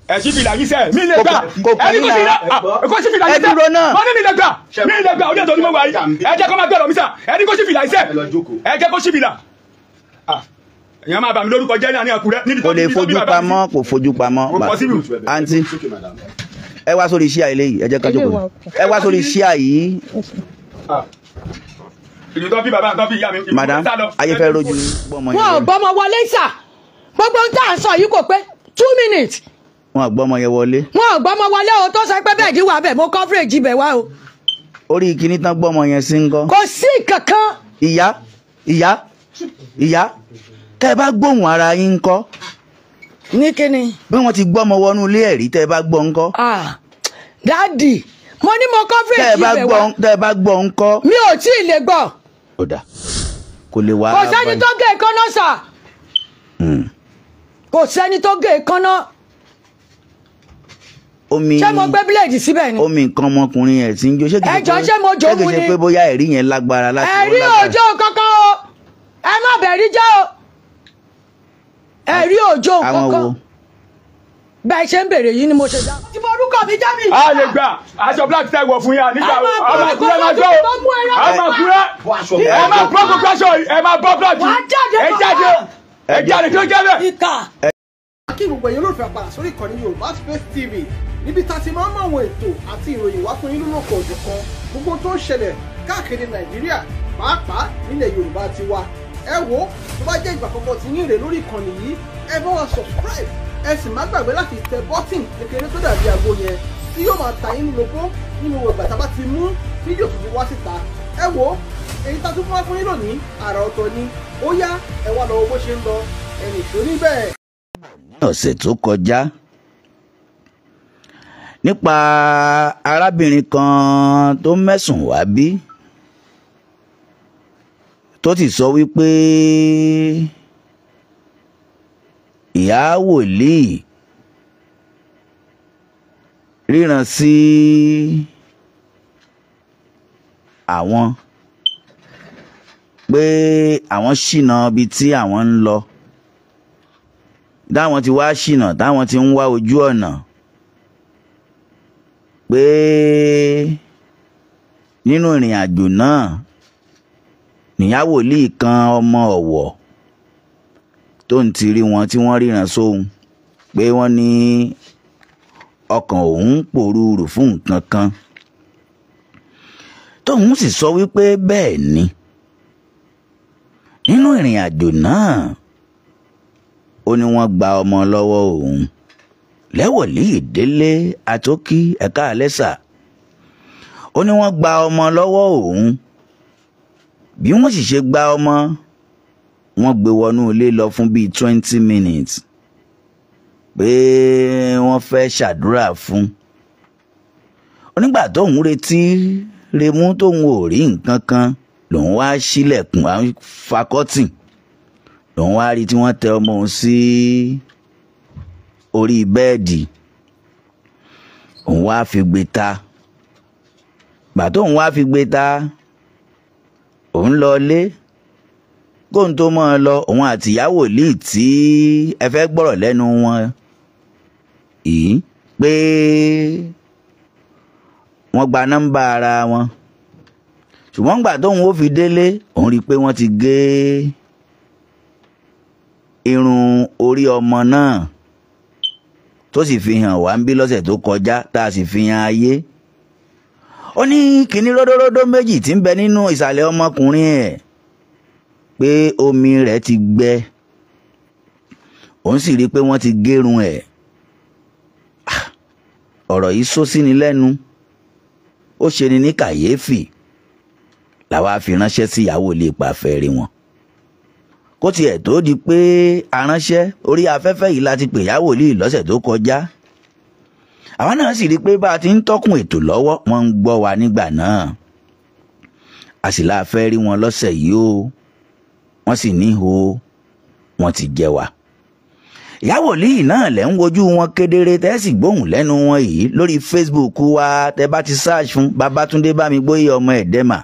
Ẹ ṣí fìlà yín sẹ́, mi lè gbà. Ẹni kò sí iná, kò sí fìlà yín sẹ́. Wọ́n ní mi lè gbà, mi lè gbà, orí ètò ni mo wà yìí. Ẹ jẹ́ kó máa gbọ́dọ̀ mi sà, ẹni kò sí fìlà yín sẹ́. Ẹ jẹ́ kó sí fìlà. Èèyàn máa bà mí lórúkọ jẹ́ ní Àkúrẹ́. Kò lè fojú pamọ́, kò fojú pamọ́. Àǹtí, ẹ wá sórí iṣẹ́ eléyìí, ẹ jẹ́ ká jókòó. Ẹ wá sórí iṣẹ́ yìí. Ìlú tó bí bàbá tó bí ìyá mi. Madam, ayé fẹ́ rojú gbọ́mọ yẹn. Wọn ò gbọ́mọ wọlé sà. Gbogbo ń tà ń sọ yìí kò pé 2 minutes. Wọn ò gbọ́mọ yẹn wọlé. Wọn ò gbọ́mọ wọlé o, tó sọ pé bẹ́ẹ̀ dí wà bẹ́ẹ̀, mo coverage ibẹ̀ wá o. Orí kíní tán gbọ́mọ yẹn sí ń kọ́. Kò sí kankan. Ìyá, ìyá, ìyá, tẹ́ ẹ bá gbóhùn ara yín ń kọ́. Ní kíni. Bí wọ́n ti gbọ́mọ wọnú ilé ẹ̀rí, tẹ́ ẹ bá gbọ́ ń kọ́. Ah, dáàdì, mo ní mo coverage ibẹ̀ wá. Tẹ́ ẹ bá gbọ́ ń kọ́. Mi ò tí ì lè gbọ́. Ó dà, kò lè wá. Kò sẹ́ni tó gé èékánná sà. Kò sẹ́ni tó gé èékánná. Omi. Ṣé mo gbé bíléèdì síbẹ̀ ni? Omi nǹkan ọmọkùnrin ẹ̀ tí ń jó. Ẹjọ́ ṣé mo jó mu ni? Ṣé kìí ṣe pé bóyá ẹ̀rí yẹn lágbára láti wọ́n lágbára? Ẹ̀rí òjò kankan o, ẹ má bẹ̀rí jẹ́ o. Ẹ̀rí òjò kankan. Bẹ́ẹ̀ ṣe ń bèrè yìí ni mo ṣe dá. Tí mo orúkọ mi já mi. A lè gbà aṣọ black tẹ wọ̀ fún yà nígbà wo. A máa kúrẹ́ máa gbọ́ o. A máa kúrẹ́. Ẹ máa bọ́ gbogbo aṣọ yìí. Ẹ máa bọ́ black. Ẹ jáde. Ẹ jáde kí ló jẹ́ bẹ́ẹ̀. Kí gbogbo ẹ̀yin olólùfẹ́ àpàdà sórí ìkànnì Yorùbá Space TV níbi tá a ti máa ń mọ àwọn ètò àti ìròyìn wá fún yín lólókò òjọ̀kan gbogbo tó ń ṣẹlẹ̀ káàkiri Nàìjíríà pàápàá nílẹ̀ Yorùbá ti wa. Ẹ wo tó bá jẹ́ ìgbà àkọ́kọ́ tí yín rè lórí ìkànnì yìí, ẹ bá wa subscribe, ẹ sì má gbàgbé láti tẹ bọ́tìn kékeré tó dàbí àgbo yẹn tí yóò máa ta yín lóko nínú ìgbà tá a bá ti mú fídíò tuntun wá síta. Ẹ wo èyí tá a tún fún wa fún yín lónìí àrà ọ̀tọ̀ ni. Ó yá ẹ wá lọ wo bó ṣe ń lọ, ẹnì tó níbẹ̀. Ọ̀sẹ̀ tó kọjá nípa arábìnrin kan tó mẹ́sùn wá bí tó ti sọ wípé ìyá wòlíì ríran sí àwọn pé àwọn ṣìnà ibi tí àwọn ń lọ, táwọn ti wá ṣìnà, táwọn ti ń wá ojú ọ̀nà, pé nínú ìrìn àjò náà níyà wòlíì kan ọmọ Ọ̀wọ̀ tó ń ti rí wọn tí wọ́n ríran sóhun pé wọ́n ní ọkàn òun pòrúurù fún nǹkan kan, tóun sì sọ wípé bẹ́ẹ̀ ni. Nínú ìrìn àjò náà ó ní wọ́n gba ọmọ lọ́wọ́ òun. Lẹ́wọ̀lì Délé Àtókí ẹ̀ka àlẹ́sà, ó ní wọ́n gba ọmọ lọ́wọ́ òun. Bí wọ́n sì ṣe gba ọmọ, wọ́n gbé wọnú ilé lọ fún bíi 20 minutes pé wọ́n fẹ́ ṣàdúrà fún. Onígbà tóun retí remú tóun ò rí nǹkan kan, lòun wá ṣílẹ̀kùn fakọ́tìn, lòun wá rí tí wọ́n tẹ ọmọ òun sí orí bẹ́ẹ̀dì. Òun wá fi gbé ta. Gbà tóun wá fi gbé ta, òun lọ lé. Kóun tó mọ́ ọ lọ, òun àti ìyá wòlíì tí ẹ fẹ́ gbọ́rọ̀ lẹ́nu wọn yìí pé wọ́n gba nọ́mbà ara wọn. Ṣùgbọ́n gbà tóun ó fi délé, òun rí i pé wọ́n ti gé irun orí ọmọ náà, tó sì fi hàn wá ń bí lọ́sẹ̀ tó kọjá, tá a sì fi hàn ayé. Ó ní kíní ródóródó méjì tí ń bẹ nínú ìsàlẹ̀ ọmọkùnrin ẹ̀ pé omi rẹ̀ ti gbẹ. Òun sì rí i pé wọ́n ti gérun ẹ̀. Ọ̀rọ̀ yìí sọ sí ni lẹ́nu, ó ṣe ni ní kàyéfì. Làwa fi ránṣẹ́ sí ìyàwó ilé ìpàfẹ́ rí wọn. Kó tiẹ̀ tó di pé aránṣẹ́ orí afẹ́fẹ́ yìí láti pè ìyá wòlíì lọ́sẹ̀ tó kọjá. Àwa náà sì rí i pé bá a ti ń tọ́kùn ètò lọ́wọ́, wọ́n ń gbọ́ wa nígbà náà. A sì láà fẹ́ rí wọn lọ́sẹ̀ yìí o, wọ́n sì ní o, wọ́n ti jẹ wá. Ìyá wòlíì náà lẹ́ ń wojú wọn kedere, tẹ́ sì gbóhùn lẹ́nu wọn yìí lórí Facebook wa. Tẹ́ bá ti search fún Babátúndé Bámigbóyè ọmọ Ẹ̀dẹ́mà,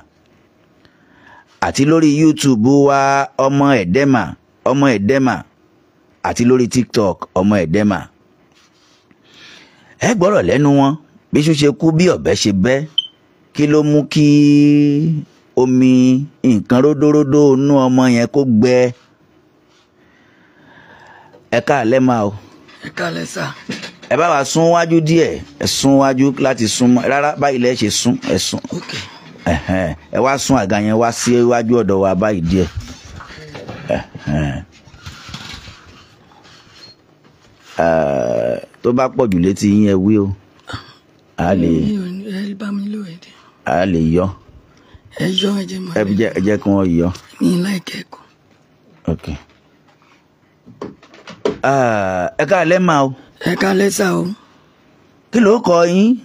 àti lórí YouTube wa ọmọ Ẹ̀dẹ́mà, ọmọ Ẹ̀dẹ́mà, àti lórí TikTok ọmọ Ẹ̀dẹ́mà. Ẹ gbọ́rọ̀ lẹ́nu wọn bí iṣu ṣe kú bí ọ̀bẹ ṣe bẹ́, kí ló mú kí omi nǹkan ródóródó inú ọmọ yẹn kó gbẹ. Ẹ káalẹ́ máa o. Ẹ káalẹ́ sà. Ẹ bá wa sún wájú díẹ̀, ẹ sún wájú láti sún mọ́ rárá báyìí lẹ ṣe sún, ẹ sún. Ẹ wá sún àga yẹn wá sí iwájú ọ̀dọ̀ wa báyìí díẹ̀. Tó bá pọ̀ jù létí yín ẹ wí o. A lè a lè yọ. Ẹ yọ, ẹ jẹ́ mọ́. Ẹ jẹ́ kí wọ́n yọ. Mi láìkẹ́ ẹ̀kọ́. Ok. Ẹ káalẹ́ máa o. Ẹ káalẹ́ sà o. Kí ló kọ yín?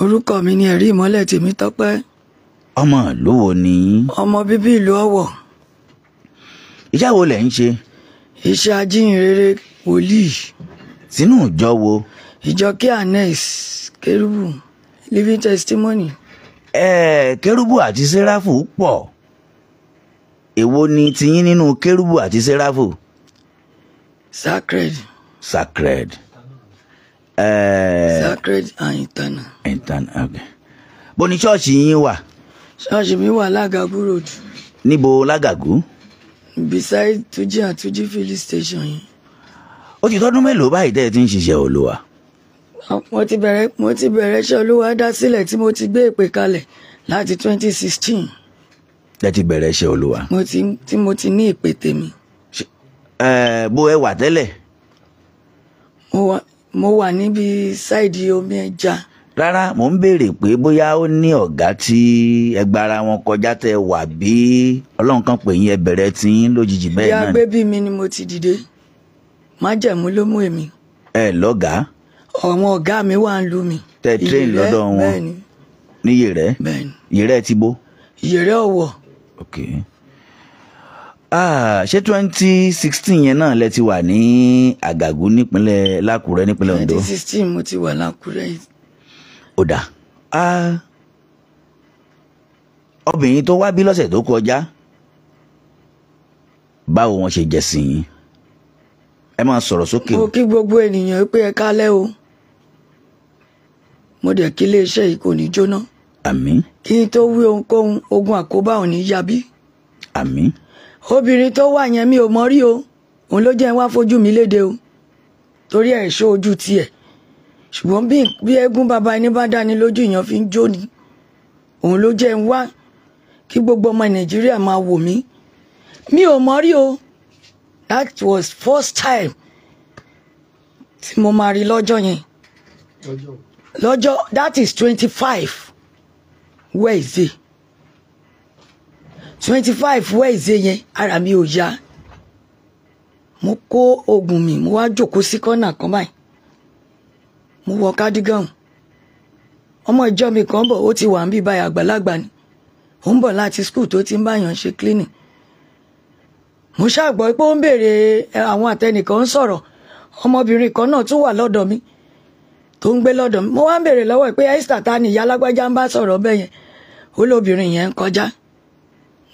Orúkọ mi ni Ẹ̀rí Ìmọ́lẹ̀ Tèmítọ́pẹ́. Ọmọ ìlú wo ni yín? Ọmọ bíbí ìlú Ọ̀wọ̀. Iṣẹ́ wo lẹ̀ ń ṣe? Iṣẹ́ ajínrere wòlíì. Sínú ìjọ wo? Ìjọ K&S Kérúbù Living Testimony. Kérúbù àti Séráfù pọ̀. Èwo ni tiyín nínú Kérúbù àti Séráfù? Sacred. Sacred. Sacred and eternal. Eternal, okay. Bó ni ṣọ́ọ̀ṣì yín wà? Ṣọ́ọ̀ṣì mi wà Lágàgú Road. Níbo Lágàgú? Beside Tuji and Tuji filling station yẹn. Ó ti tọ́dún mélòó báyìí tẹ́ ẹ ti ń ṣiṣẹ́ Olúwa? Mo ti bẹ̀rẹ̀ iṣẹ́ Olúwa dá sílẹ̀ tí mo ti gbé ìpè kalẹ̀ láti 2016. Tẹ́ ti bẹ̀rẹ̀ iṣẹ́ Olúwa? Tí mo ti ní ìpè tèmi. Bó ẹ wà tẹ́lẹ̀? Mo wà níbi sáìdì omi ẹja. Rárá, mò ń béèrè pé bóyá ó ní ọ̀gá tí ẹgbàra wọn kọjá tẹ wà bí Ọlọ́run kan pè yín ẹ bẹ̀rẹ̀ tí yín lójijì bẹ́ẹ̀ náà. Ìyá gbébí mi ni mo ti dìde. Májẹ̀mú ló mú èmi. Ẹ lọ́gàá? Àwọn ọ̀gá mi wà ń lu mi. Tẹ train lọ́dọ̀ wọn. Bẹ́ẹ̀ni. Ní Ìyèrẹ́? Bẹ́ẹ̀ni. Ìyèrẹ́ ti bo? Ìyèrẹ́ Ọ̀wọ̀. Ok. Ṣé 2016 yẹn náà lẹ ti wà ní Àgàgú nípínlẹ̀ Lákùrẹ́ nípínlẹ̀ Oǹdó? 2016 mo ti wà Lákùrẹ́ yìí. Ó dà. Obìnrin tó wá bí lọ́sẹ̀ tó kọjá, báwo wọn ṣe jẹ́ sí yín? Ẹ máa sọ̀rọ̀ sókè. Mo kí gbogbo ènìyàn pé ẹ kálẹ́ o. Mo dẹ̀ kí iléeṣẹ́ yìí kò ní jóná. Àmín. Kí n tó wí ohunkóhun, ogun àkóbá ò ní yabí. Àmín. Obìnrin tó wà yẹn mi ò mọ̀ rí o. Òun ló jẹ́ n wá fojú mi léde o. Torí ẹ̀ ṣó ojú tiẹ̀. Ṣùgbọ́n bí eégún bàbá ẹni bá dání lójú èèyàn fi ń jó ni. Òun ló jẹ́ n wá kí gbogbo ọmọ Nàìjíríà máa wò mí. Mi ò mọ̀ rí o. That was first time tí mo máa rí lọ́jọ́ yẹn. Lọ́jọ́, that is 25 Wednesday. 25 Wednesday yẹn, ara mi ò yá. Mo kó oògùn mi, mo wá jókòó sí kọ́nà kan báyìí. Mo wọ cardigan. Ọmọ ìjọ mi kan bọ̀, ó ti wà ń bí báyìí, àgbàlagbà ni. Ó ń bọ̀ láti school tó ti ń báyàn ṣe cleaning. Mo ṣàgbọ́ pé ó ń béèrè àwọn àtẹnìkan ń sọ̀rọ̀. Ọmọbìnrin kan náà tún wà lọ́dọ̀ mi tó ń gbé lọ́dọ̀ mi. Mo wá ń béèrè lọ́wọ́ ẹ̀ pé Esther ta ni ìyá alágbájá ń bá sọ̀rọ̀ bẹ́ẹ̀ yẹn. Ó lóbìnrin yẹn ń kọjá.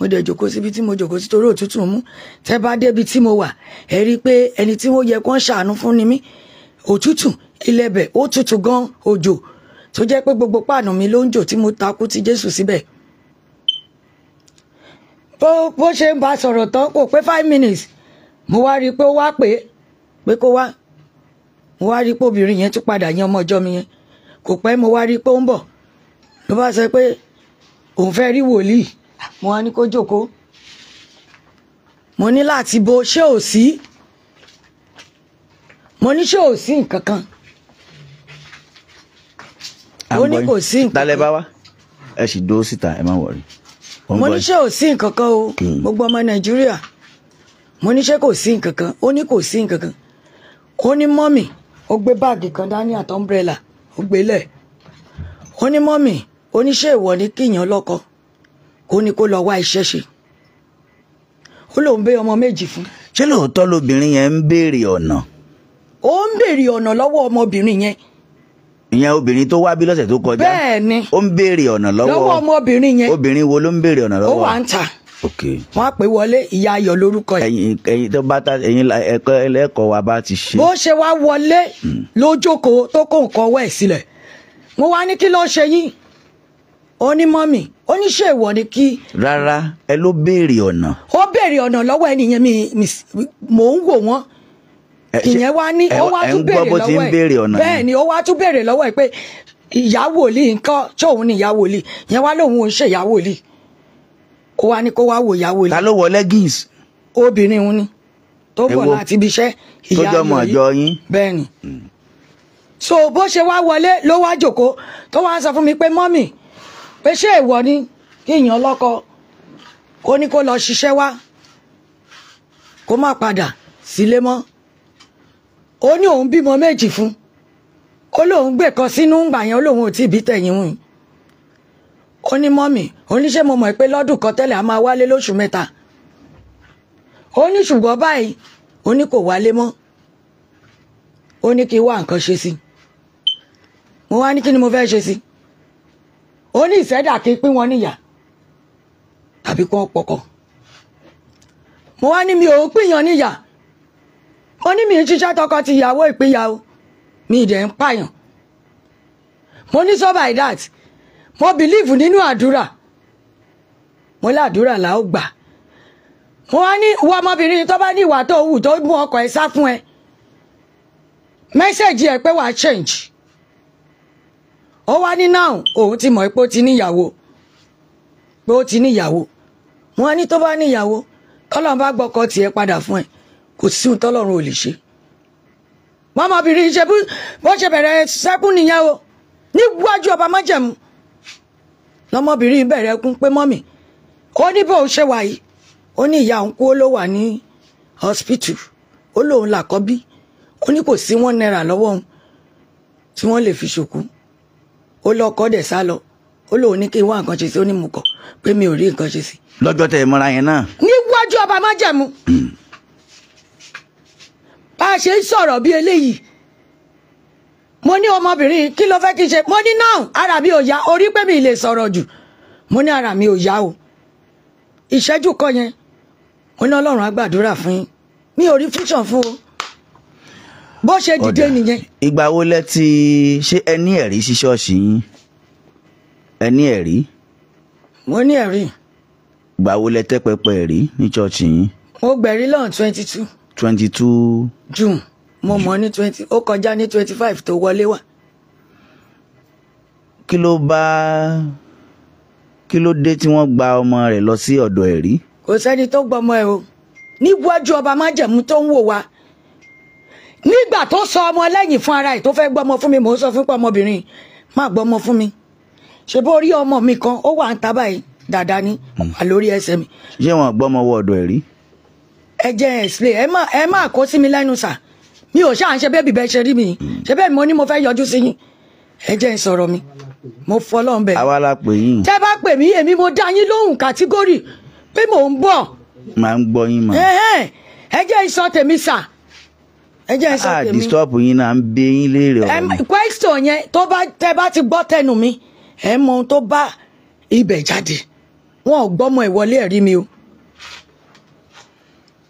Mo dẹ̀ jókòó síbi tí mo jókòó sí torí òtútù mú. Tẹ́ bá débi tí mo wà, ẹ rí i pé ẹni tí wọ́n yẹ kó ń ṣàánú fún ni mí. Òtútù ilẹ̀ bẹ̀ ó tutù gan òjò tó jẹ́ pé gbogbo páànù mi ló ń jò tí mo takú ti Jésù síbẹ̀. Bó ṣe ń bá sọ̀rọ̀ tán kò pé 5 minutes. Mo wá rí i pé ó wá pé kó wá. Mo wá rí i pé obìnrin yẹn tún padà yan ọmọ ọjọ́ mi yẹn. Kò pẹ́ mo wá rí i pé ó ń bọ̀. Ló bá sọ pé òun fẹ́ rí wòlíì. Mo wá ní kó jókòó. Mo ní láti bo ṣé ò sí. Mo ní ṣé ò sí nǹkan kan. Ó ní kò sí nǹkan kan. Tálẹ́ bá wá. Ẹ sì dúró síta, ẹ má wọrí. Mo ní ṣé ò sí nǹkan kan o. Gbogbo ọmọ Nàìjíríà. Mo ní ṣé kò sí nǹkan kan. Ó ní kò sí nǹkan kan. Ó ní mọ́mì, ó gbé báàgì kan dání àti umbrella, ó gbé lẹ̀. Ó ní mọ́mì, ó ní ṣé ìwọ ni kíyàn lọ́kọ. Kó ní kó lọ wá iṣẹ́ ṣe. Ó lóun bẹ ọmọ méjì fún. Ṣé lóòótọ́ lobìnrin yẹn ń béèrè ọ̀nà? Ó ń béèrè ọ̀nà lọ́wọ́ ọmọbìnrin yẹn. Ìyẹn obìnrin tó wá bí lọ́sẹ̀ tó kọjá. Bẹ́ẹ̀ ni. Ó ń béèrè ọ̀nà lọ́wọ́ ọmọbìnrin yẹn. Obìnrin wo ló ń béèrè ọ̀nà lọ́wọ́? Ó wà ń tà. Wọ́n á pè wọlé, ìyá Ayọ̀ lórúkọ ẹ̀. Ẹ̀yin tó bá ta ẹ̀yin ẹ̀kọ́ ẹlẹ́kọ̀ọ́ wa bá ti ṣe. Bó ṣe wá wọlé ló jókòó tó kó nǹkan ọwọ́ ẹ̀ sílẹ̀. Mo wá ní kí ló ṣe yín? Ó ní mọ́mì, ó ní ṣé ìwọ ni kí. Rárá, ẹ ló béèrè ọ̀nà. Ó béèrè ọ̀nà lọ́wọ́ ẹni yẹn, mi mò ń wò wọ́n. Ìyẹn wá ní ó wá tún béèrè lọ́wọ́ ẹ̀. Bẹ́ẹ̀ ni ó wá tún béèrè lọ́wọ́ ẹ̀ pé ìyá wòlíì nǹkan ṣóun ni ìyá wòlíì. Ìyẹn wá lóun ò ń ṣe ìyá wòlíì. Ó wá ní kó wá wò ìyá wòlíì. Ta ló wọ leggings? Obìnrin òun ni tó bọ̀ láti ibi iṣẹ́ ìyá yìí. Bẹ́ẹ̀ ni. So bó ṣe wá wọlé ló wá jókòó tó wá sọ fún mi pé mọ́mì, pé ṣé ìwọ ni kí èèyàn lọ́kọ kó ní kó lọ ṣiṣẹ́ wá kó má padà sílé mọ́. Ó ní òun bímọ méjì fún, ó lóun gbé kan sínú ńgbà yẹn, ó lóun ò tí ì bí tẹ̀yìn wọ̀nyí. Ó ní mọ́mì, ó ní ṣé mo mọ̀ pé lọ́dún kan tẹ́lẹ̀ a máa wálé lóṣù mẹ́ta. Ó ní ṣùgbọ́n báyìí ó ní kò wálé mọ́. Ó ní kí n wá nǹkan ṣe sí. Mo wá ní kí ni mo fẹ́ ṣe sí. Ó ní ìṣẹ́dá kí n pín wọn níyà tàbí kí wọ́n pọkọ. Mo wá ní mi ò pínyàn níyà. Mo ní mi ń ṣiṣẹ́ tọkọ ti ìyàwó ìpínyà o, mi ì dẹ̀ ń pààyàn. Mo ní so by that, mo believe nínú àdúrà. Mo ládùúrà là ó gbà. Mo wá ní ìwọ ọmọbìnrin tó bá ní ìwà tó wù tó mú ọkọ ẹ sá fún ẹ, mẹ́sẹ̀gì ẹ pé wàá change. Ó wá ní now òun ti mọ̀ pé ó ti níyàwó, pé ó ti níyàwó. Mo wá ní tó bá níyàwó, tọ́lọ́run bá gbọ́kọ tiẹ̀ padà fún ẹ, kò sí ohun tọ́lọ́run ò lè ṣe. Mọ́mọbìnrin ṣe bó ṣe bẹ̀rẹ̀ sẹ́kún nìyẹn o, níwájú ọba májẹ̀mú. Lọ́mọbìnrin bẹ̀rẹ̀ kún pé mọ́mì, ó ní bóun ṣe wà yìí, ó ní ìyá òun kú, ó ló wà ní hospital, ó lóun làkọ́bí, ó ní kò sí 1 naira lọ́wọ́ òun tí wọ́n lè fi ṣòkú. Ó lọ́kọ́ dẹ̀ sá lọ, ó lóun ní kí n wá nǹkan ṣe sí, ó ní mo kọ̀ pé mi ò rí nǹkan ṣe sí. Lọ́jọ́ tẹ̀ mọ́ra yẹn náà. Níwájú ọba májẹ̀mú. Bá a ṣe ń sọ̀rọ̀ bí eléyìí, mo ní ọmọbìnrin kí ló fẹ́ kí n ṣe. Mo ní náà ara mi ò yá, orí pé mi lè sọ̀rọ̀ jù. Mo ní ara mi ò yá o. Ìṣẹ́jú kan yẹn, mo ní Ọlọ́run á gbàdúrà fún yín. Mi ò rí fíṣàn fún o. Bó ṣe dìde nìyẹn. Ìgbà wo lẹ ti ṣé ẹ ní ẹ̀rí sí ṣọ́ọ̀ṣì yín? Ẹ ní ẹ̀rí? Mo ní ẹ̀rí. Ìgbà wo lẹ tẹ́ pẹpẹ ẹ̀rí ní ṣọ́ọ̀ṣì yín? Mo gbẹ̀rí lọ́n 22. 22 June. Mo mọ̀ ní 20, ó kọjá ní 25 tó wọlé wá. Kí ló dé tí wọ́n gba ọmọ rẹ̀ lọ sí ọ̀dọ̀ ẹ̀rí? Kò sẹ́ni tó gbọmọ ẹ o. Níwájú ọba májẹ̀mú tó ń wò wá. Nígbà tó sọ ọmọ lẹ́yìn fún ara ẹ̀ tó fẹ́ gbọmọ fún mi, mò ń sọ fún pé ọmọbìnrin má gbọmọ fún mi. Ṣé bó rí ọmọ mi kan, ó wà ń ta báyìí dáadáa ní wà lórí ẹsẹ̀ mi. Ṣé wọn gbọmọ wọ ọ̀dọ̀ ẹ̀rí? Ẹ jẹ́ explain, ẹ má kó sí mi lẹ́nu sà. Mi ò ṣáà ń ṣe bébì bẹ́ẹ̀ ṣe rí mi. Ṣé bẹ́ẹ̀ mo ní mo fẹ́ yọjú sí yín. Ẹ jẹ́ n sọ̀rọ̀ mi. Mo fọlọ́run bẹ̀. Àwa la pè yín. Tẹ́ bá pè mí, èmi mo dá yín lóhùn kàtígórì pé mò ń bọ̀. Màá ń gbọ́ yín mà. Ẹ jẹ́ n sọ tèmi sà. Ẹ jẹ́ n sọ tèmi. A disturb yín náà, ń bí yín léèrè ọ̀rọ̀ mi. Question yẹn tó bá tẹ́ bá ti gbọ́ tẹnu mi, ẹ mọ ohun tó bá ibẹ̀ jáde. Wọn ò gbọ́mọ ìwọlé ẹ̀rí mi o.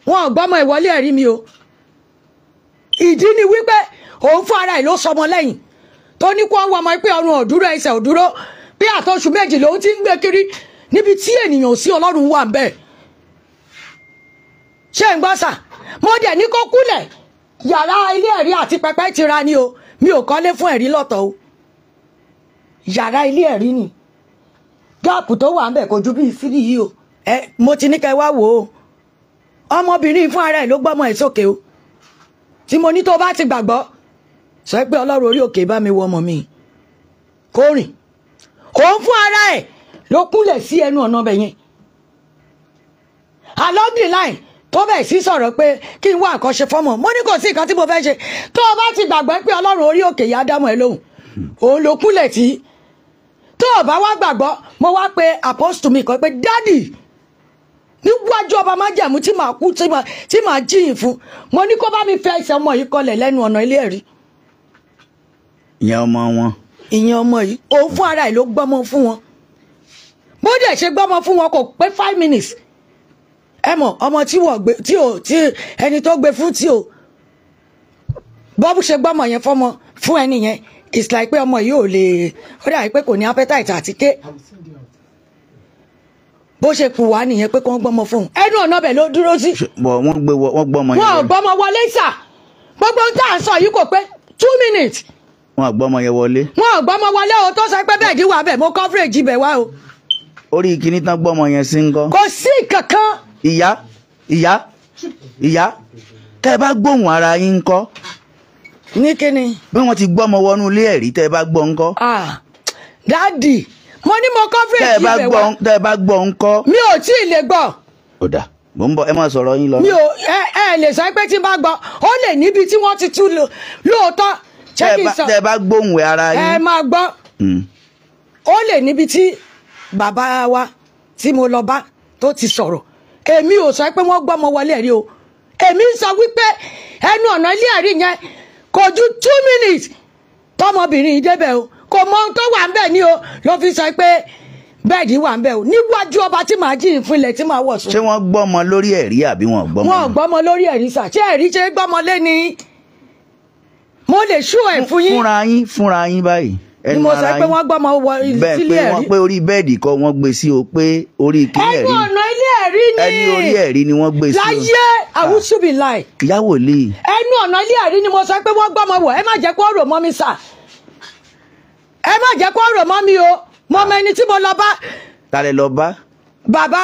Wọn ò gbọ́mọ ìwọlé ẹ̀rí mi o. Ìdí ni wípé òun fún ara ẹ̀ ló sọmọ lẹ́yìn tó ní kó wọ́n ọmọ pé ọrùn òdúró ẹsẹ̀ òdúró bí àtọ́sù méjì lòun ti ń gbé kiri níbi tí ènìyàn sí Ọlọ́run wà ń bẹ̀. Ṣé ń gbọ́ sà? Mo dẹ̀ ní kó kúlẹ̀ yàrá ilé ẹ̀rí àti pẹpẹ ti ra ni o, mi ò kọ́lé fún ẹ̀rí lọ́tọ̀ o. Yàrá ilé ẹ̀rí ni gáàpù tó wà ń bẹ̀ kò ju bíi síbí yìí o. Ẹ mo ti ní kẹ́ wá wò ó. Ọmọbìnrin fún ara ẹ̀ ló gbọ́mọ ẹ̀ sókè o. Tí mo ní tó bá ti gbàgbọ́ sọ pé Ọlọ́run orí òkè bá mi wọ ọmọ mi kó rìn. Òun fún ara ẹ̀ ló kúnlẹ̀ sí ẹnu ọ̀nà ọbẹ̀ yẹn. Along the line tó bẹ̀ sí sọ̀rọ̀ pé kí n wá nǹkan ṣe fọ́mọ. Mo ní kò sí nǹkan tí mo fẹ́ ṣe. Tó o bá ti gbàgbọ́ pé Ọlọ́run orí òkè yá dámọ̀ ẹ lóhùn, òun ló kúnlẹ̀ tí. Tó o bá wá gbàgbọ́, mo wá pe apostle mi kan pé dádì níwájú ọba májẹ̀mú tí màá kú tí màá jíyìn fún. Mo ní kó bá mi fẹ́ ẹsẹ̀ ọmọ yìí kọlẹ̀ lẹ́nu ọ̀nà ilé ẹ̀rí. Ìyẹn ọmọ wọn. Ìyẹn ọmọ yìí òun fún ara ẹ̀ ló gbọ́mọ fún wọn. Bó dẹ̀ ṣe gbọ́mọ fún wọn kò pé 5 minutes Ẹ mọ̀ ọmọ tí wọ́n gbé tí ò tí ẹni tó gbé fún tí ò bọ́bú ṣe gbọ́mọ yẹn fọ́mọ fún ẹni yẹn, it's like pé ọmọ yìí ò lè, ó dàbí pé kò ní appetite àti ké. Bó ṣe kù wá nìyẹn pé kí wọ́n gbọ́mọ fún un. Ẹnu ọ̀nà bẹ̀ ló dúró sí. Bọ̀ wọ́n gbé wọ́n gbọ́mọ yẹn. Wọn ò gbọ́mọ wọlé sà. Gbogbo ohun tá à ń sọ yìí kò pé 2 minutes. Wọn ò gbọ́mọ yẹn wọlé. Wọn ò gbọ́mọ wọlé o, tó sọ pé bẹ́ẹ̀dì wà bẹ́ẹ̀, mo coverage ibẹ̀ wá o. Orí kinní tán gbọ́mọ yẹn sí ń kọ́. Kò sí kankan. Ìyá ìyá ìyá, tẹ́ ẹ bá gbóhùn ara yín ń kọ́. Ní kíni. Bí wọ́n ti gbọ́mọ wọnú ilé ẹ̀rí, tẹ́ ẹ bá gbọ́ ń kọ́. Ah dáàdì, mo ní mo coverage ibẹ̀ wá. Tẹ́ ẹ bá gbọ́ ń kọ́. Mi ò tí ì lè gbọ́. Ó dà, mò ń bọ̀, ẹ máa sọ̀rọ̀ yín lọ. Mi ò ẹ lè sọ pé tí n bá gbọ́, ó lè níbi tí wọ́n ti tú lóòótọ́. Tẹ́ ẹ bá gbóhùn ara yín. Ẹ máa gbọ́. Ó lè níbi tí bàbá wa tí mo lọ bá tó ti sọ̀rọ̀. Èmi ò sọ pé wọ́n gbọ́mọ wọlé ẹ̀rí o. Èmi ń sọ wípé ẹnu ọ̀nà ilé ẹ̀rí yẹn kò ju 2 minutes tọmọbìnrin yìí débẹ̀ o. Kò mọ ohun tó wà ń bẹ̀ ni o, ló fi sọ pé bẹ́ẹ̀dì wà ń bẹ̀ o. Níwájú ọba tí màá jí ìfúnlẹ̀ tí màá wọ̀ sùn. Ṣé wọ́n gbọ́mọ lórí ẹ̀rí àbí wọ́n gbọ́mọ? Wọ́n gbọ́mọ lórí ẹ̀rí sà. Ṣé ẹ̀rí ṣe gbọ́mọ lé ni? Mo lè ṣú ẹ̀ fún yín. Fúnra yín báyìí. Ni mo sọ pé wọ́n gbọ́mọ wọ sílé ẹ̀rí. Bẹ́ẹ̀ pé wọ́n pé orí bẹ́ẹ̀dì kọ́ wọ́n gbé sí o, pé orí kílẹ̀ rí. Ẹnu ọ̀nà ilé ẹ̀rí ni. Ẹni orí ẹ̀rí ni wọ́n gbé sí o. Láyé àwùsùbí láì. Ìyá wòlíì. Ẹnu ọ̀nà ilé ẹ̀rí ni mo sọ pé wọ́n gbọ́mọ wọ̀. Ẹ má jẹ́ kó rò mọ́ mi sà. Ẹ má jẹ́ kó rò mọ́ mi o. Mo mọ ẹni tí mo lọ bá. Ta lẹ lọ bá? Bàbá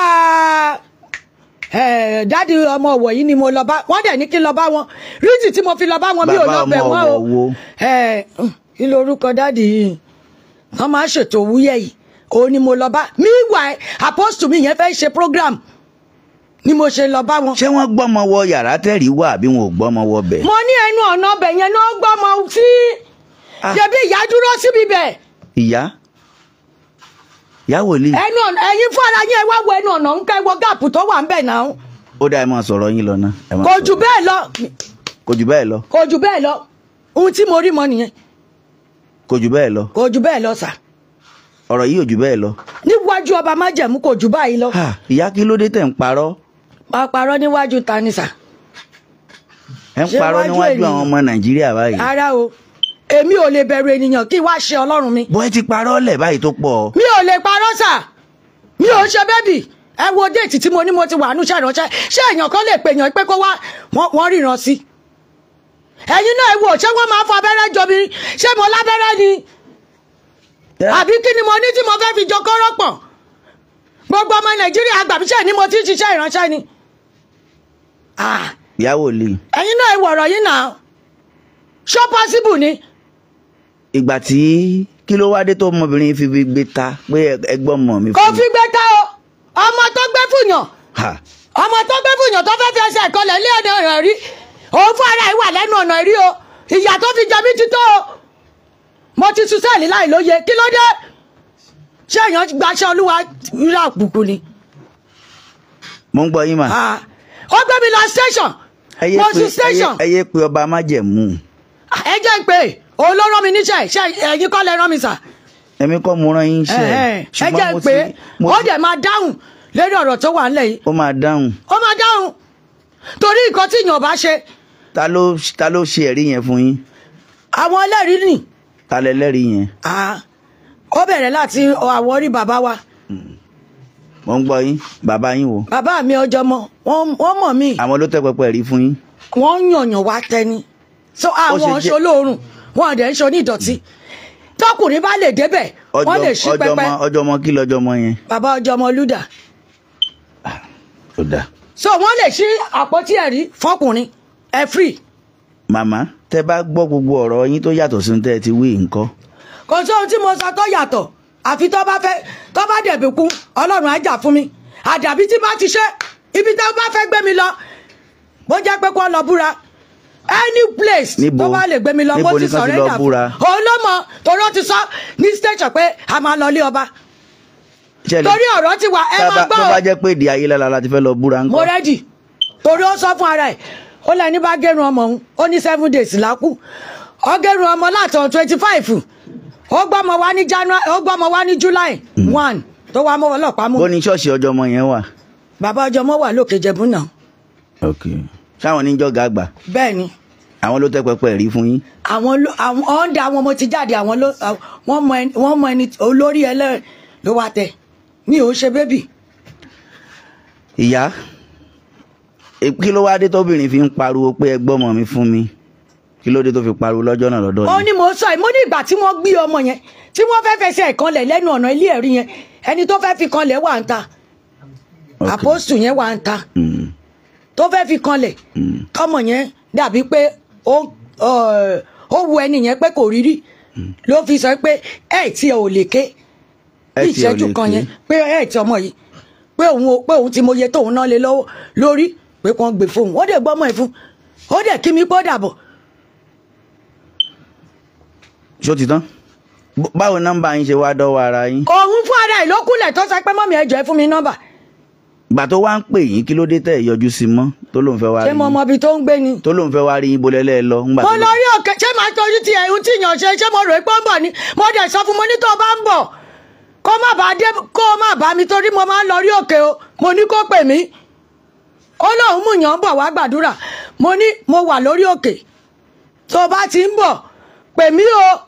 dádì ọmọ ọ̀wọ̀ yìí ni mo lọ bá. Wọ́n dẹ̀ ní kí n lọ bá wọn. Rídì tí mo fi lọ bá wọn mi ò lọ bẹ̀ wọ́n o. Kí lorúkọ dádì yìí? Wọ́n máa ṣètò wúyẹ̀ yìí. Òun ni mo lọ bá. Meanwhile, apostle mi yẹn fẹ́ ṣe program ni mo ṣe lọ bá wọn. Ṣé wọ́n gbọ́mọ wọ yàrá tẹ̀rí wà àbí wọn ò gbọ́mọ wọ bẹ̀? Mo ní ẹnu ọ̀nà ọbẹ̀ yẹn ló gbọ́mọ sí. Ṣebí ìyá dúró síbi bẹ̀. Ìyá? Ìyá wòlíì. Ẹnu ọ̀nà ẹ̀yin fún ara yín, ẹ wá wo ẹnu ọ̀nà ń kẹ́ wọ gáàpù tó wà ń bẹ̀ náà. Ó dá, ẹ máa sọ̀rọ̀ yín lọ náà. Kò jù bẹ́ẹ̀ lọ. Kò jù bẹ́ẹ̀ lọ. Kò jù bẹ́ẹ̀ lọ. Ohun tí mo rí mọ nìyẹn. Kò jù bẹ́ẹ̀ lọ. Kò jù bẹ́ẹ̀ lọ sà. Ọ̀rọ̀ yìí ò jù bẹ́ẹ̀ lọ. Níwájú ọba májẹ̀mú kò jù báyìí lọ. Ìyá, kí ló dé tẹ̀ ń parọ́? Máa parọ́ níwájú ta ni sà? Ẹ ń parọ́ níwájú àwọn ọmọ Nàìjíríà báyìí. Ara o, èmi ò lè bẹ̀rù ènìyàn kí wá ṣe Ọlọ́run mi. Bọ́ ẹ ti parọ́ lẹ̀ báyìí tó pọ̀. Mi ò lè parọ́ sà. Mi ò ṣe bẹ́bì. Ẹ wo déètì tí mo ní mo ti wà núṣẹ́ ìránṣẹ́. Ṣé èèyàn kan lè pèèyàn pé kó wá wọ́n ríran sí? Ẹ̀yin náà ẹ wò, ṣé wọ́n máa ń fọ abẹ́rẹ́ jọ mi? Ṣé mo lábẹ́rẹ́ ni? Àbí kí ni mo ní tí mo fẹ́ fi jọ kọ́rọ́ pọ̀? Gbogbo ọmọ Nàìjíríà àgbàbíṣẹ́ ni mo ti ń ṣiṣẹ́ ìránṣẹ́ ni. Ìyá wòlíì. Ẹ̀yin náà ẹ wò ọ̀rọ̀ yìí náà. Ṣó possible ni? Ìgbà tí kí ló wá dé tó ọmọbìnrin fi gbé ta pé ẹgbọ́n mọ̀ mi fún mi? Kò fi gbé ta o. Ọmọ tó gbé fúnyàn. Ọmọ tó gbé fúnyàn tó fẹ́ fi ẹsẹ̀ kọlẹ̀ lé ọ̀nà ọ̀rọ̀ rí. Òun fún ara ẹ̀ wà lẹ́nu ọ̀nà rí o. Ìyà tó fi jẹ mí ti tó o. Mo ti sùn sẹ́ẹ̀lì láì lóye. Kí ló dé? Ṣé èèyàn gbaṣẹ́ Olúwa rírà òkùnkùn ni? Mo ń gbọ́ yín mà. Ó gbé mi lọ station. Mo sùn station. Ẹ yé pé ọba májẹ̀mú. Ẹ jẹ́ pé òun ló rán mi níṣẹ́. Ṣé ẹ̀yin kọ́ lẹ rán mi sà? Èmi kọ́ mo rán yín ṣe. Ẹ jẹ́ pé ó dẹ̀ máa dáhùn lórí ọ̀rọ̀ tó wà nílẹ̀ yìí. Ó máa dáhùn. Ó máa dáhùn. Torí nǹkan tí èèyàn bá ṣe. Ta ló ṣe ẹ̀rí yẹn fún yín? Àwọn ẹlẹ́rìí nì. Ta lẹlẹ́rìí yẹn? Ó bẹ̀rẹ̀ láti àwọn orí bàbá wa. Mo ń gbọ́ yín. Bàbá yín wo? Bàbá mi ọjọ́ mọ, wọ́n mọ̀ mí. Àwọn ló tẹ́ pẹpẹ ẹ̀rí fún yín. Wọ́n yànyàn wá tẹni. So àwọn ṣolóorun, wọn dẹ̀ ń ṣe onídọ̀tí. Tọkùnrin bá lè débẹ̀, wọ́n lè ṣí pẹpẹ. Ọjọ́ ọmọ kí lọ́jọ́ ọmọ yẹn? Bàbá ọjọ́ ọmọ Lúdà. Ó dáa. So wọ́n lè ṣí àpótí ẹ̀rí fọkùnrin ẹ free. Màmá, tẹ́ bá gbọ́ gbogbo ọ̀rọ̀ yín tó yàtọ̀ sí tẹ́ ẹ ti wí nǹkan. Kò sóhun tí mo sọ tó yàtọ̀. Àfi tó bá fẹ́, tó bá dẹ̀bi kún, Ọlọ́run á jà fún mi. Àdàbí tí bá ti ṣe, ibi tó bá fẹ́ gbé mi lọ, bó jẹ́ pé kó lọ búra. Any place tó bá lè gbé mi lọ, mo ti surrender. Òun ló mọ̀, torí ó ti sọ ní station pé a máa lọ ilé ọba. Torí ọ̀rọ̀ ti wà, ẹ máa gbọ́. Tó bá jẹ́ pé èdè ayélujára la ti fẹ́ lọ búra ńkọ́. Mo rẹ́dì. Torí ó sọ fún ara ẹ̀, ó lẹ́ni bá gẹ́rùn ọmọ òun, ó ní 7 days lákú. Ó gẹ́rùn ọmọ látọ̀ 25. Ó gbọ́mọ wá ní January, ó gbọ́mọ wá ní July 1 tó wá mọ́ ọlọ́pàá mú. Bó ní ṣọ́ọ̀ṣì ọjọ́ ọmọ yẹn wà? Bàbá ọjọ́mọ́ wà lókè Ìjẹ̀bú náà. Ok, sáwọn níjọ́ gàgbà. Bẹ́ẹ̀ ni. Àwọn ló tẹ́ pẹpẹ rí fún yín. Àwọn ló, àwọn ọ̀ǹda àwọn mo ti jáde, àwọn ló, wọ́n mọ ẹni olórí ẹlẹ́rìí ló wá tẹ. Mi ò ṣe bébì. Ìyá, kí ló wá dé tóbìnrin fi ń pariwo pé ẹ gbọ́mọ mi fún mi? Kí ló dé tó fi pariwo lọ́jọ́ náà lọ́dọ̀ yìí? Ó ní mo sọ ẹ̀, mo ní ìgbà tí wọ́n gbé ọmọ yẹn tí wọ́n fẹ́ fẹsẹ̀ kanlẹ̀ lẹ́nu ọ̀nà ilé ẹ̀rí yẹn, ẹni tó fẹ́ fi kanlẹ̀ wà ń ta. Àpọ́sù yẹn wà ń ta. Tó fẹ́ fi kanlẹ̀, kọ́mọ yẹn dàbí pé ó wu ẹni yẹn pé kò rí rí. Ló fi sọ pé ẹ̀ tí ẹ ò lè ké. Bí ìṣẹ́jú kan yẹn pé ẹ̀ tí ọmọ yìí pé òun ti mọye tóun náà lé lọ́wọ́ lórí pé kàn gbé fóun. Ó dẹ̀ gbọ́mọ ẹ̀ fún. Ó dẹ̀ kí mi pọ́ dàbọ̀. Ṣó ti tán? Báwo nọ́mbà yín ṣe wá dọ́wọ́ ara yín? Òun fún ara ẹ̀ ló kúnlẹ̀ tó sọ pé mọ́mí ẹ jọ̀ọ́ ẹ fún mi nọ́mbà. Ìgbà tó wá ń pè yín, kí ló dé tẹ̀ yọjú sí mọ́ tó lóun fẹ́ wá rí yín? Ṣé mo mọ ibi tó ń gbé ni? Tó lóun fẹ́ wá rí yín bolẹ́lẹ́ lọ. Mo lọ rí òkè, ṣé màá tọ́jú ti ẹ̀hún tí yàn ṣe, ṣé mo rò pé ó ń bọ̀ ni? Mo dẹ̀ sọ fún mo ní tó bá ń bọ̀ kó má bàa dé, kó má bá mi torí mo máa ń lọ rí òkè o. Mo ní kó pè mí. Ó lóun mú yàn ń bọ̀ wá gbàdúrà. Mo ní mo wà lórí òkè. Tó bá ti ń bọ̀ pè mí o,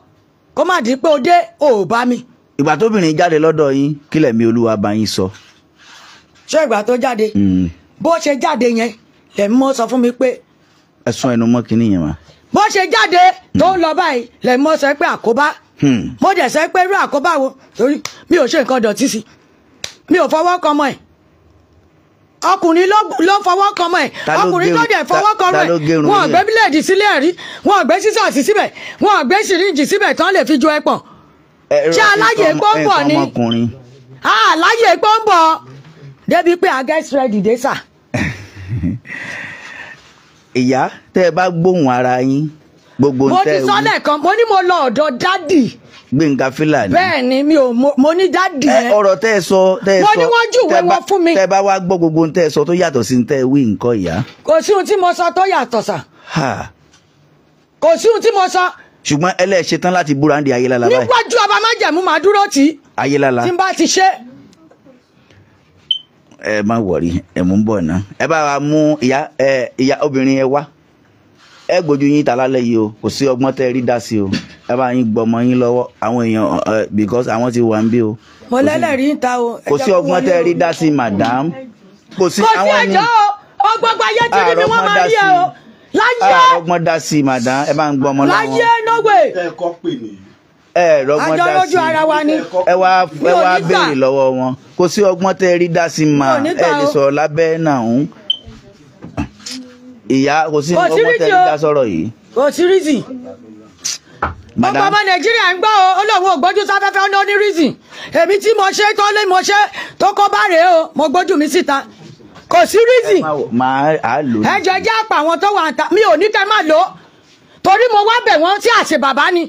kó má di pé o dé o ò bá mi. Ìgbà tóbìnrin jáde lọ́dọ̀ yín, kí lẹ̀mí Olúwa bá yín sọ? Ṣé ìgbà tó jáde? Bó ṣe jáde yẹn lẹ̀mí mọ́ sọ fún mi pé. Ẹ sún ẹnu mọ́ kínní yẹn mà. Bó ṣe jáde tó ń lọ báyìí lẹ̀mí mọ́ sọ pé àkóbá. Mo dẹ̀ sọ pé irú àkóbá wo, torí mi ò ṣe nǹkan dọ̀tí sí, mi ò fọwọ́ kan mọ́ ẹ̀. Ọkùnrin ló fọwọ́ kan mọ́ ẹ̀. Ọkùnrin tó dẹ̀ fọwọ́ kan rẹ̀, wọn ò gbé bíléèdì sílẹ̀ rí, wọn ò gbé sísọ̀sì síbẹ̀, wọn ò gbé síríǹjì síbẹ̀ tán lè fi ju ẹpọ̀n. Ṣé aláyè gbọ́ngbọ̀ ni? Aláyè gbọ́ngbọ̀ débi pé I get ready dé sà. Ìyá, tẹ́ ẹ bá gbóhùn ara yín gbogbo mo ti sọ lẹ́ẹ̀kan, mo ní mo lọ ọ̀dọ̀ dádì Gbénga Fílàní. Bẹ́ẹ̀ ni, mi ò mo ní dádì yẹn. Ọ̀rọ̀ tẹ́ ẹ sọ, tẹ́ ẹ sọ, mo ní wọ́n júwe wọn fún mi. Tẹ́ ẹ bá wá gbọ́ gbogbo tẹ́ ẹ sọ tó yàtọ̀ sí tẹ́ ẹ wí nǹkan, ìyá. Kò sí ohun tí mo sọ tó yàtọ̀ sà. Kò sí ohun tí mo sọ. Ṣùgbọ́n ẹlẹ́ṣẹ̀ tán láti búra ń di Ayélálá báyìí. Níwájú ọba májẹ̀mú máa dúró tì í. Ayélálá. Tí n bá ti ṣe. Ẹ má wọrí, ẹ mú bọ̀ ná. Ẹ bá wa mú ìyá, ìyá obìnrin ẹ wá. Ẹ gbójú yín ta lálẹ́ yìí o, kò sí ọgbọ́n tẹ́ rí dá sí o. Ẹ bá yín gbọmọ yín lọ́wọ́ àwọn èèyàn, because àwọn ti wà ń bí o. Mo lẹ́lẹ́rìí ń ta o. Kò sí ọgbọ́n tẹ́ rí dá sí, madam. Kò sí àwọn ní. Kò sí ẹjọ́ o, ọgbọ́n ayé tí rí mi wọ́n máa rí ẹ o. Láyé. Ọgbọ́n dá sí, madam, ẹ bá ń gbọmọ lọ́wọ́. Láyé no way. Ẹ kọ́ pè mí. Ẹ rọgbọ́n dá sí. Ẹ wá béèrè lọ́wọ́ wọn. Kò sí ọgbọ́n tẹ́ rí dá sí mà, ẹ lè sọ̀rọ̀ lábẹ́ náà ń. Ìyá, kò sí ọgbọ́n tẹ́ rí dá sọ̀rọ̀ yìí. Kò sí reason. Gbogbo ọmọ Nàìjíríà ń gbọ́ o, olóhùn ògbójú sáfẹ́fẹ́ ọ̀nà ní reason. Èmi tí mo ṣe tó lé mo ṣe tó kọ́ bá rèé o, mo gbójú mi síta. Kò sí reason. Ẹ jọ̀ọ́ ẹ jẹ́ àpà àwọn tó wà ń ta, mi ò ní kẹ́ má lò ó. Torí mo wá bẹ̀ wọ́n tí àṣẹ bàbá ni.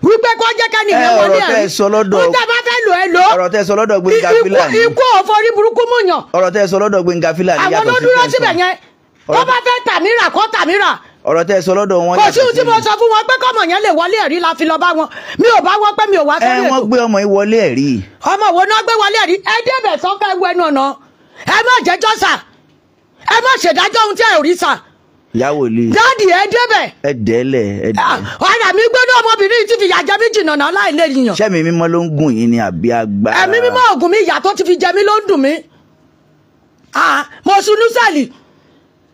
Wípé kó jẹ́ kẹ́ni ìyẹn wọlé ẹ̀rí. Ó tẹ́ bá fẹ́ lò ẹ lò. Ọ̀rọ̀ tẹ́ sọ lọ́dọ̀ Gbénga Fílàní. Ikú òfò orí burúkú mú yàn. Ọ̀rọ̀ tẹ́ sọ lọ́dọ̀ Gbénga Fílàní yàtọ̀ sí. Àwọn ló dúró síbẹ̀ yẹn. Tó bá fẹ́ tàmírà kó tàmírà. Ọ̀rọ̀ tẹ́ sọ lọ́dọ̀ wọn. Kò sí ohun tí mo sọ fún wọn pé kọ́mọ yẹn lè wọlé ẹ̀rí la fi lọ bá wọn. Mi ò bá wọn pé mi ò wá sórí ètò. Ẹ wọ́n gbé ọmọ yìí wọlé ẹ̀rí. Ọmọ wo náà gbé wọlé ẹ̀rí? Ẹ débẹ̀ sọ fẹ́ wọ ẹnu ọ̀nà. Ẹ má jẹ́jọ́ sà. Ẹ má ṣèdájọ́ ohun tí ẹ ò rí sà. Ìyàwó ilé. Dáàdì ẹ débẹ̀. Ẹ dẹ́lẹ̀ ẹ dẹ́. Ara mi gbóná, ọmọbìnrin ti fi ìyà jẹ mí jìnnà náà láì lè yàn. Ṣé ẹ̀mí mímọ́ ló ń gùn yín ni àbí agbára? Ẹ̀mí mímọ́ ògùn mi, ìyà tó ti fi jẹ mí ló ń dùn mí. Mo sunú sẹ́ẹ̀lì.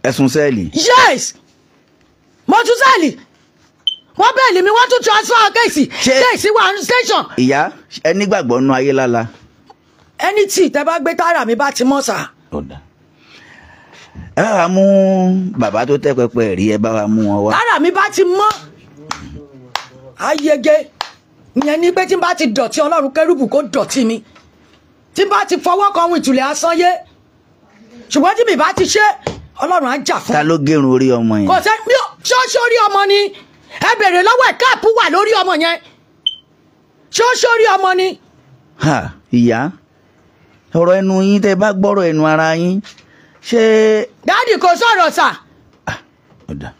Ẹ sun sẹ́ẹ̀lì. Yes, mo tún sẹ́ẹ̀lì. Wọ́n bẹ́ẹ̀lì mi, wọ́n tún transfer kéèsì. Kéèsì wà ní station. Ìyá, ẹ nígbàgbọ́ nú Ayélálá. Ẹni tí tẹ bá gbé tára mi bá ti mọ́ sà. Ọ̀dà. Ẹ bá wa mú bàbá tó tẹ́ pẹpẹ rí, ẹ bá wa mú wọn wá. Tára mi bá ti mọ́, ayege ìyẹn ni pé tí n bá ti dọ̀tí Ọlọ́run kérúbù kó dọ̀tí mi, tí n bá ti fọwọ́ kan ohun ìtùlẹ̀ asán yé, ṣùgbọ́n tí mi bá ti ṣe, Ọlọ́run á jà fún. Ta ló gérun orí ọmọ yẹn? Kò sẹ́ mi ò ṣọ́ọ́ṣọ́ orí ọmọ ni, ẹ bèrè lọ́wọ́ ẹ̀, káàpù wà lórí ọmọ yẹn, ṣọ́ọ́ṣọ́ orí ọmọ ni. Ha, ìyá, ọ̀rọ̀ ẹnu yín tẹ́ bá gbọ́rọ̀ ẹnu ara yín ṣé. Dáàdì kò sọ̀rọ̀ sà.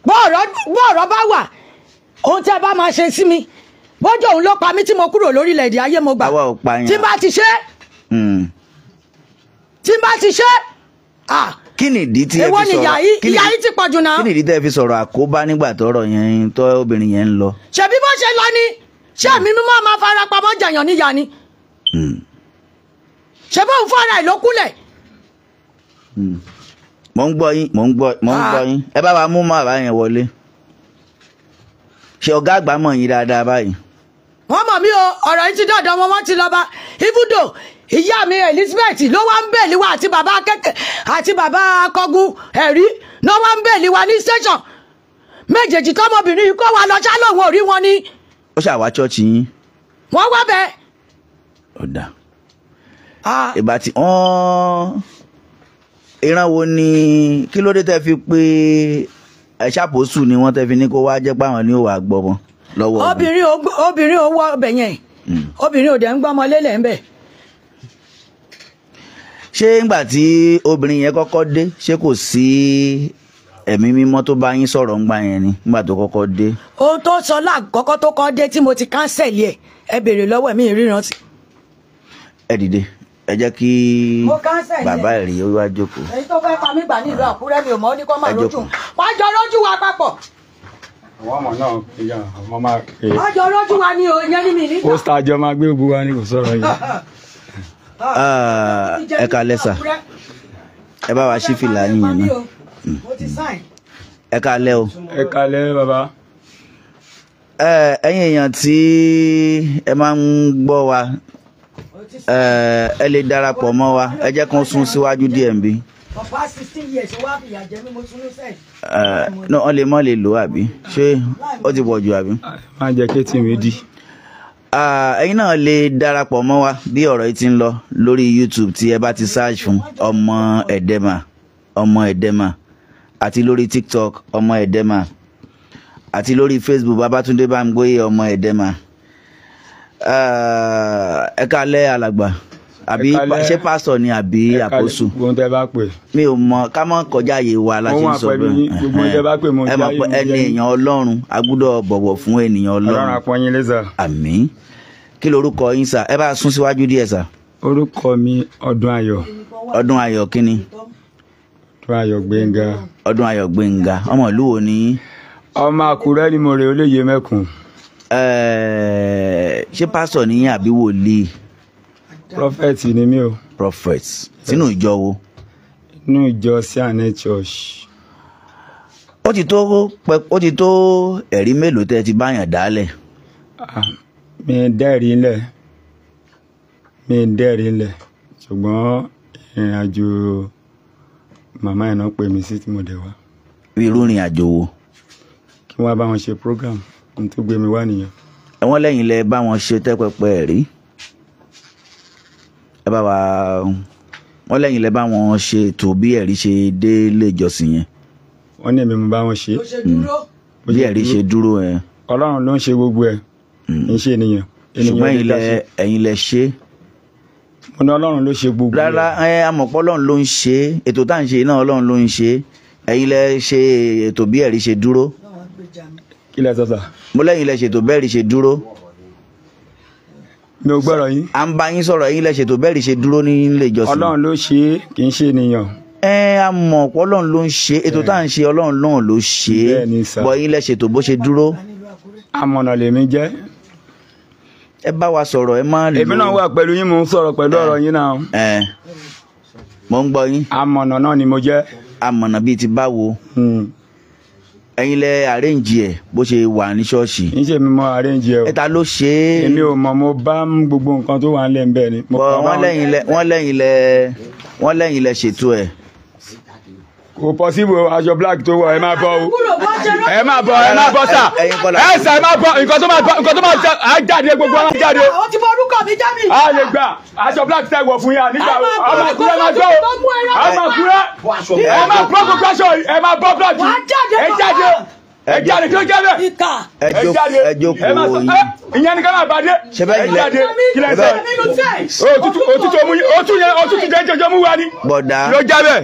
Bọ́ọ̀rọ̀ bá wà, ohun tí ẹ bá máa ṣe sí mi, bójú òun ló pa mí tí mo kúrò lórílẹ̀‐èdè ayé mo gbà. Àwa ò pa yẹn. Tí n bá ti ṣe, tí n bá ti ṣe, Kí ni ìdí tí ẹ fi sọ̀rọ̀? Ìyá yìí ti pọ̀jù náà. Kí ni ìdí tí ẹ fi sọ̀rọ̀ àkóbá nígbà tọ́rọ̀ yẹn tọ́ obìnrin yẹn ń lọ? Ṣebí bó ṣe lọ ni, ṣé ẹ̀mí mímọ́ máa fara pamọ́ jẹ̀yàn níyà ni? Ṣé bóun fọ́ra ẹ̀ ló kúnlẹ̀? Mò ń gbọ́ yín, mò ń gbọ́ yín. Ẹ bá wa mú bàbá yẹn wọlé. Ṣé ọ̀gá àgbà mọ̀ yín dáadáa báyìí? Wọ́n mọ̀ mí o, ọ̀rọ̀ yìí ti dọ̀dọ̀ wọn, wọ́n ti lọ bá ibùdó. Ìyá mi Elizabeth ló wá ń bèèlì wa àti bàbá akẹ́kẹ́ àti bàbá akọgun ẹ̀rí ló wá ń bèèlì wa ní station méjèèjì tọmọbìnrin yìí kó wa lọ ṣálóhùn orí wọn ni. Ó ṣàwá chọ́ọ̀chì yín. Wọ́n wá bẹ́ẹ̀. Ó dà. Ìgbà tí wọ́n ìran wo ni kí ló dé tẹ́ fi pé ṣàpòsù ni wọ́n tẹ́ fi ní kó wá jẹ́ páwọn ni ó wà gbọ́ wọn lọ́wọ́. Obìnrin ò wọ ọbẹ̀ yẹn, obìnrin ò dẹ̀ ń gbọ́mọ lélẹ̀ ń bẹ̀. Ṣé ńgbà tí obìnrin yẹn kọ́kọ́ dé, ṣé kò sí ẹ̀mí mímọ́ tó bá yín sọ̀rọ̀ ńgbà yẹn ni ńgbà tó kọ́kọ́ dé? Ohun tó sọ lákọ́kọ́ tó kọ́ dé tí mo ti káńsẹ̀lì ẹ̀, ẹ béèrè lọ́wọ́ mi ìríran sí. Ẹ dìde, ẹ jẹ́ kí bàbá ẹ̀rí ó wá jókòó. Èyí tó fẹ́ pa mí gbà nílùú Àkúrẹ́ mi ò mọ̀, ó ní kó máa rójú. Wọ́n jọ rójú wa papọ̀. Àwọn ọmọ náà ìyá àwọn máa pè é. Wọ́n jọ rójú wa ni o, ìyẹn ní mi nígbà. Ó sàjọ máa gbé gbogbo wa ní kò sọ̀rọ̀ yìí. Ẹ káalẹ́ sà, ẹ bá wa ṣí fìlà yín yẹn náà. Ẹ káalẹ́ o. Ẹ káalẹ́ bàbá. Ẹ̀yin èèyàn tí ẹ máa ń gbọ́ wa, ẹ lè darapọ̀ mọ́ wa, ẹ jẹ́ kán sún síwájú díẹ̀ nbí. Náà wọ́n lè mọ́ lè lò àbí ṣé ó ti pọ̀ jù àbí. Má jẹ́ kí tí mi di. Ẹ̀yin náà lè darapọ̀ mọ́ wa bí ọ̀rọ̀ yìí ti ń lọ lórí YouTube tí ẹ bá ti search fún Ọmọ Ẹ̀dẹ́mà, Ọmọ Ẹ̀dẹ́mà, àti lórí TikTok Ọmọ Ẹ̀dẹ́mà, àti lórí Facebook Babátúndé Bámgbóyè Ọmọ Ẹ̀dẹ́mà. Ẹ káalẹ́ alàgbà, àbí ṣé pásítọ̀ ni àbí àpòsù? Mi ò mọ̀, ká mọ̀ kọjá àyè wa la ṣe ń sọ bẹ́ẹ̀. Ẹ mọ̀ pé ẹni èèyàn Ọlọ́run, a gbọ́dọ̀ bọ̀wọ̀ fún ènìyàn Ọlọ́run. Ọlọ́run apọ́yín lé sà. Àmín. Kí lorúkọ yín sà? Ẹ bá sún síwájú díẹ̀ sà. Orúkọ mi Ọdún Ayọ̀. Ọdún Ayọ̀ kíni? Ọdún Ayọ̀ Gbénga. Ọdún Ayọ̀ Gbénga, ọmọ ìlú wo ni? Ọmọ Àkúrẹ́ ni mo rè, olóye mẹ́kun. Ṣé pásítọ̀ ni yín àbí wòlíì? Prophet ni mí o. Prophet. Sínú ìjọ wo? Inú ìjọ C&A Church. Ó ti tó ẹ̀rí mélòó tẹ́ ti báyàn dálẹ̀? Mi dẹ́rìí ńlẹ̀, ṣùgbọ́n ìrìn àjò màmá ẹ̀ náà pè mí sí tí mo dẹ̀ wá. Irú ìrìn àjò wo? Kí wọ́n bá wọn ṣe program, ohun tó gbé mi wá nìyẹn. Wọ́n lẹ́yìn lẹ bá wọn ṣe tẹ́pẹpẹ ẹ̀rí. Ẹ bá wa, wọ́n lẹ́yìn lẹ bá wọn ṣe ètò bí ẹ̀rí ṣe dé ilé ìjọsìn yẹn. Wọ́n ní èmi mo bá wọn ṣe. Bí ẹ̀rí ṣe dúró ẹ. Ọlọ́run ló ń ṣe gbogbo ẹ̀, kì í ṣe ènìyàn. Ṣùgbọ́n ẹ̀yin lẹ ṣe. Mo ní Ọlọ́run ló ṣe gbogbo ẹ̀. Rárá, ẹ amọ̀pọ̀ Ọlọ́run ló ń ṣe ètò tá à ń ṣe náà, Ọlọ́run ló ń ṣe. Ẹ̀yin lẹ ṣe ètò bí ẹ̀rí ṣe dúró. Kí lẹ sọ sà? Mo lẹ́yìn lẹ ṣètò bẹ́ẹ̀rí ṣe dúró. Mi ò gbọ́rọ̀ yín. À ń bá yín sọ̀rọ̀, ẹ̀yin lẹ ṣètò bẹ́ẹ̀rí ṣe dúró ní ilé ìjọsìn. Ọlọ́run ló ṣe é, kì í ṣe ènìyàn. Ẹ a mọ̀ pé Ọlọ́run ló ń ṣe ètò tá à ń ṣe, Ọlọ́run náà ló ṣe é. Bọ̀ ẹ̀yin lẹ ṣètò bó ṣe dúró. Amọ̀nà lèmi jẹ́. Ẹ bá wa sọ̀rọ̀, ẹ má lò. Èmi náà wà pẹ̀lú yín, mò ń sọ̀rọ̀ pẹ̀lú ọ̀rọ̀ yín náà. Ẹ mo ń gbọ́ yín. Amọ̀nà náà ni mo jẹ́. Amọ̀nà bíi ti báwo? Ẹ̀yin lẹ arrange ẹ̀ bó ṣe wà ní ṣọ́ọ̀ṣì. Ń ṣe mi mọ arrange ẹ o. Ẹ ta ló ṣe é? Èmi ò mọ̀, mo bá gbogbo nǹkan tó wà ń lẹ̀ ń bẹ̀ ni. Wọ́n lẹ́yìn lẹ ṣètò ẹ̀. Kò possible, aṣọ black tó wọ̀, ẹ máa bọ̀ o. Ẹ máa bọ̀, ẹ máa bọ̀ sà. Ẹ sà, ẹ máa bọ̀, nǹkan tó máa jẹ, á jáde, gbogbo á jáde. Ó ti bọ orúkọ mi já mi. A lè gbà, aṣọ black tẹ wọ̀ fún yà nígbà wo. Ọmọ Àkúrẹ́ máa gbọ́ o. Ọmọ Àkúrẹ́, ẹ máa bọ́ gbogbo aṣọ yìí, ẹ máa bọ́ black yìí. Ẹ jáde, ẹ jáde, kí ló jẹ́ bẹ́ẹ̀? Ẹ jókòó yín. Ìyẹn ni ká máa bàdé. Ẹ jáde, kí lẹ sọ? Òtútù mú òtútù òtútù jẹjẹjọ mú wa ni. Bọ̀dá. Ló jẹ́ bẹ́ẹ̀.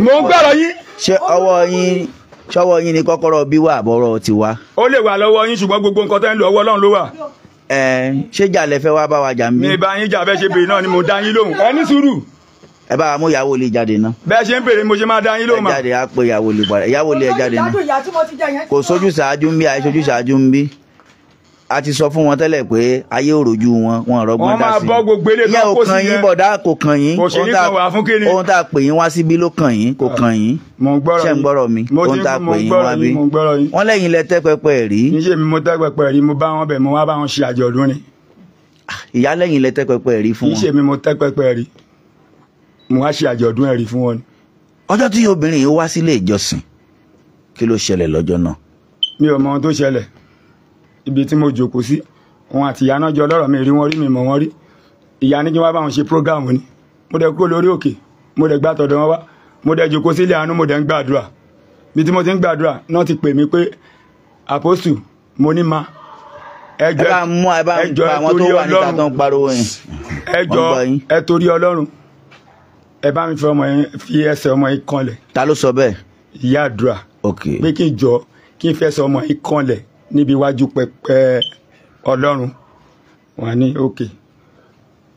Mò ń gbọ́rọ̀ yín. Ṣé ọwọ́ yín ni kọ́kọ́rọ́ bí wà àbọ̀rọ̀ ti wá? Ó lè wà lọ́wọ́ yín, ṣùgbọ́n gbogbo nǹkan tẹ́ ń lò ọwọ́ Ọlọ́run ló wà. Ẹ ṣé jà lẹ fẹ́ wá bá wa jà ń bí? Mi bá yín jà, bẹ́ẹ̀ ṣe bèrè náà ni mo dá yín lóhùn. Ẹ ní sùúrù. Ẹ bá wa mú ìyàwó ilé jáde náà. Bẹ́ẹ̀ ṣe ń bèrè mo ṣe máa dá yín lóhùn mà. Ẹ jáde á pé ìyàwó ilé padà. Ìyàwó ilé ẹ jáde náà. Kò sójú ṣáájú ń bí, àìsójú ṣáájú ń bí. A ti sọ fún wọn tẹ́lẹ̀ pé ayé òròjú wọn, wọn rọgbọ́n dá sí. Wọ́n máa bọ́ gbogbo ilé kan kó sí yẹn. Ìyẹn ò kàn yín bọ̀dá, kò kàn yín. Ohun tá a pè yín wá síbí ló kàn yín, kò kàn yín. Ṣé ń gbọ́rọ̀ mi? Ohun tá a pè yín wá bí. Wọ́n lẹ́yìn lẹ tẹ́ pẹpẹ rí. Kì í ṣe mi mo tẹ́ pẹpẹ rí, mo bá wọn bẹ̀, mo wá bá wọn ṣe àjọ̀dún ni. Ìyá lẹ́yìn lẹ tẹ́ pẹpẹ rí fún wọn. Kì í ṣe mi mo tẹ́ pẹpẹ rí, mo wá ṣe àjọ̀dún ẹ̀rí fún wọn. Ọjọ́ tí obìnrin yìí wá sílé ìjọsìn, kí ló ṣẹlẹ̀ lọ́jọ́ náà? Mi ò mọ ohun tó ṣẹlẹ̀. Ibi tí mo jókòó sí, òun àti ìyá náà jọ lọ́rọ̀ mi rí, wọ́n rí mi mọ̀ wọ́n rí. Ìyá ní kí wọ́n bá wọn ṣe prógáàmù ni. Mo dẹ̀ kúrò lórí òkè, mo dẹ̀ gbà tọ̀dọ̀ wọn wá, mo dẹ̀ jókòó sílé àánú, mo dẹ̀ ń gbàdúrà. Ibi tí mo ti ń gbàdúrà náà ti pè mí pé àpọ́sù, mo ní ma. Ẹ jọ̀ọ́ ẹ torí Ọlọ́run, ẹ bá mi fi ọmọ yẹn, fi ẹsẹ̀ ọmọ yẹn kanlẹ̀. Ta ló sọ bẹ́ẹ̀? Ìyá àdúrà. Pé kí n jọ kí n fẹsẹ̀ ọmọ yẹn kanlẹ̀ níbi iwájú pẹpẹ Ọlọ́run. Wọ́n ní òkè.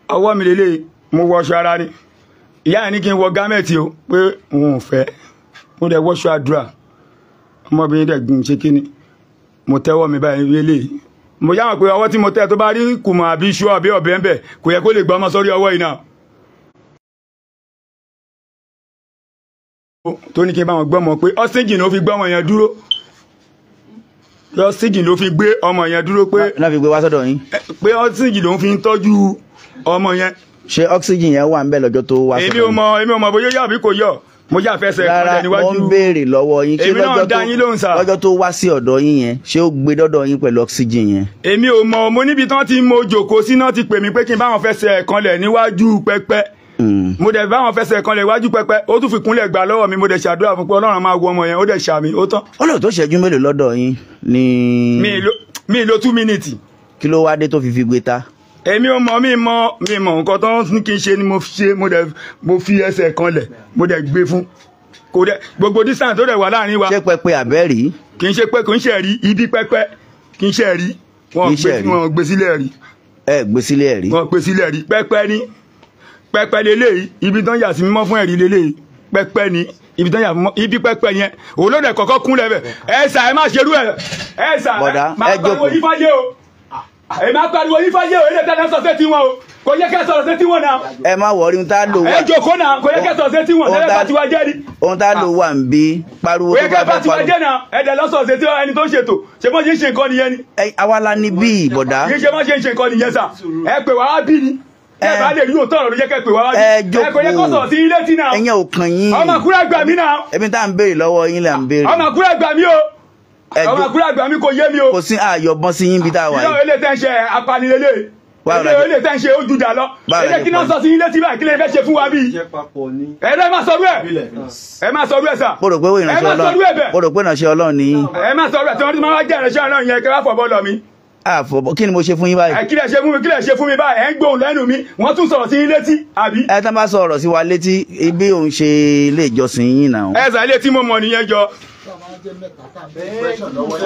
Ọwọ́ mi lélẹ̀, mo wọṣọ ara ni. Ìyá yẹn ní kí n wọ gámẹ̀tì o, pé òun ò fẹ́. Mo dẹ̀ wọṣọ àdúrà. Ọmọbìnrin dẹ̀ gùn ṣe kíni. Mo tẹ́wọ́ mi báyìí lélẹ̀. Mo yá wọn pé ọwọ́ tí mo tẹ́ tó bá rí kùmọ̀ àbí iṣu àbí ọ̀bẹ ń bẹ̀, kò yẹ kó lè gbọ́ ọmọ sórí ọwọ́ yìí náà. Tó ní kí n bá wọn gbọ́mọ pé ọ́síjìn ló fi gbọ́ ọmọ yẹn dúró. Ọ́síjìn ló fi gbé ọmọ yẹn dúró pé. Náà fi gbé wá sọ́dọ̀ yín. Pé ọ́síjìn ló fi ń tọ́jú ọmọ yẹn. Ṣé ọ́síjìn yẹn wà ń bẹ̀ lọ́jọ́ tó wá sọ́dọ̀ yín? Èmi ò mọ̀ bóyá yọ àbí kò yọ. Mo yà fẹsẹ̀ kọlẹ̀ níwájú. Rárá, mo ń béèrè lọ́wọ́ yín. Èmi náà dá yín lóhùn sá. Lọ́jọ́ tó wá sí ọ̀dọ̀ yín yẹn, ṣé ó gbé dọ́dọ̀ yín pẹ̀lú ọ́síjìn yẹn? Èmi ò mọ̀, mo níbi tán tí mo jòkó sí náà ti pè mí pé kí n bá wọn fẹsẹ̀ kọlẹ̀ níwájú pẹpẹ. Mo dẹ̀ bá wọn fẹsẹ̀ kanlẹ̀ iwájú pẹpẹ, ó tún fi kúnlẹ̀ gbà lọ́wọ́ mi. Mo dẹ̀ ṣàdúrà fún pé Ọlọ́run máa wo ọmọ yẹn, ó dẹ̀ ṣàmì, ó tán. Ó lò tó ṣẹ́jú mélòó lọ́dọ̀ yín ní. Mi lo 2 minutes. Kí ló wá dé tó fi fi gbé ta? Èmi ò mọ̀, mi mọ̀ nǹkan tó ń kí n ṣe ni mo ṣe. Mo fi ẹsẹ̀ kanlẹ̀, mo dẹ̀ gbé fún. Kò dẹ̀ gbogbo distance tó dẹ̀ wà láàrin wa. Ṣé pẹpẹ àbẹ́rí? Kì í ṣe pé, kì í ṣe rí ibi pẹpẹ, kì í ṣe rí. Wọ́n gbé sílẹ̀ rí. Ẹ gbé sílẹ̀ rí. Wọ́n gbé sílẹ̀ rí pẹpẹ ni. Pẹpẹ leléyìí, ibi tán yà sí mímọ́ fún ẹ̀rí leléyìí. Pẹpẹ ni ibi tán yà mímọ́, ibi pẹpẹ yẹn òun ló dẹ̀ kọ́kọ́ kún lẹ́bẹ̀. Ẹ sà, ẹ má ṣerú ẹ. Ẹ sà, máa pariwo yín fáyé o. Ẹ má pariwo yín fáyé o, ilé tẹ́lẹ̀ sọ sétí wọn o. Kò yẹ kẹ́ sọ̀rọ̀ sétí wọn náà. Ẹ má wọrí, ohun tá a lò wà. Ẹ jókòó náà, kò yẹ kẹ́ sọ̀rọ̀ sétí wọn, tẹ́lẹ̀ bá ti wá jẹ́ ni. Ohun tá a lò wà ń bí pariwo tó bá fẹ́ pariwo. Kò yẹ kẹ́ bá ti wá jẹ́ náà, ẹ dẹ̀ lọ sọ̀rọ̀ sétí ẹni tó ń ṣètò. Ṣé bọ́n ṣe ń ṣe nǹkan nìyẹn ni? Àwa la ní bí bọ̀dá. Kì í ṣe bọ́n ṣe ń ṣe nǹkan nìyẹn sà. Ẹ pè wá bí ni. Ẹ bá lè rí òótọ́ ọ̀rọ̀ ló jẹ́ kẹ́ pè wá wá. Ẹ jókòó. Ẹ kò yẹ kó sọ̀rọ̀ sí ilé tí náà. Ẹ̀yin ò kàn yín. Ọmọ àkúrẹ́ gbà mí náà. Ẹbí tá à ń béèrè lọ́wọ́ yín là ń béèrè. Ọmọ àkúrẹ́ gbà mí o. Ọmọ àkúrẹ́ gbà mí, kò yé mi o. Kò sí àyọ̀bọ́n sí yín bí tá a wà yìí. Ilé tẹ́ ń ṣe apanilélé. Ilé tẹ́ ń ṣe ojú dà lọ. Ilé kí náà sọ sí ilé tí báyìí, kí lè fẹ́ ṣe fún wa bí? Ẹ má sọrú ẹ̀. Ẹ má sọrú ẹ̀ sà. Mo rò pé ìránṣẹ́ Ọlọ́run ni. Ẹ má sọrú ẹ̀, tí wọ́n ti máa jẹ́ ìránṣẹ́ Ọlọ́run yẹn kẹ́ wá fọ̀ bọ́ lọ mi. Àfọ̀bọ̀ kí ni mo ṣe fún yín báyìí? Ẹ kí lẹ ṣe fún mi, kí lẹ ṣe fún mi báyìí? Ẹ ń gbóhùn lẹ́nu mi, wọ́n tún sọ̀rọ̀ sí yín létí, àbí? Ẹ tán bá sọ̀rọ̀ sí wa létí, ibi òun ṣe ilé ìjọsìn yín náà. Ẹ sà, ilé tí mo mọ̀ nìyẹn jọ.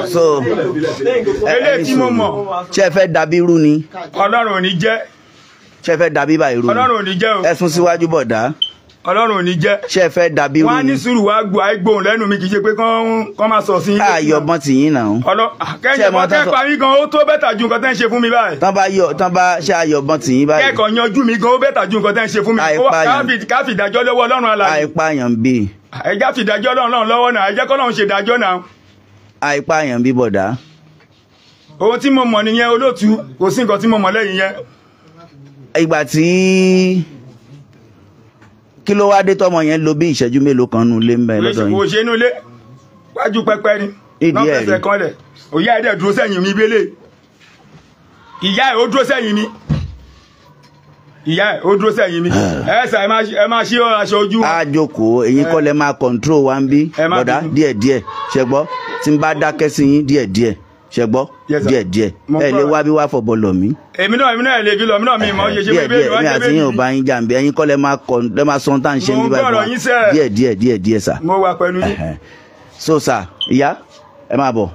So ilé tí mo mọ̀. Ṣé ẹ fẹ́ dàbí irú ni? Ọlọ́run ò ní jẹ́. Ṣé ẹ fẹ́ dàbí báyìí irú ni? Ọlọ́run ò ní jẹ́ o. Ẹ sún síwájú bọ̀dá. Ọlọ́run ò ní jẹ́. Ṣé ẹ fẹ́ dàbí irú ni? Wọ́n á ní sùúrù wá gbọ́ àìgbóhùn lẹ́nu mi, kì í ṣe pé kán máa sọ sí yín. Àyọ̀bọ̀n tì yín náà. Kẹ́kọ̀ọ́ mi gan, ó tó bẹ́tà ju nǹkan tẹ́ ń ṣe fún mi báyìí. Tán bá ṣe àyọ̀bọ̀n tì yín báyìí. Kẹ́kọ̀ọ́ yanjú mi gan, ó bẹ́tà ju nǹkan tẹ́ ń ṣe fún mi. Ká fi ìdájọ́ lọ́wọ́ Ọlọ́run alààyè. Àìpààyàn bí. Ẹ já fi ìdájọ́ Ọlọ́run lọ́wọ́ náà, ẹ jẹ́ k'Ọlọ́run ṣe ìdájọ́ náà. Àìpààyàn bí bọ̀dá. Ohun tí mo mọ̀ nìyẹn olóòtú, kò sí nǹkan tí mo mọ̀ lẹ́yìn yẹn. Ìgbà tí kí ló wá dé tọmọ yẹn lò bí ìṣẹ́jú mélòó kan nù lé ń bẹ lọ́dọ̀ yín? Kò ṣe inú ilé, wájú pẹpẹ ni. Ìdí ẹ̀ rí. Kanlẹ̀, òyà ẹ̀ dẹ̀ dúró sẹ́yìn mi bẹ́lẹ̀. Ìyá ẹ̀ ó dúró sẹ́yìn mi. Ìyá ẹ̀ ó dúró sẹ́yìn mi. Ẹ sà, ẹ máa ṣí aṣọ ojú. A jókòó, èyí kọ́ lẹ máa kọ̀ǹtró wa ń bí bọ̀dá díẹ̀díẹ̀, ṣẹ gbọ́? Tí n bá dákẹ́ sí yín díẹ̀díẹ̀, ṣẹ gbọ́? Díẹ̀díẹ̀. Ẹ lè wá bí wá fọ̀bọ̀ lọ̀ mí. Èmi náà lè fi lọ, èmi náà mi mọ̀ ṣe ṣe díẹ̀ díẹ̀. Èmi àti yín ò bá yín jàǹbí, ẹ̀yin kọ́ lẹ máa sọ tá à ń ṣe níbí báyìí. Díẹ̀ díẹ̀ díẹ̀ díẹ̀ sà. Mo wà pẹ̀lú yín. So sà, ìyá ẹ máa bọ̀.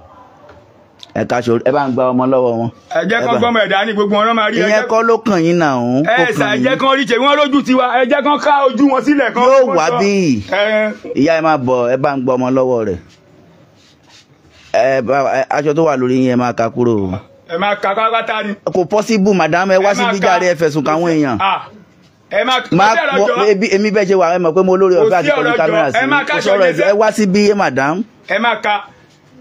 Ẹ káṣọ, ẹ bá ń gba ọmọ lọ́wọ́ wọn. Ẹ jẹ́ kán gbọ́mọ ẹ̀dá ní gbogbo wọn máa rí. Ìyẹn kọ́ ló kàn yín náà ń. Ẹ ṣà, ẹ jẹ́ kán rí ṣe wọ́n lójú tiwa, ẹ jẹ́ kán ká ojú wọn sílẹ̀ kan. Yóò wá bí ìyá ẹ máa bọ̀, ẹ bá ń gba ọmọ lọ́wọ́ rẹ̀. Ẹ bá aṣọ tó wà lórí yín ẹ máa ka kúrò. Ẹ máa ka pátá ni. Kò possible madam, ẹ wá síbí jàre, ẹ fẹ̀sùn káwọn èèyàn. Ẹ máa èmi bẹ́ẹ̀ ṣe wà, ẹ mọ̀ pé mo lórí ọ̀fẹ́ àti kọjú kámẹ́rà sí. Ẹ wá síbí madam. Ẹ máa ka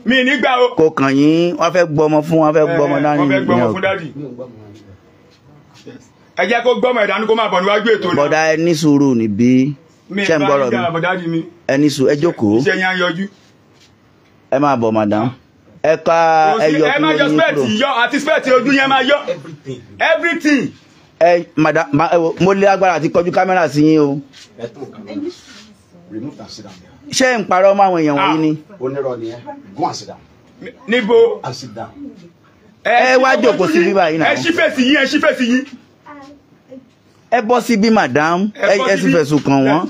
mi nígbà o. Kò kàn yín, wọ́n fẹ́ gbọ́mọ fún, wọ́n fẹ́ gbọ́mọ dání. Wọ́n fẹ́ gbọ́mọ fún dádì. Ẹ jẹ́ kó gbọ́mọ ẹ̀dánú kó máa bọ̀ níwájú ètò náà. Bọ̀dá ẹ ní sùúrù níbí. Ṣé ń gbọ́rọ̀ mi? Ẹ ní sùúrù, ẹ jókòó. Iṣẹ́ yẹn á yọjú. Ẹ máa bọ̀ madam. Ẹ ká ẹ yọ kúrò ní kúrò. Ẹ máa yọ spẹ́ẹ̀tì yọ àti spẹ́ẹ̀tì ojú yẹn máa yọ. Everything. Ẹ madam, mo lé agbára àti kọjú kámẹ́rà sí yín o. Ṣé ń parọ́ mọ́ àwọn èèyàn wọ̀nyí ni. Onírọ́ ni ẹ, go and sit down. Níbo? And sit down. Ẹ wá jókòó sí bíbá yìí náà. Ẹ ṣí fèsì yín, ẹ ṣí fèsì yín. Ẹ bọ́ síbí madam, ẹ sì fẹ̀sùn kàn wọ́n.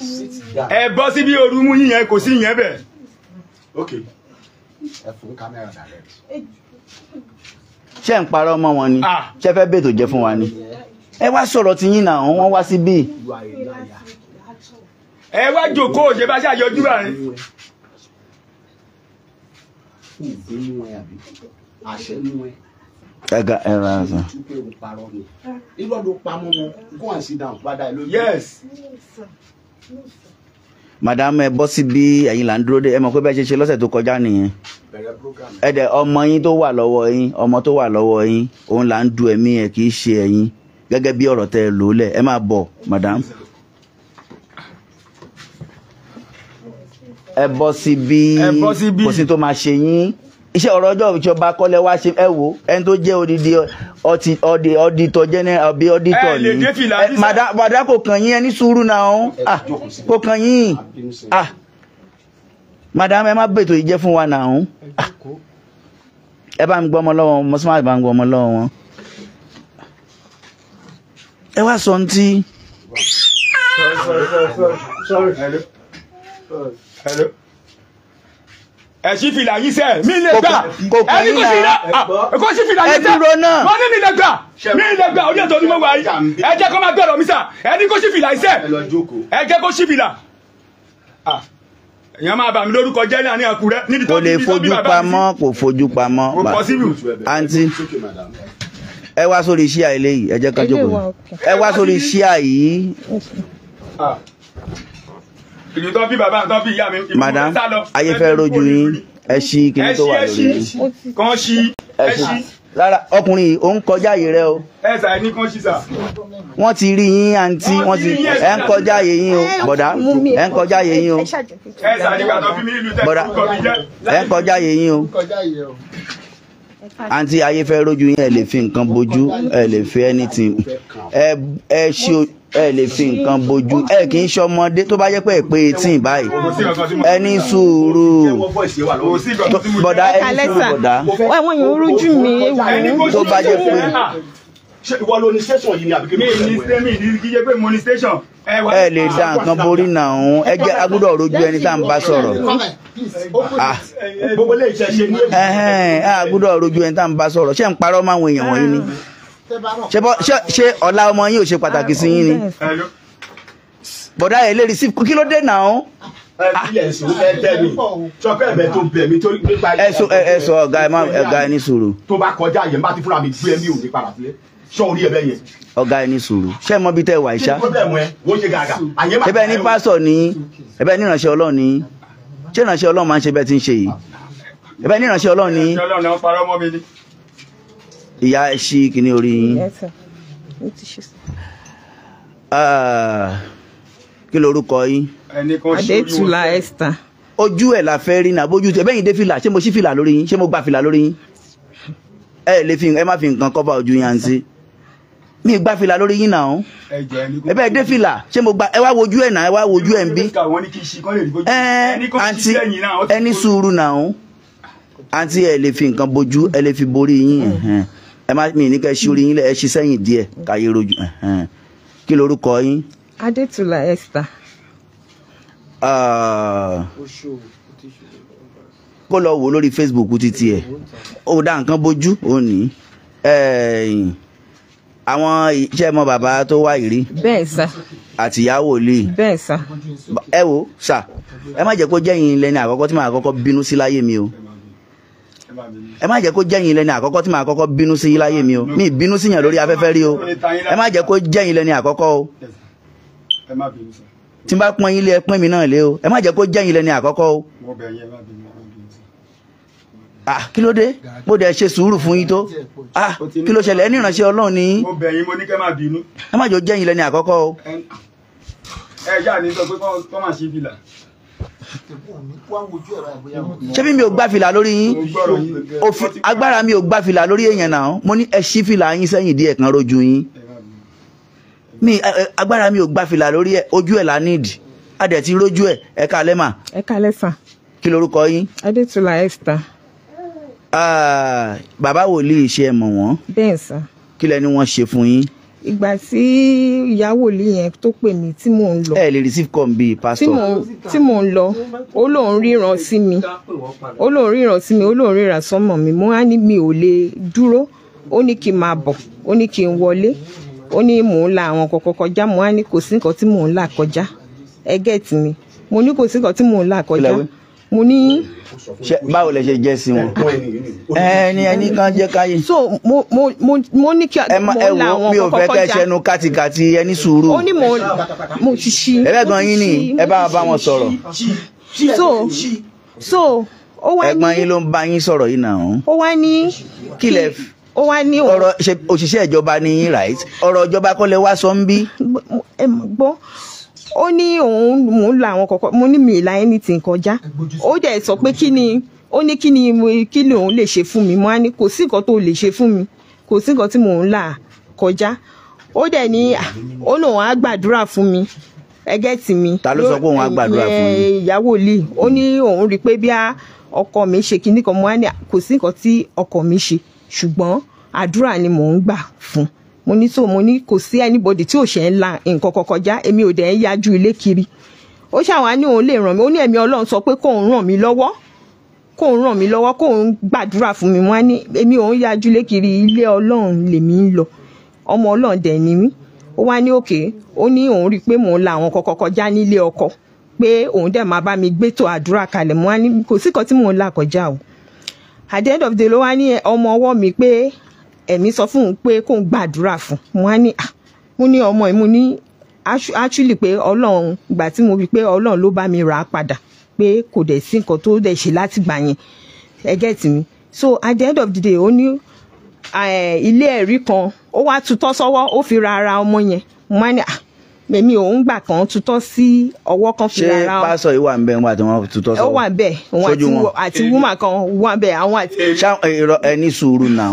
Ẹ bọ́ síbí ooru mú yín yẹn, kò sí yẹn bẹ̀. Ok, ẹ fún kámẹ́rà direct. Ṣé ń parọ́ mọ́ wọn ni? Ṣé fẹ́ bètò jẹ́ fún wa ni? Ẹ wá sọ̀rọ̀ ti yín náà, wọ́n wá síbí. Ẹ wá jókòó, ṣe bá ṣàyọjú rà ní. Ẹ ga ẹ ra sàn. Yes. Madam, ẹ bọ́ síbí, ẹ̀yin là ń dúró dé. Ẹ mọ̀ pé bẹ́ẹ̀ ṣe ṣe lọ́sẹ̀ tó kọjá nìyẹn. Ẹ dẹ̀ ọmọ yín tó wà lọ́wọ́ yín, ọmọ tó wà lọ́wọ́ yín, òun là ń du ẹ̀mí ẹ̀, kì í ṣe ẹ̀yin. Gẹ́gẹ́ bí ọ̀rọ̀ tẹ́ ẹ lò lẹ̀, ẹ máa bọ̀ madam. Ẹ bọ́ síbí, kò sí tó máa ṣe yín. Iṣẹ́ ọ̀rọ̀ ọjọ́ ìjọba kọ́lẹ̀ wá ṣe. Ẹ wo ẹni tó jẹ́ odidi ọdítọ̀ general àbí ọdítọ̀ ní. Madam, kò kàn yín, ẹ ní sùúrù náà. Kò kàn yín. Madam, ẹ má bètò ìjẹ́ fún wa náà. Ẹ bá ń gbọ́ ọmọ lọ́wọ́ wọn, mo sì má bá ń gbọ́ ọmọ lọ́wọ́ wọn. Ẹ wá sọ ní tí. Sorry. Hello. Ẹ ṣí fìlà yín sẹ́, mi lè gbà. Ẹni kò sí iná, kò sí fìlà yín sẹ́. Wọ́n ní mi lè gbà, mi lè gbà, orí ètò onímọ̀ wáyé. Ẹ jẹ́ kó máa gbọ́dọ̀ mi sà, ẹni kò sí fìlà yín sẹ́. Ẹ jẹ́ kó sí fìlà. Èèyàn máa bà mí lórúkọ jẹ́ ní Àkúrẹ́. Kò lè fojú pamọ́, kò fojú pamọ́. Àǹtí, ẹ wá sórí iṣẹ́ eléyìí, ẹ jẹ́ ká jókòó. Ẹ wá sórí iṣẹ́ yìí. Ìlú tó bí bàbá tó bí ìyá mi. Madam, ayé fẹ́ rojú yín, ẹ ṣí kíní tó wà lórí yín. Kàn ṣí, ẹ ṣí. Lára ọkùnrin yìí, ó ń kọjá àyè rẹ o. Ẹ ṣà, ní kàn ṣí sà. Wọ́n ti rí yín àǹtí, wọ́n ti ẹ ń kọjá àyè yín o, bọ̀dá, ẹ ń kọjá àyè yín o. Ẹ ṣà, nígbà tó bí mi ìlú tẹ́ kọ́ mi jẹ́. Ẹ ń kọjá àyè yín o. Àǹtí, ayé fẹ́ rojú yín, ẹ lè fi nǹkan bojú, ẹ lè fi anything, ẹ ṣí, ẹ lè fi nǹkan bojú, ẹ kì í ṣọmọdé tó bá jẹ́ pé ẹ pé 18 báyìí. Ẹ ní sùúrù bọ̀dá, ẹ ní sùúrù bọ̀dá. Wọ́n yóò rojú mi. Tó bá jẹ́ pé. Ṣé ìwọ ló ní station yìí ni àbí kí ló ń mi ní kí jẹ́ pé mo ní station. Ẹ lè da nǹkan borí náà, ẹ jẹ́ agbọ́dọ̀ rojú ẹni tá à ń bá sọ̀rọ̀. Gbogbo ilé iṣẹ́ ṣe ní. Agbọ́dọ̀ rojú ẹni tá à ń bá sọ̀rọ̀. Ṣé ń parọ́ máwọn èèyàn wọ̀nyí ni? Ṣé ọ̀la ọmọ yín ò ṣe pàtàkì sí yín ni? Bọ̀dá ẹ̀ lè receive, kí ló dé náà? Ẹ sọ ọ̀gá ẹ ní sùúrù. Tó bá kọjá yẹn, bá ti fúnra mi gbé mi ò ní padà sílé. Ṣé orí ẹ bẹ́ yẹn? Ọ̀gá ẹ ní sùúrù. Ṣé mọ bí tẹ́ wà ìṣá? Ṣé bẹ́ẹ̀ ní pásọ̀ ní? Ẹ bẹ́ẹ̀ ní ìránṣẹ́ Ọlọ́run ní? Ṣé ìránṣẹ́ Ọlọ́run máa ń ṣe bẹ́ẹ̀ tí ń ṣe yìí? Ẹ bẹ́ẹ̀ ní ìránṣẹ́ Ọlọ́run ní? Ìyá ẹ ṣí kíní orí yín. Kí lorúkọ yín? Adétúlá Esther. Ojú ẹ̀ la fẹ́ rí náà, bójú ẹ bẹ́yìn dé fìlà, ṣé mo ṣí fìlà lórí yín? Ṣé mo gba fìlà lórí yín? Ẹ lè fi, ẹ má fi nǹkan kọ́fà ojú yín àǹtí. Mi gba fìlà lórí yín náà. Ẹ bẹ́ẹ̀ dé fìlà, ṣé mo gba, ẹ wá wojú ẹ̀ náà, ẹ wá wojú ẹ̀ ń bí. Ẹ àǹtí, ẹ ní sùúrù náà. Àǹtí, ẹ lè fi nǹkan bojú, ẹ lè fi borí yín. Ẹ má mi ní kẹ́ ṣí orí yín lẹ̀, ẹ ṣí sẹ́yìn díẹ̀ káyé rojú. Kí lorúkọ yín? Adétúlá Esther. Kó lọ wò lórí Facebook títí ẹ̀. Ó dá nǹkan bójú ó ní. Àwọn iṣẹ́ mọ bàbá tó wá ìrí. Bẹ́ẹ̀ sà. Àti ìyá wòlíì. Bẹ́ẹ̀ sà. Ẹ wo sà, ẹ má jẹ́ kó jẹ́ yín lẹ́ni àkọ́kọ́ tí màá kọ́kọ́ bínú sí láyé mi o. Ẹ má jẹ́ kó jẹ́ yín lẹ́ni àkọ́kọ́ tí màá kọ́kọ́ bínú sí láyé mi o. Mi bínú sí yàn lórí afẹ́fẹ́ rí o. Ẹ má jẹ́ kó jẹ́ yín lẹ́ni àkọ́kọ́ o. Tí n bá pọ́n yín lé, ẹ pọ́n mi náà lé o. Ẹ má jẹ́ kó jẹ́ yín lẹ́ni àkọ́kọ́ o. Ah, kí ló dé? Mo dẹ̀ ṣe sùúrù fún yín tó. Ah, kí ló ṣẹlẹ̀? Ẹ ní ìránṣẹ́ Ọlọ́run ni yín. Mo bẹ̀ yín, mo ní kẹ́ má bínú. Ẹ má jọ jẹ́ yín lẹ́ni àkọ́kọ́ o. Ẹ yá ni sọ pé kọ́ máa ṣí fìlà. Ṣé bí mi ò gbá fìlà lórí yín? Agbára mi ò gbá fìlà lórí èèyàn náà. Mo ní ẹ ṣí fìlà yín sẹ́yìn díẹ̀ kan rójú yín. Mi agbára mi ò gbá fìlà lórí ẹ, ojú ẹ̀ la níìdì. A dẹ̀ ti rójú ẹ̀. Ẹ káalẹ́ mà. Ẹ káalẹ́ sà. Kí lorúkọ yín? Adétúlà Esther. Bàbá wòlíì ṣe ẹ mọ̀ wọ́n? Bẹ́ẹ̀ sà. Kí lẹ ní wọ́n ṣe fún yín? Ìgbà tí ìyá wòlíì yẹn tó pè mí tí mò ń lọ. Ẹ lè receive call bíi pastor. Tí mò ń lọ, ó lóun ríran sí mi. Ó lóun ríran sí mi, ó lóun ríran sọ́mọ mi. Mo á ní mi ò lè dúró. Ó ní kí n máa bọ̀, ó ní kí n wọlé. Ó ní mò ń la àwọn kọ̀ọ̀kan kọjá. Mo á ní kò sí nǹkan tí mò ń là kọjá. Ẹ gẹ́ẹ̀tì mi. Mo ní kò sí nǹkan tí mò ń là kọjá. Mo ní. Báwo lẹ ṣe jẹ́ sí wọn? Ẹni ẹni kan jẹ́ káyé. So mo ní kí mo la àwọn mi ò fẹ́ kẹ́ ṣẹnu kátikàti, ẹ ní sùúrù. Ó ní mo ti ṣí. Ẹlẹ́gbọ̀n yín ni ẹ bá wọn sọ̀rọ̀. So ó wá ní. Ẹ̀gbọ́n yín ló ń bá yín sọ̀rọ̀ yìí náà. Ó wá ní. Kí lẹ ó wá ní. Ọ̀rọ̀ òṣìṣẹ́ ìjọba ni yín, right? Ọ̀rọ̀ ìjọba kọ́ lẹ wá sọ ń bí. Ẹ gbọ́, ó ní òun mò ń la àwọn kọ̀ọ̀kan. Mo ní mi ìlà anything kọjá. Ó dẹ̀ sọ pé kí ni ó ní kí ni òun lè ṣe fún mi. Mo á ní kò sí nǹkan tó lè ṣe fún mi, kò sí nǹkan tí mò ń là kọjá. Ó dẹ̀ ní ó lóun á gbàdúrà fún mi. Ẹgẹ́ tì mí. Ta ló sọ pé òun á gbàdúrà fún mi? Ìyàwó lè ó ní òun rí i pé bí ọkọ mi ṣe kinní kan. Mo á ní kò sí nǹkan tí ọkọ mi ṣe, ṣùgbọ́n àdúrà ni mò ń gbà fún. Mo ní so mo ní kò sí anybody tí ò ṣe ń la nǹkan kan kọjá. Èmi ò dẹ̀ ń yájú ilé kiri. Ó ṣàwọn ní òun lè ràn mí. Ó ní ẹ̀mí Ọlọ́run sọ pé kóun ràn mí lọ́wọ́, kóun ràn mí lọ́wọ́, kóun gbàdúrà fún mi. Wọ́n á ní èmi òun yájú ilé kiri, ilé Ọlọ́run lèmi ń lọ, ọmọ Ọlọ́run dẹ̀ ni mí. Ó wá ní òkè, ó ní òun rí i pé mò ń la àwọn kọ̀ọ̀kan kọjá nílé ọkọ, pé òun dẹ̀ máa bá mi gbétò àdúrà kalẹ̀. Mo wá ní kò sí kan tí mò ń là kọjá o. At the end of the day ló wá ní ọmọ ọwọ́ mi pé ẹ̀mí sọ fún un pé kóun gbàdúrà fún. Mo wá ní mo ní ọmọ yìí, mo ní actually pé Ọlọ́run, ìgbà tí mo rí pé Ọlọ́run ló bá mi rà á padà, pé kò dẹ̀ sí nǹkan tó dẹ̀ ṣe láti gbà yẹn. Ẹ get mi. So at the end of the day ó ní ilé ẹ̀rí kan, ó wá tutọ́ sọ́wọ́, ó fi ra ara ọmọ yẹn. Mo wá ní èmi ò ń gbà kan tutọ́ sí ọwọ́ kan fi ra ara. Ṣé pásọ yìí wà ń bẹ nígbà tí wọ́n tutọ́ sọ́wọ́? Ó wà ń bẹ, òun àti wúmà kan wà ń bẹ, àwọn àti. Ṣá ẹ ní sùúrù náà.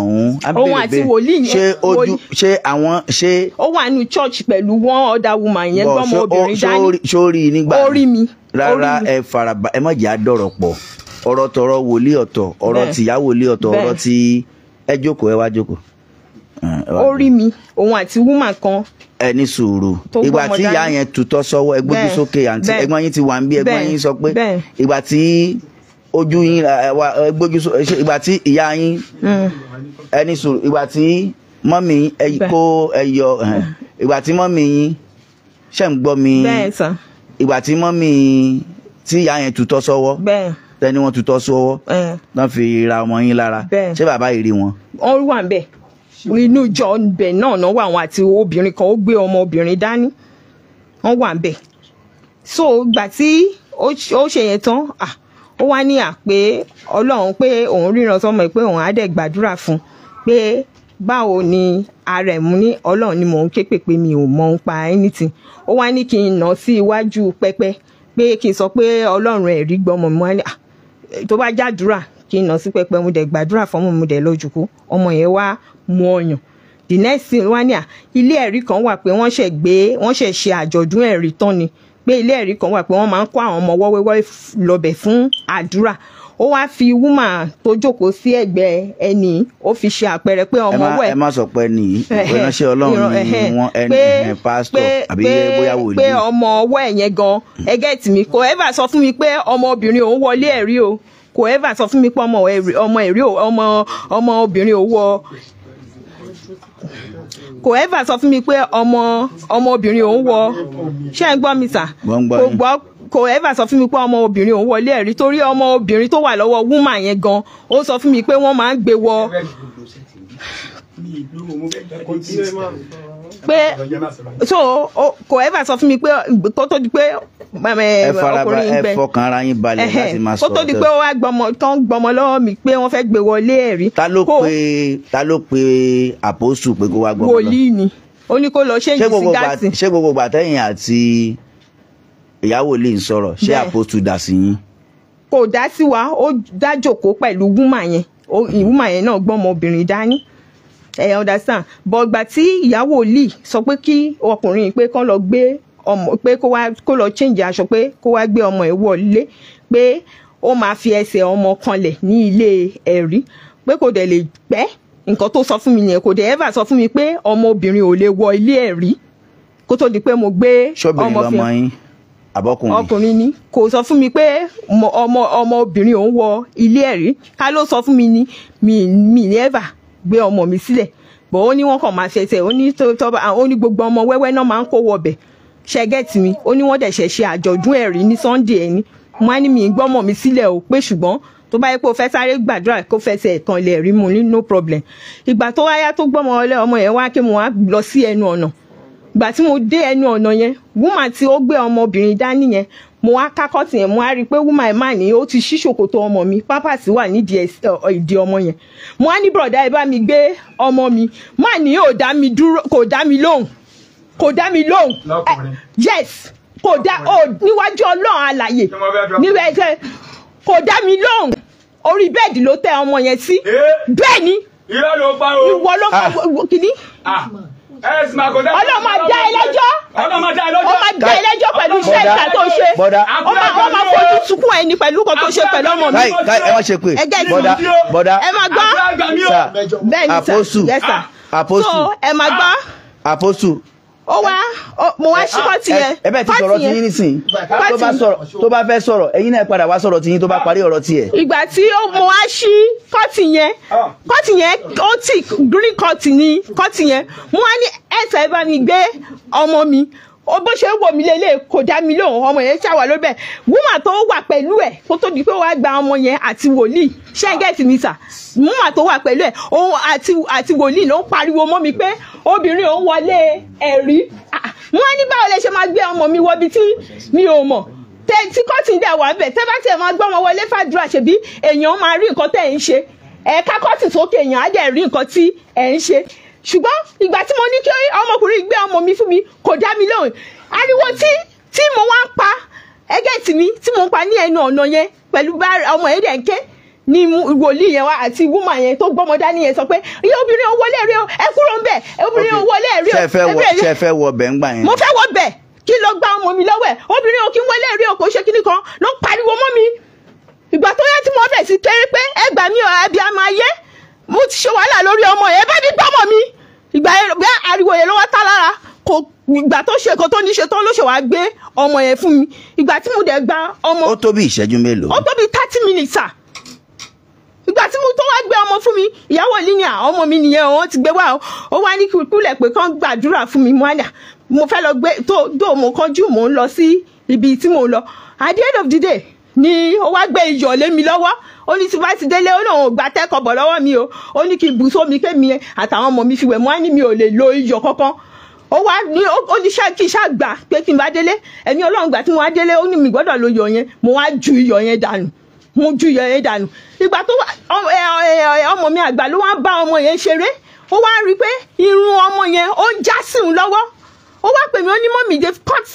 Òun àti wòlíì yẹn. Ṣé ojú ṣé àwọn ṣé. Ó wà nínú church pẹ̀lú one other woman yẹn, gbọ́mọ obìnrin dání. Sórí nígbà. Ó rí mi. Rárá, ẹ faraba, ẹ má jẹ́ àdọ̀rọ̀ pọ̀. Ọ̀rọ̀ tọrọ wòlíì ọ̀tọ̀, ọ̀rọ̀ tìyá wòlíì ọ̀tọ̀, ọ̀rọ̀ tí ẹ jókòó, ẹ wá jókòó. Ó rí mi, òun àti woman kan. Ẹ ní sùúrù. Ìgbà tí ìyá yẹn tutọ́ sọ́wọ́, ẹ gbójú sókè àǹtí, ẹ̀gbọ́n yín ti wà ń bí, ẹ̀gbọ́n yín sọ pé ìgbà tí ojú yín ẹ gbójú sókè, ìgbà tí ìyá yín ẹ ní sùúrù, ìgbà tí mọ́mì ẹ kó ẹ yọ, ìgbà tí mọ́mì yín ṣe ń gbọ́ mi, ìgbà tí mọ́mì tí ìyá yẹn tutọ́ sọ́wọ́, tẹni wọ́n tutọ́ sọ́wọ́ tán fi ra ọmọ yín lára, ṣé bàbá yìí rí wọn? Wọ́n wà ń bẹ̀ inú ìjọ ibẹ̀ náà náà wà, àwọn àti obìnrin kan, ó gbé ọmọ obìnrin dání, wọ́n wà ń bẹ̀. So ìgbà tí ó ṣe yẹn tán, ó wá ní à pé Ọlọ́run pé òun ríran sọmọ pé òun á dẹ̀ gbàdúrà fún pé báwo ni ara ẹ̀ mú ní Ọlọ́run ni mò ń ké pè pé mi ò mọ̀ ń pa anything. Ó wá ní kí n nà sí iwájú pẹpẹ pé kí n sọ pé Ọlọ́run ẹ̀rí gbọ́mọ mi, wá ní tó bá jàdúrà kí n nà sí pẹpẹ. Mo dẹ̀ gbàdúrà fọmọ mo dẹ̀ lọ jòkó, ọmọ yẹn wá mu ọyàn. The next thing wá ní à ilé ẹ̀rí kan wà pé wọ́n ṣẹ̀ gbé, wọ́n ṣẹ̀ ṣe àjọ̀dún ẹ̀rí tán ni, pé ilé ẹ̀rí kan wà pé wọ́n máa ń kó àwọn ọmọ wọ́wẹ́wẹ́ lọ́bẹ̀ fún àdúrà. Ó wá fi wúmà tó jókòó sí ẹ̀gbẹ́ ẹni, ó fi ṣe àpẹẹrẹ pé ọmọ wẹ̀. Ẹ má sọ pé ní ìránṣẹ́ Ọlọ́run ni wọ́n, ẹni pásítọ̀ àbí bóyá wòlíì. Pé ọmọ ọwọ́ ẹ̀ yẹn gan, ẹgẹ́ tì mí, kò ẹ́fà sọ fún mi pé ọmọbìnrin òun wọlé ẹ̀rí o, Kò ever sọ fún mi pé ọmọ ẹ̀rí ọmọ obìnrin ò wọ. Kò ever sọ fún mi pé ọmọ obìnrin òun wọ. Ṣé ẹ ń gbọ́ mi sà? Kò gbọ́, kò ever sọ fún mi pé ọmọ obìnrin òun wọlé ẹ̀rí, torí ọmọ obìnrin tó wà lọ́wọ́ woman yẹn gan ó sọ fún mi pé wọ́n máa ń gbé wọ pé so kò ever sọ fún mi pé kó tó di pé ọkùnrin ẹ fọkàn ara yín balẹ̀ láti máa sọ̀rọ̀ kó tó di pé ó wá gbọmọ tó ń gbọmọ lọ́wọ́ mi pé wọ́n fẹ́ gbé wọlé ẹ̀rí. Ta ló pe àpòsù pé kó wá gbọmọ lọ? Wòlíì ni, ó ní kó lọ ṣe yìí sí gáàsì. Ṣé gbogbo ìgbà tẹ́yìn àti ìyàwó lè ń sọ̀rọ̀ ṣé àpòsù dá sí yín? Kò dá sí wa, ó dá jókòó pẹ̀lú wúmà yẹn, wúmà yẹn náà gbọ́mọ obìnrin dání. Ẹ understand? Bọ̀gbà tí ìyàwó lì sọ pé kí ọkùnrin pé kán lọ gbé ọmọ pé kó wá kó lọ change aṣọ pé kó wá gbé ọmọ ẹ̀ wọlé, pé ó máa fi ẹsẹ̀ ọmọ kanlẹ̀ ní ilé ẹ̀rí, pé kò dẹ̀ lè pẹ́. Nǹkan tó sọ fún mi nìyẹn. Kò dẹ̀ ever sọ fún mi pé ọmọ obìnrin ò lè wọ ilé ẹ̀rí kó tó di pé mo gbé ọmọ fi hàn. Ọkùnrin ni, kò sọ fún mi pé ọmọ obìnrin òun wọ ilé ẹ̀rí. Ká ló sọ fún mi ni mi ní ever gbé ọmọ mi sílẹ̀. Bọ̀ ó ní wọ́n kàn máa fẹsẹ̀, ó ní ó ní gbogbo ọmọ wẹ́wẹ́ náà máa ń kó wọbẹ̀. Ṣe gẹ́tì mi? Ó ní wọ́n dẹ̀ ṣẹ̀ ṣe àjọ̀dún ẹ̀rí ní Sunday ẹni. Mo á ní mi gbọ́mọ mi sílẹ̀ o, pé ṣùgbọ́n tó bá yẹ pé o fẹ́ sáré gbàdúrà kó fẹsẹ̀ kan lè rí mu ní no problem. Ìgbà tó wáyá tó gbọ́mọ ọmọ yẹn wá kí mo wá lọ sí ẹnu ọ̀nà. Ìgbà tí mo dé ẹnu ọ̀nà yẹn, woman tí ó gbé ọmọbìnrin dání yẹn, mo wá ká kọ́tì yẹn, mo wá rí i pé woman má ní ó ti ṣí ṣòkòtò ọmọ mi, pápásì wà nídìí ìdí ọmọ yẹn. Mo wá ní bọ̀dá ẹ bá mi gbé ọmọ mi, má ní ò dá mi dúró, kò dá mi lóhùn, kò dá mi lóhùn. Yes, kò dá ó níwájú Ọlọ́run alààyè níwájú, kò dá mi lóhùn. Orí bẹ́ẹ̀dì ló tẹ ọmọ yẹn sí. Bẹ́ẹ̀ ni irọ́ ló pa o, ìwọ ló pa kìíní. Ọlọ́run máa dá ẹ lẹ́jọ́, ó máa dá ẹ lẹ́jọ́ pẹ̀lú iṣẹ́ ìta tó ṣe, ó máa fojú sunkún ẹni pẹ̀lú nǹkan tó ṣe pẹ̀lú ọmọ mi. Ẹ má ṣe pé bọ́dà ẹ máa gbọ́. Bẹ́ẹ̀ ni sà, àpòsù ẹ máa gbọ́. Àpòsù ó wá mo wá sí kọ́ọ̀tì yẹn. Ẹ bẹ́ẹ̀ ti sọ̀rọ̀ tí yín nísìnyí, tó bá fẹ́ sọ̀rọ̀ ẹ̀yin náà padà wá sọ̀rọ̀ tí yín tó bá parí ọ̀rọ̀ tiẹ̀. Ìgbà tí mo wá sí kọ́ọ̀tì yẹn, kọ́ọ̀tì yẹn ó tì green kọ́ọ̀tì ni kọ́ọ̀tì yẹn. Mo wá ní ẹ̀sẹ̀ bá mi gbé ọmọ mi, ó bó ṣe wò mí lélẹ̀ kò dá mi lóhùn, ọmọ yẹn ṣàwà lóbẹ̀. Wúmà tó wà pẹ̀lú ẹ̀ kó tó di pé wàá gba ọmọ yẹn àti wòlíì, ṣẹ́ngẹ̀tì mi sà, wúmà tó wà pẹ̀lú ẹ̀ òun àti wòlíì ló ń pariwo mọ́ mi pé obìnrin òun wọlé ẹ̀rí. Wọ́n ní báwo lẹ ṣe máa gbé ọmọ mi wọbi tí mi ò mọ̀, tí kọ́ọ̀tì dẹ̀ wà bẹ̀, tẹ́ bá tiẹ̀ máa gbọ́ ọmọ wọlé fàdúrà ṣebí èèyàn máa rí nǹkan tẹ́ ẹ̀ ń ṣe, ẹ̀ka kọ́ọ̀tì sókè èèyàn á dẹ̀ rí nǹkan tí ẹ̀ ń ṣe. Ṣùgbọ́n ìgbà tí mo ní kí ọmọkùnrin gbé ọmọ mi fún mi kò dá mi lóhùn. Ariwo tí mo wá ń pa ẹgẹ́ tì mí tí mo ń pa ní ẹnu ọ̀nà yẹn pẹ̀lú bá ọmọ yẹn dẹ̀ ń ké ni wòlíì yẹn wá àti wúmà yẹn tó gbọ́mọ dání yẹn sọ pé iye obìnrin ò wọlé rí o, ẹ kúrò ń bẹ̀, obìnrin ò wọlé rí o. Ṣé fẹ́ wọ bẹ̀ ń gbà yẹn? Mo fẹ́ wọ bẹ̀ kí lọ gba ọmọ mi lọ́wọ́ ẹ̀, obìnrin ò kí ń wọlé rí o, kò ṣe kíní kan ló ń pariwo mọ́ mi. Ìgbà tó yẹ tí mo bẹ̀ sí kéré pé ẹ gbà mí o, ẹbí a máa yé, mo ti ṣe wàhálà lórí ọmọ yẹn, bá mi gbọ́mọ mi. Ìgbà yẹn ariwo yẹn ló wá tá lára, kò ìgbà tó ṣe kan tó ní ṣe tán ló ṣe wá gbé ọmọ yẹn fún mi. Ìgbà tí mo dẹ̀ gba ọmọ. Ó tó bí ìṣẹ́jú mélòó? Ó tó bí 30 minutes sà. Ìgbà tí mo tó wá gbé ọmọ fún mi, ìyàwó líyàn ọmọ mi nìyẹn, òun ti gbé wá o, ó wá ní kúlẹ̀ pé kán gbàdúrà fún mi. Mo fẹ́ lọ gbé tó mo kánjú, mo ń lọ sí ibi tí mo lọ. At the end of the day ni ó wá gbé iyọ̀ lé mi lọ́wọ́, ó ní tí bá ti délé ó lóun ò gba tẹ́kọ̀bọ̀ lọ́wọ́ mi o, ó ní kí n bù sómi kémi àtàwọn ọmọ mi fi wẹ̀. Mo á ní mi ò lè lo iyọ̀ kankan. Ó wá ní ó ní kí n ṣáà gbà pé kí n bá délé, ẹ̀mí Ọlọ́run gbà tí mo wá délé ó ní mi gbọ́dọ̀ lo iyọ̀ yẹn, mo wá ju iyọ̀ yẹn dànù, mo ju iyọ̀ yẹn dànù. Ìgbà tó ọmọ mi àgbà ló wá bá ọmọ yẹn ṣeré, ó wá rí i pé irun ọmọ yẹn ó ń já sí òun lọ́wọ́. Ó wá pè mí, ó ní mọ́mì they cut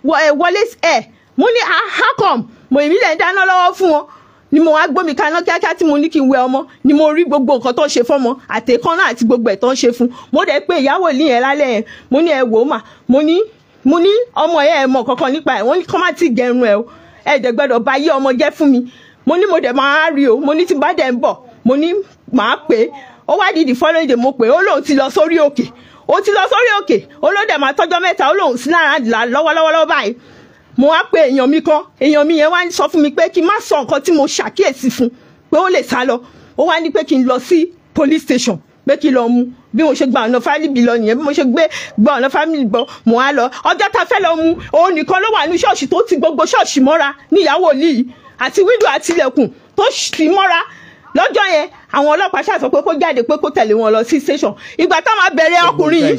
wọlé ẹ̀. Mo ní how come? Mo èmi lẹ̀ ń dáná lọ́wọ́ fún wọn ni mo wá gbómi kaná kíákíá tí mo ní kí n wẹ ọmọ, ni mo rí gbogbo nǹkan tó ń ṣe fọ́mọ àtẹ̀kánná àti gbogbo ẹ̀ tó ń ṣe fún. Mo dẹ̀ pé ìyàwó ìlú yẹn lálẹ́ yẹn, mo ní ẹ wò ó mà, mo ní ọmọ yẹn ẹ mọ̀ kankan nípa ẹ̀, wọ́n ní kọ́ má ti gẹrun ẹ o, ẹ dẹ̀ gbọ́dọ̀ bá yé ọmọ jẹ́ fún mi. Mo ní mo dẹ̀ máa rí o, mo ní tí bá dẹ̀ ń bọ̀ mo ní màá pè é. Ó wá di the following day mo pè é, ó lóun ti lọ sórí òkè, ó ti lọ sórí òkè, ó ló dẹ̀ máa tọ́jọ́ mẹ́ta, ó lóun sí lára lọ́wọ́lọ́wọ́ báyìí. Mo wá pé èèyàn mi kan, èèyàn mi yẹn wá sọ fún mi pé kí n má sọ nǹkan tí mo ṣàkíyèsí fún, pé ó lè sá lọ. Ó wá ní pé kí n lọ sí police station, pé kí n lọ mú. Bí mo ṣe gba ọ̀nà family lọ nìyẹn. Bí mo ṣe gbé gba ọ̀nà family gbọ́, mo wá lọ. Ọjọ́ tá a fẹ́ lọ mú, òun nìkan ló wà ní ṣọ́ọ̀ṣì tó ti gbogbo ṣọ́ọ̀ṣì mọ́ra níyàwó yìí, àti wíńdò àti ilẹ̀kùn tó ṣì mọ́ra. Lọ́jọ́ yẹn àwọn ọlọ́pàá ṣàṣọ pé kó jáde, pé kó tẹ̀lé wọn lọ sí station. Ìgbà tá máa bẹ̀rẹ̀ ọkùnrin yìí,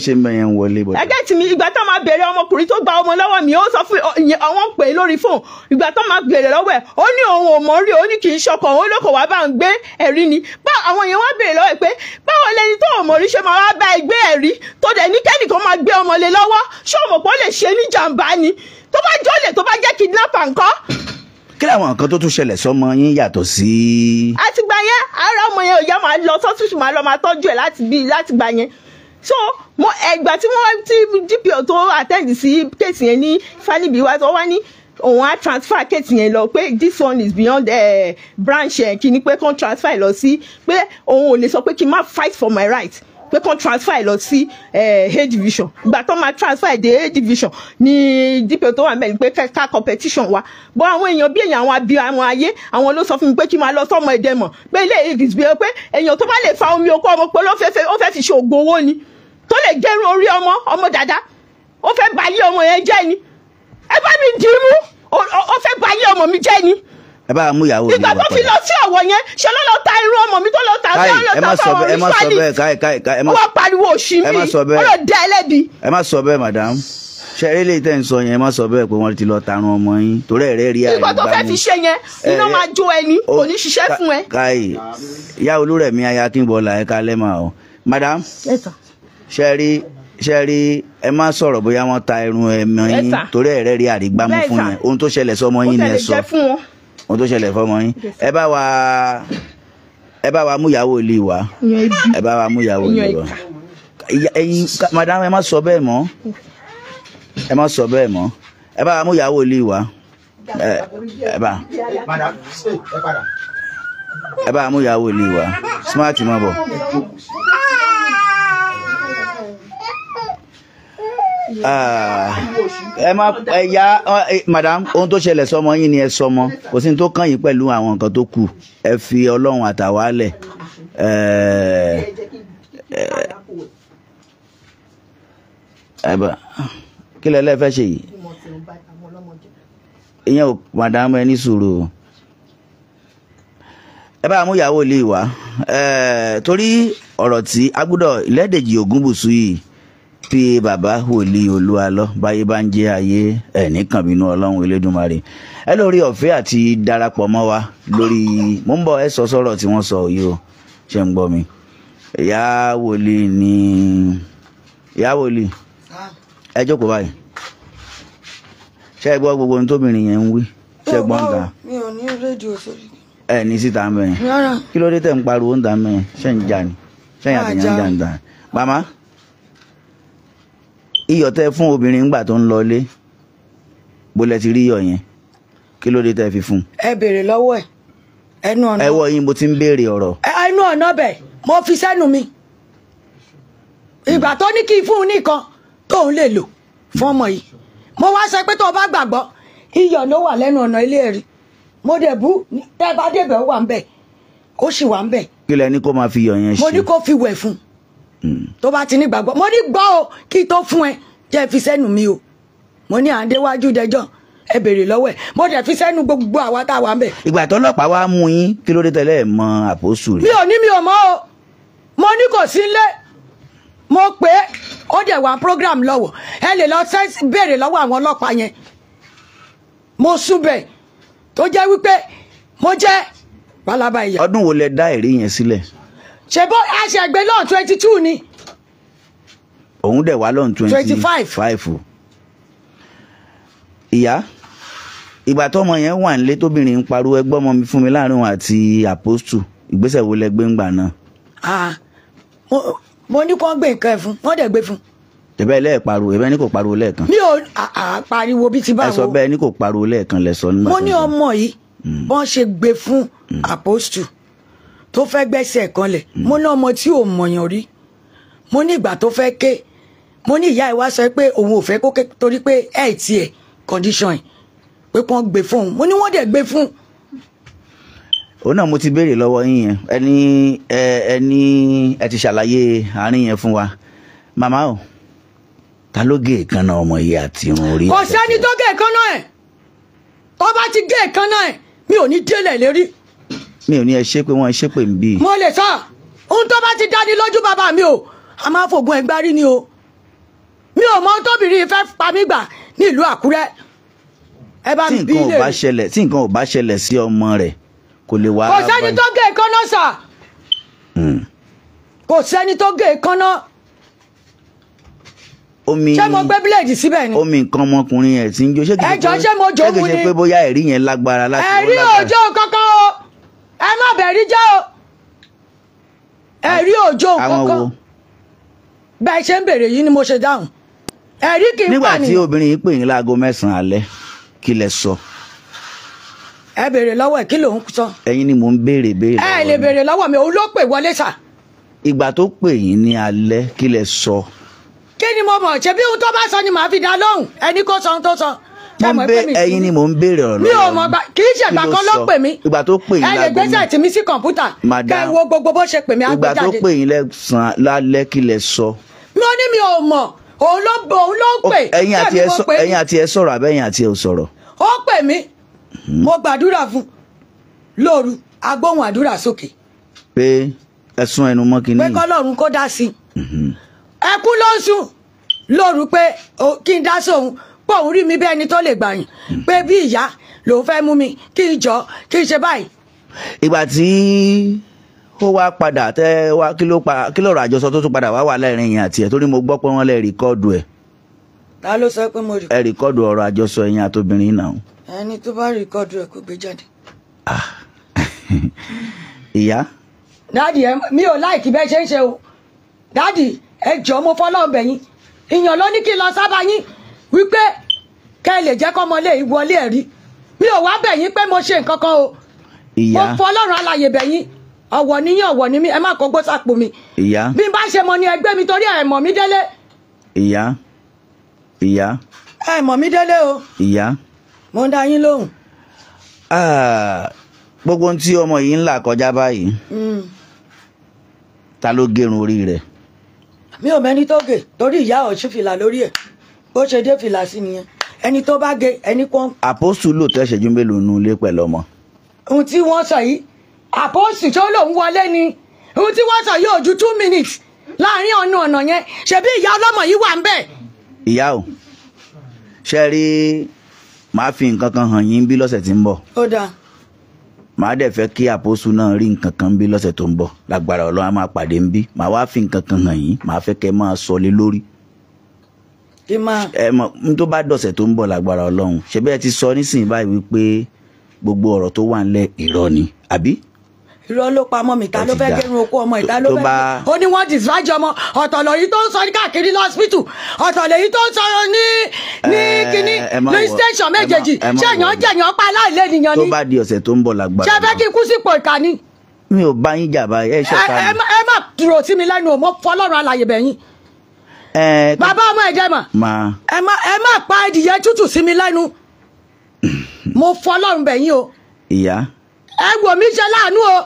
ẹgẹ́ tí mi, ìgbà tá máa bẹ̀rẹ̀ ọmọkùnrin tó gba ọmọ lọ́wọ́ mi, ó sọ fún àwọn pè é lórí fóònù. Ìgbà tá máa bẹ̀rẹ̀ lọ́wọ́ ẹ̀, ó ní òun ò mọ̀ rí, ó ní kì í ṣọkọ òun, ló kò wá bá ń gbé ẹ̀rí ni. Bá àwọn yẹn wá bẹ̀rẹ̀ lọ́wọ́ ẹ̀ pé báwo lẹni tó ò mọ̀ rí ṣe máa wá bá ẹ gbé ẹ̀rí, tó dẹ̀ ní kẹ́nìkan máa gbé ọmọ lé lọ́wọ́? Ṣé o mọ̀ pé ó lè ṣe ní jàǹbá ni? Tó bá jọ́lẹ̀, tó bá jẹ́ kidnapper ńkọ́? Kí làwọn nǹkan tó tún ṣẹlẹ̀ sọ́mọ yín yàtọ̀ sí. Àtìgbà yẹn ara ọmọ yẹn ò yá, máa lọ sọ́sùsù, máa lọ máa tọ́jú ẹ̀ láti gbà yẹn. So mo ẹgbà tí wọ́n ti DPO tó attend sí case yẹn ní Fanibi wá tó wá ní òun á transfer case yẹn lọ, pé this one is beyond branch ẹ̀ kí ni, pé kàn transfer lọ sí, pé òun ò lè sọ pé kí n má fight for my right, pé kàn transfer lọ sí A division. Ìgbà tó máa transfer dé A division ní DPO tó wà mẹ́rin pé ká competition wa bọ́ àwọn èèyàn bí èèyàn, àwọn àbí àwọn ayé àwọn ló sọ fún mi pé kí n máa lọ sọmọ ẹ̀dẹ̀ mọ̀, pé ilé ìgbìsì pé èèyàn tó bá lè fa omi oko ọmọ pé ó fẹ́ fi ṣe ògùn owó ni, tó lè gẹrun orí ọmọ ọmọ dàda, ó fẹ́ bà ayé ọmọ yẹn jẹ́ ni. Ẹ bá mi dì í mú, ó fẹ́ bà ayé ọmọ mi jẹ́ ni. Ẹ bá mú ìyàwó mi wá padà. Ìgbà tó fi lọ sí ọ̀wọ̀ yẹn, ṣe ló lọ ta irun ọmọ mi tó lọ ta sí ọlọ ta fáwọn ritualist. Ó wá pariwo òṣì mi, ó lọ dá ẹlẹ́bi. Ẹ má sọ bẹ́ẹ̀ madam, ṣe eré lè tẹ́ ń sọ yẹn, ẹ má sọ bẹ́ẹ̀ pé wọ́n ti lọ tarun ọmọ yín, torí ẹ̀rẹ́ rí àìgbá mi. Ìgbà tó fẹ́ fi ṣe yẹn, iná máa jó ẹni, kò ní ṣiṣẹ́ fún ẹ. Káì ìyá Olúrẹ̀mí aya Akínbọ́lá, ẹ kálẹ́ mà o. Madam, ṣe rí ẹ má sọ̀rọ̀ bóyá wọ́n ta irun ẹ̀mọ yín, torí ẹ̀rẹ́ rí àrígbámú fún yẹn. Ohun tó ṣẹlẹ̀ sọmọ yín ni ẹ sọ, ohun tó ṣẹlẹ̀ fọmọ yín. Ẹ bá wa mú ìyàwó ilé wa, ẹ bá wa mú ìyàwó ilé wa. Ẹ̀yin madam, ẹ má sọ bẹ́ẹ̀ mọ́, ẹ má sọ bẹ́ẹ̀ mọ́. Ẹ bá wa mú ìyàwó ilé wa, ẹ bá wa mú ìyàwó ilé wa. Smart mọ́ bọ̀. Ẹ má ẹ ya madam, ohun tó ṣẹlẹ̀ sọmọ yín ni ẹ sọmọ, kò sí ní tó kàn yín pẹ̀lú àwọn nǹkan tó kù. Ẹ fi Ọlọ́run àtàwálẹ̀. Ẹ bá kí lẹ lẹ fẹ́ ṣe yìí? Ìyẹn ò madam, ẹ ní sùúrù. Ẹ bá mú ìyàwó ilé wa, torí ọ̀rọ̀ tí agbọ́dọ̀ Ìlẹ́dẹ̀jì Ògúnbùsù yìí pé bàbá wòlíì Olúalọ báyé bá ń jẹ́ ayé ẹ̀ nìkan bínú Ọlọ́run Elédùmarè. Ẹ lórí ọ̀fẹ́ àti darapọ̀ mọ́ wa lórí mò ń bọ̀, ẹ sọ sọ̀rọ̀ tí wọ́n sọ yìí o, ṣe ń gbọ́ mi? Ìyá wòlíì ni, ìyá wòlíì ẹ jókòó báyìí. Ṣé ẹ gbọ́ gbogbo ohun tóbìnrin yẹn ń wí? Ṣé ẹ gbọ́ ń ta? Mi ò ní rédíò sórí. Ẹ ní síta mẹ́rin. Kí ló dé tẹ̀ ń pariwo ń ta mẹ́rin? Ṣé ń jà ni? Ṣé ń yàtọ̀ yẹn ń jà ń ta? Màmá, iyọ̀ tẹ́ fún obìnrin ńgbà tó ń lọlé, bó lẹ ti rí iyọ̀ yẹn? Kí ló dé tẹ́ fi fún? Ẹ béèrè lọ́wọ́ ẹ̀, ẹnu ọ̀nà. Ẹ wọ yín, mo ti ń béèrè ọ̀rọ̀. Ẹnu ọ̀nà bẹ̀ mo fi sẹ́nu mi. Ìgbà tó ní kí n fún un nìkan tóun lè lò fún ọmọ yìí, mo wá sọ pé tó o bá gbàgbọ́, iyọ̀ ló wà lẹ́nu ọ̀nà ilé ẹ̀rí. Mo dẹ̀ bú, tẹ́ bá débẹ̀ ó wà ń bẹ̀, ó sì wà ń bẹ̀. Kí lẹ ní kó máa fi iyọ̀ yẹn ṣe? Mo ní kó fi wẹ̀ fún un tó bá ti ní gbàgbọ́. Mo ní gbọ́ o, kí tó fún ẹ jẹ́ fi sẹ́nu mi o. Mo ní à ń déwájú dẹjọ́, ẹ béèrè lọ́wọ́ ẹ̀. Mo dẹ̀ fi sẹ́nu gbogbo àwa tá a wà ń bẹ̀. Ìgbà tọ́lọ́pàá wá mú yín, kí ló dé tẹ́lẹ̀ mọ àpòsù rẹ̀? Mi ò ní, mi ò mọ̀ o. Mo ní kò sí ilé, mo pè é, ó dẹ̀ wà program lọ́wọ́. Ẹ lè lọ béèrè lọ́wọ́ àwọn ọlọ́pàá yẹn. Mo súnbẹ̀ tó jẹ́ wípé mo jẹ́ pálábá ìyá. Ọdún wo lẹ dá èrè yẹn sílẹ̀? Ṣe bó aṣègbè lọ́n 22 ni. Òun dẹ̀ wá lọ́n 25. Ìyá, ìgbà tọ́mọ yẹn wà nílé tóbìnrin ń pariwo ẹgbọ́n ọmọ mi fún mi láàrin òun àti àpòstù, ìgbésẹ̀ wo lẹ gbé ń gbà náà? Mo ní kó gbé nǹkan ẹ̀ fún, wọ́n dẹ̀ gbé fún. Tẹ̀bẹ́ lẹ́ẹ̀ pariwo, ẹ̀bẹ́ ní kò pariwo lẹ́ẹ̀kan. Mi ò pariwo bí ti báwo. Ẹ sọ bẹ́ẹ̀ ní kò pariwo lẹ́ẹ̀kan lẹ sọ nígbà tó ń sọ. Mo ní ọmọ yìí bọ́n ṣe gbé fún àpòstù tó fẹ́ gbẹ́sẹ̀ kanlẹ̀. Mo ní ọmọ tí ò mọ̀yàn rí. Mo ní ìgbà tó fẹ́ ké, mo ní ìyá ẹ̀ wá sọ pé òun ò fẹ́ kó ké torí pé ẹ̀ tiẹ̀ condition ẹ̀. pé kí wọ́n gbé fún un. Mo ní wọ́n dẹ̀ gbé fún un. Òun náà mo ti béèrè lọ́wọ́ yín yẹn, ẹni ẹni ẹ ti ṣàlàyé àárín yẹn fún wa. Màmá o, ta ló gé èékánná ọmọ yìí àti irun orí? Kò sẹ́ni tó gé èékánná ẹ̀. Tó bá ti gé èékánná ẹ̀, mi ò ní délẹ̀ lérí. Mi ò ní ẹ ṣe pé wọ́n ṣe pé ń bí. Mo lè sọ ohun tó bá ti dáni lójú bàbá mi o, a máa fògùn ẹgbárí ni o. Mi ò mọ tóbìnrin fẹ́ pa mí gbà ní ìlú Àkúrẹ́. Ẹ bá mi bí lè. Tí nǹkan ò bá ṣẹlẹ̀ sí ọmọ rẹ̀ kò lè wá. Kò sẹ́ni tó gé èékánná sà. Kò sẹ́ni tó gé èékánná. Omi ṣé mo gbé bíléèdì síbẹ̀ ni? Omi nǹkan ọmọkùnrin ẹ̀ tí ń jó. Ẹjọ́ ṣé mo jó mu ni? Ṣé kìí ṣe pé bóyá ẹ̀rí yẹn lágbára láti wọ́n lágbára? Ẹ̀rí òjò kankan o, ẹ má bẹ̀rí jẹ́ o. Ẹ̀rí òjò kankan. Bẹ́ẹ̀ ṣe ń béèrè yìí ni mo ṣe dáhùn. Ẹ̀rí kì í pa ni. Nígbà tí obìnrin yìí pè yín láago 9 alẹ́, kí lẹ sọ? Ẹ béèrè lọ́wọ́ ẹ̀, kí lòun sọ? Ẹ̀yin ni mò ń béèrè béèrè. Ẹ lè béèrè lọ́wọ́ mi, òun ló pè wọlé sà. Ìgbà tó pè yín ní alẹ́, kí lẹ sọ? Kí ni mo mọ̀? Ṣe bí ohun tó bá sọ ni màá fi dá lóhùn. Ẹni kó sọ ohun tó sọ. Ẹ̀yin ni mò ń béèrè ọ̀rọ̀ lọ́wọ́. Mi ò mọ̀ gbà, kì í ṣe ìgbà kan ló pè mí. Ìgbà tó pè yín láago. Ẹ lè gbéṣẹ́ tì mí sí kọ̀ǹpútà. Kẹ́ ẹ wo gbogbo bó ṣe pè mí, á gbé jáde. Ìgbà tó pè yín lẹ́sàn-án lálẹ́, kí lẹ sọ? Mo ní mi ò mọ̀, òun ló pè. Ẹ̀yin àti ẹ sọ̀rọ̀ àbẹ́yìn àti ẹ ò sọ̀rọ̀? Ó pè mí, mo gbàdúrà fún lóru, agbóhùn àdúrà sókè. Pé ẹ sún ẹnu mọ́ kinní. Pé kọ́lọ́run kó dá sí i. Ẹkún ló ń sùn lóru pé kí n dá sóhun, pé òun rí mi bí ẹni tó lè gbàyàn, pé bí ìyá lòun fẹ́ mú mi, kí n jọ kí n ṣe báyìí. Ìgbà tí ó wá padà tẹ wá, kí lọ̀rọ̀ àjọsọ tó tún padà wá wà láàrin yẹn àti ẹ̀? Torí mo gbọ́ pé wọ́n lè rìkọ́ọ̀dù ẹ̀. Ta ló sọ pé mo rìkọ́ọ̀dù? Ẹ rìkọ́ọ̀dù ọ̀rọ̀ àjọsọ yẹn àtobìnrin náà. Ẹni tó bá rìkọ́ọ̀dù ẹ̀ kó gbé jáde. Ìyá. Dáàdì, mi ò láìkí bẹ́ẹ̀ ṣe ń ṣe o. Dáàdì, ẹ jọ̀ọ́ mo fọlọ́run bẹ̀ yín. Ìyàn ló ní kí n lọ sábà yín wípé kẹ́ ẹ lè jẹ́ kọ́mọ lè wọlé ẹ̀rí. Mi ò wá bẹ̀ yín pé mo ṣe nǹkan kan o. Ìyá. Mo fọlọ́run alààyè bẹ̀ yín. Ọ̀wọ̀ níyàn, ọ̀wọ̀ ní mi, ẹ má kó gbó sápò mi. Ìyá. Bí n bá ṣe mọ ni ẹgbẹ́ mi, torí ẹ mọ̀ mí délé. Ìyá. Ìyá. Ẹ mọ̀ mí délé o. Ìyá. Mo ń dá yín lóhùn. Gbogbo ohun tí ọmọ yìí ń là kọjá báyìí, ta ló gérun orí rẹ̀? Mi ò mẹ́ni tó gé, torí ìyá ò sí fìlà lórí ẹ̀. Bó ṣe dé fìlà sí nìyẹn. Ẹni tó bá gé, ẹni kan. Àpọ́sù lò tó ìṣẹ́jú mélòó nu ilé pẹ̀lú ọmọ? Ohun tí wọ́n sọ yìí, àpọ́sù tó lòun wọlé ni. Ohun tí wọ́n sọ yìí ò ju 2 minutes láàrin ọ̀nà ọ̀nà yẹn. Ṣebí ìyá ọlọ́mọ yìí wà ń bẹ̀. Ìyá o, ṣe rí, màá fi nǹkan kan hàn yín bí lọ́sẹ̀ tí ń bọ̀. Ó dáa. Màá dẹ̀ fẹ́ kí àpọ́sù náà rí nǹkan kan bí lọ́sẹ̀ tó ń bọ̀. Lágbára Ọlọ́run, a máa pàdé ń bí. Màá wá fi nǹkan kan hàn yín, màá fẹ́ kẹ́ máa sọ lé lórí. Ẹ mọ̀ n tó bá dọ̀sẹ̀ tó ń bọ̀ lágbára Ọlọ́run. Ṣé bẹ́ẹ̀ ti sọ nísìnyí báyìí wípé gbogbo ọ̀rọ̀ tó wà ńlẹ̀ irọ́ ni, àbí? Irọ́ ló pamọ́ mi, ta ló fẹ́ gẹrun okó ọmọ, ìta ló fẹ́. Ó ní wọ́n discharge ọmọ, ọ̀tọ̀ lèyí tó ń sọ ní káàkiri lọ́sípítù, ọ̀tọ̀ lèyí tó ń sọ ní kíní ní station méjèèjì. Ṣé èèyàn jẹ̀yàn pa aláìlé nìyàn ni? Tó bá di ọ̀sẹ̀ tó ń bọ̀ lágbára. Ṣé fẹ́ kí n kú sípò ìkà ni? Mi ò bá yín jà báyìí, ẹ ṣọ̀tá mi. Ẹ má dúró sí mi lẹ́nu o, mo fọlọ́run alààyè bẹ̀ yín. Bàbá ọmọ ẹ̀jẹ̀ mà. Ẹ má pa ẹdìyẹ tútù sí mi lẹ́nu. Mo fọlọ́run bẹ̀ yín o. Ìyá. Ẹ wò mí ṣe láàánú o,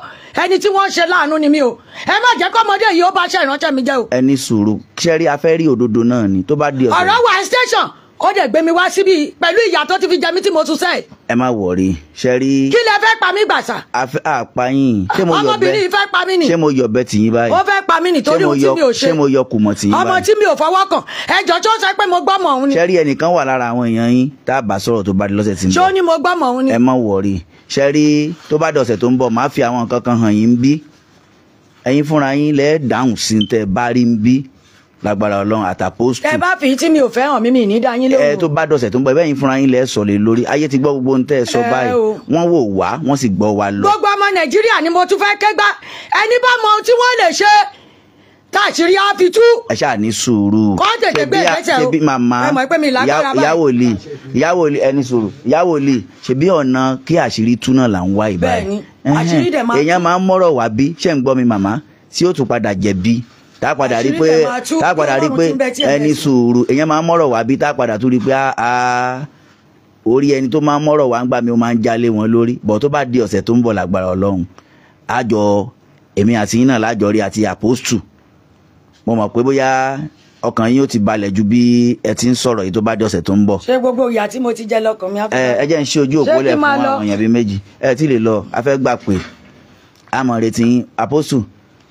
ẹni tí wọ́n ṣe láàánú ni mí o. Ẹ má jẹ́ kọ́mọdé yìí ó bá ṣe ìránṣẹ́ mi jẹ́ o. Ẹ ní sùúrù, ṣẹ́rí a fẹ́ rí òdodo náà ni tó bá di ọ̀sẹ̀. Ọ̀rọ̀ wà station, ó dẹ̀ gbé mi wá síbi pẹ̀lú ìyà tó ti fi jẹ mí tí mo tún sẹ́ẹ̀. Ẹ má wọ̀rí, ṣẹ́rí. Kí lẹ fẹ́ pa mí gbàsà? Àpáyìn. Ọmọbìnrin yìí fẹ́ pa mí nì. Ṣé mo yọ̀bẹ tì yín báyìí? Ó fẹ́ pa mí nì torí ohun tí mi ò ṣe. Ṣé mo yọ kùmọ̀ tì yín báyìí? Ọmọ tí mi ò fọwọ́ kàn. Ẹjọ́ tó sọ pé mo gbọ́mọ̀ òun ni. Ṣẹ́rí ẹnìkan wà lára àwọn èèyàn yín tá a bá sọ̀rọ̀ tó bá di lọ́sẹ̀ tí ń bọ̀. Ṣé ó ní mo gbọ́mọ̀ òun ni? Ẹ má wọ̀rí, ṣẹ́rí tó bá dọ̀sẹ̀ tó ń bọ̀, máa fi àwọn nǹkan kan hàn yín bí. Ẹ̀yin fúnra yín lẹ́ dáhùn sí tẹ́ bá rí ń bí lágbára Ọlọ́run àtàpọ́sù. Ẹ bá fi tí mi ò fẹ́ hàn mí, mi ní dá yín lóhùn. Ẹ tó bá dọ̀sẹ̀ tó ń bọ̀, ẹ̀yin fúnra yín lẹ́ sọ lé lórí. Ayé ti gbọ́ gbogbo ohun tẹ́ ẹ sọ báyìí. Wọ́n wò wá, wọ́n sì gbọ́ wa lọ. Gbogbo ọmọ Nàìjíríà ni mo tún fẹ́ ké gbá. Ẹni bá mọ ohun tí wọ́n lè ṣe, táàṣírí á fi tú. Ẹ ṣáà ní sùúrù. Kọ́ tètè gbé ìgbésẹ̀ o. Ṣebí màmá ìyá wòlíì ẹni sùúrù. Ìyá wòlíì, ṣebí ọ̀nà kí àṣírí tú náà là ń wá ìbáyìí. Bẹ́ẹ̀ni, àṣírí dẹ̀ máa tú. Èèyàn máa ń mọ́rọ̀ wá bí, ṣé ń gbọ́ mi màmá, tí ó tún padà jẹ̀bi. Tá padà rí pé ẹni sùúrù, èèyàn máa ń mọ́rọ̀ wá bí, tá padà tún rí pé Orí ẹni tó máa ń mọ́rọ̀ wá ń gbà mí ó máa ń jálé wọn lórí, bọ̀ tó bá di ọ̀sẹ̀ tó ń bọ̀ lágbára Ọlọ́run, àjọ èmi àti yín náà lájọ rí àti àpòstù. Mo mọ̀ pé bóyá ọkàn yín ó ti balẹ̀ ju bí ẹ ti ń sọ̀rọ̀ yìí tó bá di ọ̀sẹ̀ tó ń bọ̀. Ṣé gbogbo ìyà tí mo ti jẹ lọ́kàn mi á fi. Ẹ jẹ́ ń ṣe ojú òpó lẹ̀ fún àwọn èèyàn bíi méjì. Ẹ ti lè lọ, a fẹ́ gbà pé a mọ̀ retí yín àpòstù,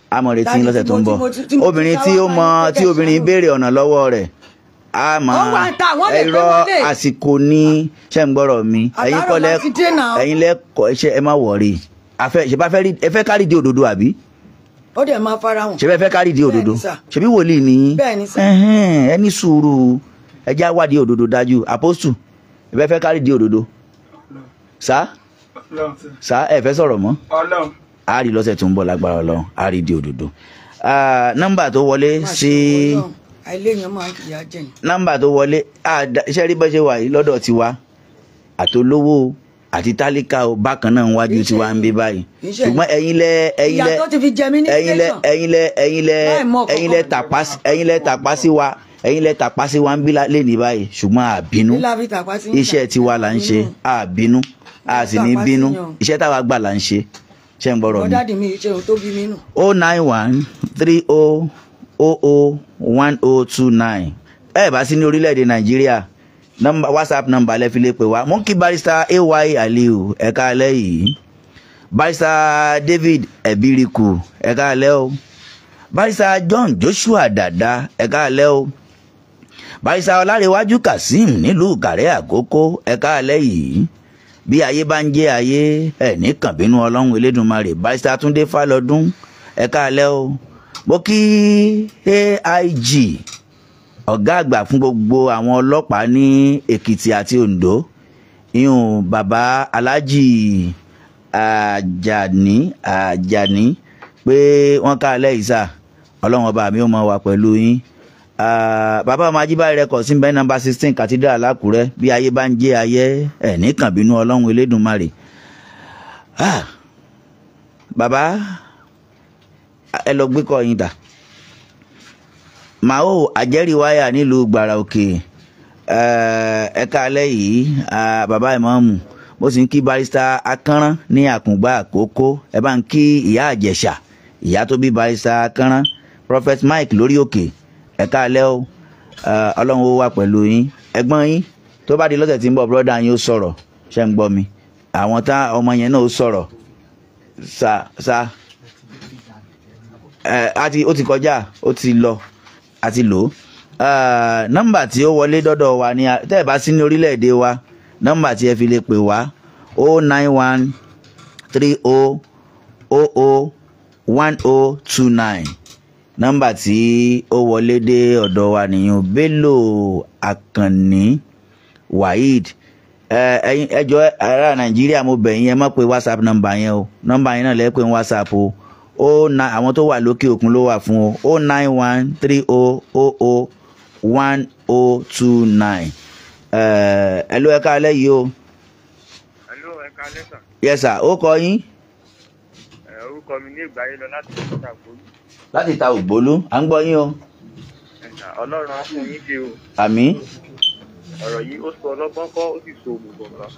a mọ̀ retí yín lọ́sẹ̀ tó ń bọ̀. Obìnrin tí ó mọ tí obìnrin béèrè ọ̀nà lọ́wọ́ rẹ̀, a mọ̀ ẹ̀rọ àsìkò ní ṣẹ́ ń gbọ́rọ̀ mi. Ẹ̀yin kọ́ lẹ́ ẹ̀yin lẹ́kọ̀ọ́ ṣe ẹ má wọ̀rí. Ẹ fẹ́ kárí di òdodo àbí? Ó dẹ̀ máa fara hàn. Ṣé bẹ́ẹ̀ fẹ́ kárí di òdodo? Ṣebí wòlíì ni? Ẹ ní sùúrù, ẹ já wádìí òdodo dájú. Àpọ́sù, ẹ bẹ́ẹ̀ fẹ́ kárí di òdodo? Sá sá ẹ fẹ́ sọ̀rọ̀ mọ́? A rí lọ́sẹ̀ tó ń bọ̀ lágbára Ọlọ́run, a rí di òdodo. Nọ́mbà tó wọlé sí nọ́mbà tó wọlé, ṣé rí bá ṣe wà yìí lọ́dọ̀ tiwa àtolówó àti tálíkà o, bákan náà wájú tí wàá ń bí báyìí. Ṣùgbọ́n ẹ̀yin lẹ ẹ̀yin lẹ ẹ̀yin lẹ ẹ̀yin lẹ ẹ̀yin lẹ ẹ̀yin lẹ tàpá ẹ̀yin lẹ tàpá sí wa, ẹ̀yin lẹ tàpá sí wa ń bí lẹ́ni báyìí. Ṣùgbọ́n àbínú, iṣẹ́ tiwa là ń ṣe, àbínú, a sì ní bínú, iṣẹ́ táwa gbà là ń ṣe. Ṣé ń gbọ́rọ̀ mi? 091 30 00 1029. Ẹ bá sí ní orílẹ̀-èdè Nàìjíríà, nọ́mbà WhatsApp nọ́mbà lẹ fi lè pè wá. Mo ń kí barrister AY Aliu, ẹ káalẹ́ yìí. Barrister David Ebiriku, ẹ káalẹ́ o. Barrister John Joshua Dada, ẹ káalẹ́ o. Barrister Ọlárẹ̀wájú Kazeem nílùú Ìkàrẹ́ Àkókó, ẹ káalẹ́ yìí. Bí ayé bá ń jẹ́ ayé, ẹ ní kàn bínú Ọlọ́run Elédùmarè. Barrister Túndé Fálọdún, ẹ káalẹ́ o. Mo kí AIG, ọ̀gá àgbà fún gbogbo àwọn ọlọ́pàá ní Èkìtì àti Oǹdó, ìyún bàbá Aláàjì Àjàní Àjàní, pé wọ́n káalẹ́ ìsà, Ọlọ́run ọba mi ó mọ wà pẹ̀lú yín. Bàbá ọmọ Ajíbáyé Records ń bẹ nọ́mbà 16 Cathedral Lákùrẹ́. Bí ayé bá ń jẹ́ ayé, ẹ̀ ní kàn bínú Ọlọ́run Elédùmarè. Bàbá ẹ lọ gbé kọ́ yín dà. Màó àjẹ́rìíwáyà nílùú Gbàrà Òkè, ẹ káalẹ́ yìí bàbá ìmáàmù. Mo sì ń kí barrister Akánrán ní Àkùngbá Àkókó. Ẹ bá ń kí ìyá Àjẹ̀ṣà, ìyá tó bí barrister Akánrán. Prophet Mike lórí òkè, ẹ káalẹ́ o. Ọlọ́run ó wà pẹ̀lú yín. Ẹ̀gbọ́n yín tó bá di lọ́sẹ̀ tí ń bọ̀, brọ́dà yín ó sọ̀rọ̀. Ṣé ń gbọ́ mi? Àwọn tá ọmọ yẹn náà ó sọ̀rọ̀. Sa sa ẹ ó ti kọjá, ó ti lọ, àti lò ó. Nọ́mbà tí ó wọlé dọ́dọ̀ wa ní tẹ́ ẹ bá sí ní orílẹ̀-èdè wa, nọ́mbà tí ẹ fi lè pè wá 091 30 00 1029. Nọ́mbà tí ó wọlé dé ọ̀dọ̀ wa nìyẹn. Bello Àkànní Waheed, ẹ jọ̀ọ́ ará Nàìjíríà, mo bẹ̀ yín, ẹ má pe WhatsApp nọ́mbà yẹn o. Nọ́mbà yẹn náà lẹ́ pé WhatsApp o. Àwọn tó wà lókè òkun ló wà fún o. 091 30 00 1029. Ẹ ló ẹ káalẹ́ yìí o. Hello, ẹ káalẹ́ sà. Yes sir, ó kọ yín. Orúkọ mi ní Ìgbáyé lọ láti ìta Ògbólú. Láti ìta Ògbólú, à ń gbọ́ yín o. Ọlọ́run á fún yín dé o. Àmín. Ọ̀rọ̀ yìí ó sọ ọlọ́gbọ́n kọ́, ó sì sọ òmùgọ̀ kan.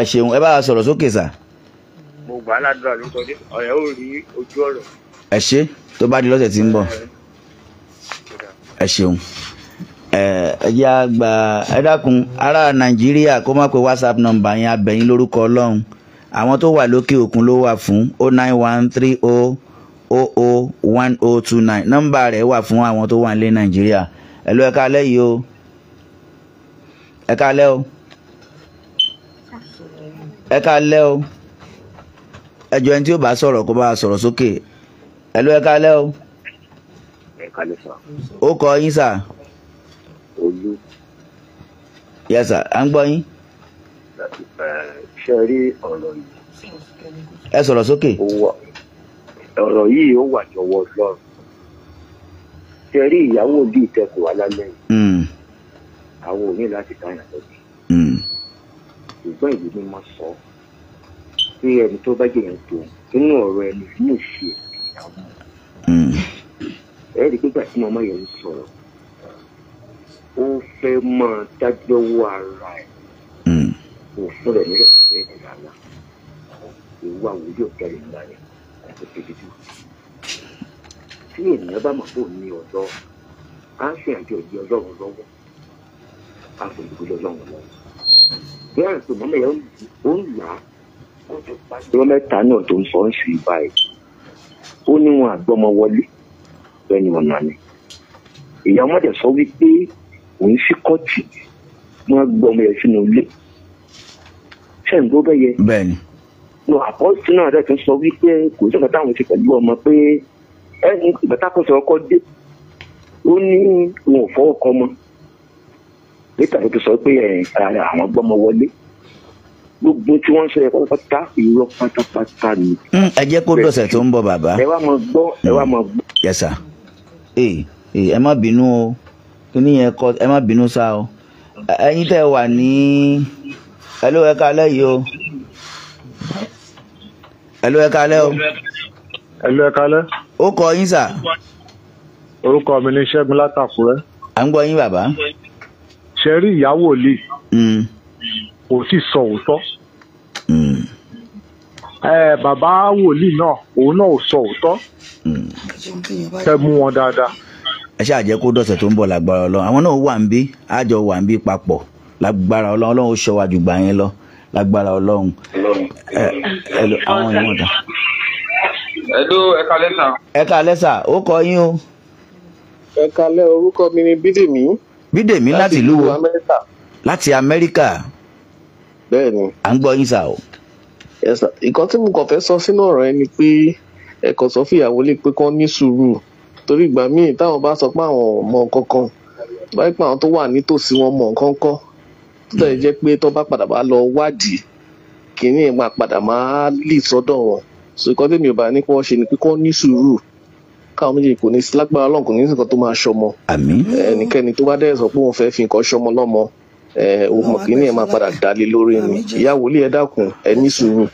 Ẹ ṣeun, ẹ bá wa sọ̀rọ̀ sókè sà. Mo gbà á ládùúrà lórúkọ Jésù, ọ̀rẹ́ ò rí ojú ọ̀rọ̀. Ẹ ṣé, tó bá di lọ́sẹ̀ tí ń bọ̀. Ẹ ṣeun. Ẹ jẹ́ á gba, ẹ dákun ará Nàìjíríà kó má pe WhatsApp nọ́mbà yẹn, a bẹ̀ yín lórúkọ Ọlọ́run. Àwọn tó wà lókè òkun ló wà fún 091 30 00 1029. Nọ́mbà rẹ̀ wà fún àwọn tó wà nílé Nàìjíríà. Ẹ ló ẹ káalẹ́ yìí o. Ẹ káalẹ́ o. Ẹ káalẹ́ o. Ẹ jọ̀ọ́ ẹni tí ó bá sọ̀rọ̀ kó bá sọ̀rọ̀ sókè. Ẹ ló ẹ káalẹ́ o. Ẹ káalẹ́ sà. Ó kọ yín sà. Olú. Yes sà, à ń gbọ́ yín. Ṣe rí ọ̀rọ̀ yìí. Ẹ sọ̀rọ̀ sókè. Ọ̀rọ̀ yìí ó wà lọ́wọ́ Ọlọ́run. Ṣe rí ìyàwó bíi ìtẹ̀kùn wà lálẹ́ yìí. Àwọn ò ní láti dáyà lọ́bì. Ṣùgbọ́n ìlú mímọ́ sọ pé ẹni tó bá jẹ̀yàn tó nínú ọ̀rọ̀ ẹni nínú ìṣe ìyàwó. Ẹ rí i pé gbà tí màmá yẹn ń sọ̀rọ̀, ó fẹ́ máa dájọ́wọ́ ara ẹ̀. Kò fún rẹ̀ nílẹ̀ bẹ́ẹ̀ rárá. Ìwà wòlíì ọ̀tẹ̀lẹ̀ ńlá yẹn kò tóbi jù. Tí ènìyàn bá mọ̀ pé òun ní ọ̀dọ́, á ṣe àjọ ìdí Ọlọ́run lọ́wọ́, á kò ìdí Ọlọ́run lọ́wọ́. Bẹ́ẹ̀ tó mọ́mọ́ yẹn ó ń là á kó tó pa. Ìrọ́ mẹ́ta náà tó ń sọ ń sì báyìí. Ó ní wọn àgbọ́mọ wọlé bẹ́ẹ̀ ni wọn nà ni. Ìyá ọmọdé sọ wípé òun sí kọ́ọ̀tì wọn gbọ́ ọmọ yẹn sínú ilé. Ṣé ń gbọ́ bẹ́ẹ̀ yẹ? Bẹ́ẹ̀ni. Lọ àpọ́sí náà rẹ̀ tún sọ wípé kò sí nǹkan táwọn ti pẹ̀lú ọmọ pé ẹni ìgbà tákòsọ ọkọ dé ó ní wọn ò fọwọ́ kọ ọmọ. Nígbà tó ti sọ pé àwọn gbọ́mọ wọlé gbogbo tí wọ́n ń sọ yẹn pátápátá irọ́ pátápátá ni. Ẹ jẹ́ kó dọ̀sẹ̀ tó ń bọ̀ bàbá. Ẹ wá máa gbọ́, ẹ wá máa gbọ́. Yes sir. Ẹ má bínú o, kíní yẹn kọ, ẹ má bínú sá o. Ẹ̀yin tẹ́ wà ní ẹ ló ẹ káalẹ́ yìí o. Ẹ ló ẹ káalẹ́ o. Ẹ ló ẹ káalẹ́. Ó kọ yín sà. Orúkọ mi ni Ṣẹ́gun látàkúrẹ́. À ń gbọ́ yín bàbá. Ṣe rí ìyá wòlíì kò sì sọ òótọ́. Bàbá wòlíì náà òun náà ò sọ òótọ́. Kẹ́ mú wọn dáadáa. Ẹ ṣáà jẹ́ kó dọ̀sẹ̀ tó ń bọ̀ lágbára Ọlọ́run. Àwọn náà wà ń bí, àjọ wà ń bí papọ̀ lágbára Ọlọ́run. Ọlọ́run ó ṣọ́ wa jù gbà yẹn lọ lágbára Ọlọ́run. Àwọn ìwọ̀n dà. Hello, ẹ káalẹ́ sà. Ẹ káalẹ́ sà, ó kọ yín o. Ẹ káalẹ́, orúkọ mi ni Bídèmí. Bídèmí láti ìlú wo? Láti Amẹ́ríkà. Bẹ́ẹ̀ni. À ń gbọ́ yín sà o. Yes sir. Ìkan tí mo kàn fẹ́ sọ sínú ọ̀rọ̀ yẹn ni pé ẹ kàn sọ fún ìyàwó lè pé kán ní sùúrù torí ìgbà míì táwọn bá sọ pé àwọn ò mọ nǹkan kan báyìí pé àwọn tó wà nítòsí wọn mọ nǹkan kan tó dẹ̀ jẹ́ pé tó bá padà bá lọ wádìí kìíní máa padà máa lì sọ́dọ̀ wọn. So ìkan tí mi ò bá ní kí wọ́n ṣe ni pé kán ní sùúrù káwọn méjèèjì kò ní sí lágbára Ọlọ́run, kò ní sí nǹkan tó máa ṣọmọ. Àmín. Ẹnikẹ́ni tó bá dẹ̀ sọ pé òun fẹ́ fi nǹkan ṣọmọ lọ́mọ òun kìíní ẹ̀ máa padà dálé lórí ni. Ìyá wòlíì ẹ dákun ẹ ní sùúrù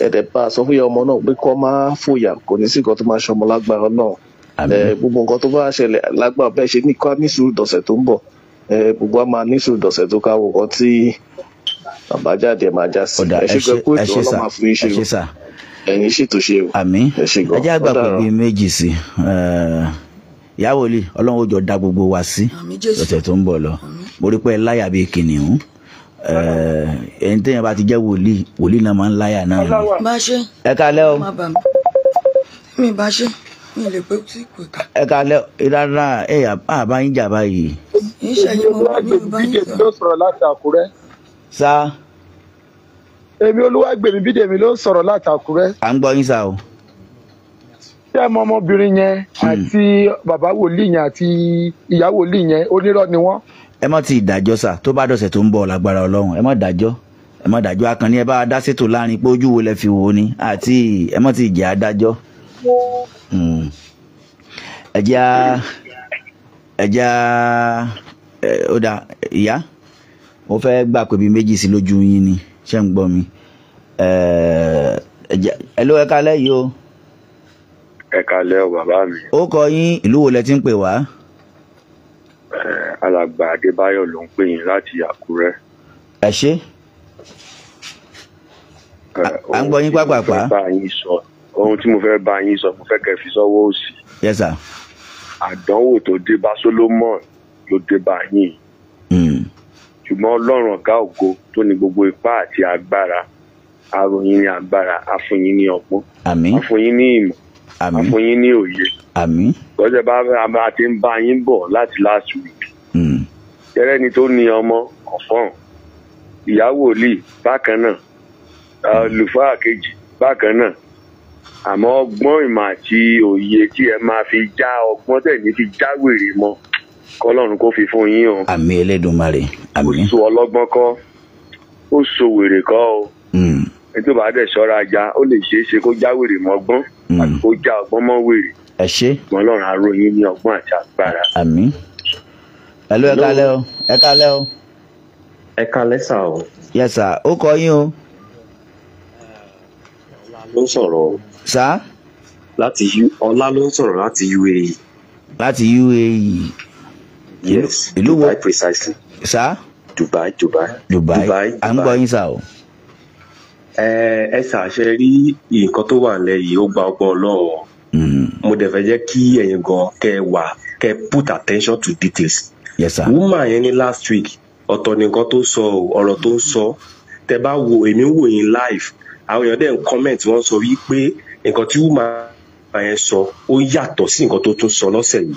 ẹ dẹ̀ bá a sọ fún ìyá ọmọ náà pé kó máa fòyà, kò ní sí nǹkan tó máa ṣọmọ lágbára Ọlọ́run. Gbogbo nǹkan tó bá ṣẹlẹ̀ lágbára bẹ́ẹ̀ ṣe ní ká ní sùúrù dọ̀sẹ̀ tó ń bọ̀. Gbogbo a máa ní sùúrù dọ̀sẹ̀ tó káwọ́ nǹkan tí àbájáde máa já sí. Ẹ ṣe gan kó ètò Ọlọ́run máa fún yín ṣe o. Ẹ̀yin ṣètò ṣe o. Àmín. Ẹ jẹ́ àgbà pé bíi méjì sí ìyá wòlíì Ọlọ́run ó jọ dá gbogbo wa sí lọ́sẹ̀ tó ń bọ̀ lọ. Mo rí pé ẹ láyà bíi kìnìún. Ẹni téèyàn bá ti jẹ́ wòlíì, wòlíì náà máa ń láyà náà ni. Bá ṣe. Ẹ káalẹ́ o. Mi bá ṣe mi lè pé tí kò ká. Ẹ káalẹ́ rárá ẹ àbá yín jà báyìí. Ìṣẹ́yìn mo mi ò bá yín sọ̀rọ̀ láti Àkúrẹ́. Sá. Èmi Olúwàgbèmí Bídèmí ló ń sọ̀rọ̀ láti Àkúrẹ́. À ń gbọ́ yín sá o. Ṣé ẹ mọ ọmọbìnrin yẹn àti bàbá wòlíì yẹn àti ìyá wòlíì yẹn, onírọ́ ni wọ́n. Ẹ má ti dájọ́ sà, tó bá dọ̀sẹ̀ tó ń bọ̀ lágbára Ọlọ́run. Ẹ má dájọ́, ẹ má dájọ́. Akànní ẹ bá dá sétò láàrin pé ojú wo lẹ fi wò ni, àti ẹ má ti jẹ́ adájọ́. Ẹ jẹ́ ó dà ìyá, mo fẹ́ gbà pé bíi méjì sí lójú yín ni, ṣé ń gbọ́ mi? Ẹ ló ẹ káalẹ́ yìí o. Ẹ káalẹ́ o bàbá mi. Ó kọ yín, ìlú wo lẹ ti ń pè wá? Alàgbà Adébáyọ̀ ló ń pè yín láti Àkúrẹ́. Ẹ ṣé. À ń gbọ́ yín pápápá. Ohun tí mo fẹ́ bá yín sọ, mo fẹ́ kẹ́ fi sọ́wọ́ òsì. Yes sir. Àdánwò tó dé bá Solomon ló dé bá yín. Ṣùgbọ́n Ọlọ́run ọ̀gá ògo tó ní gbogbo ipá àti agbára, aróyìn ní agbára, afúnyín ní ọgbọ́n, àmín, afúnyín ní ìmọ̀, àmín, afúnyín ní òye. Àmín. Lọ́jọ́ bá a ti ń bá yín bọ̀ láti last week. Tẹ́rẹ́ ni tó ní ọmọ ọ̀fọ́n, ìyá wòlíì bákan náà, olùfáà kejì bákan náà. Àmọ́ ọgbọ́n ìmọ̀ àti òye tí ẹ máa fi já ọgbọ́n tẹ̀ ní fi já wèrè mọ́, kọ́lọ́run kó fi fún yín o. Àmín Elédùmarè. Àmín. Ó so ọlọ́gbọ́n kọ́, ó so wèrè kọ́ o. Ẹni tó bá dẹ̀ ṣọ́ra já, ó lè ṣeé ṣe kó já wèrè mọ́ ọgbọ́n àti kó já ọgbọ́n mọ́ wèrè. Ẹ ṣé. Ṣùgbọ́n Ọlọ́run á ró yín ní ọgbọ́n àti agbára. Àmín. Hello, ẹ káalẹ́ o. Ẹ káalẹ́ o. Ẹ káalẹ́ sà o. Yes sir, ó kọ yín o. Ló ń sọ̀rọ̀. Sá. Láti Ọlá ló ń sọ̀rọ̀ láti UAE. Láti UAE. Yes. Ìlú wo? Dubai precisely. Sá. Dubai, Dubai. Dubai, à ń gbọ́ yín sà o. Ẹ ṣàṣẹ rí nǹkan tó wà nílẹ̀ yìí, ó gba ọgbọ́n Ọlọ́run. Mo dẹ̀ fẹ́ jẹ́ kí ẹ̀yin gan kẹ́ wà kẹ́ put attention to details. Yes sir. Woman yẹn ní last week, ọ̀tọ̀ ni nǹkan tó sọ o, ọ̀rọ̀ tó ń sọ. Tẹ bá wo, èmi ń wò yín live, àwọn èèyàn dẹ̀ ń comment, wọ́n sọ wípé nǹkan tí woman yẹn sọ ó yàtọ̀ sí nǹkan tó tún sọ lọ́sẹ̀ yìí.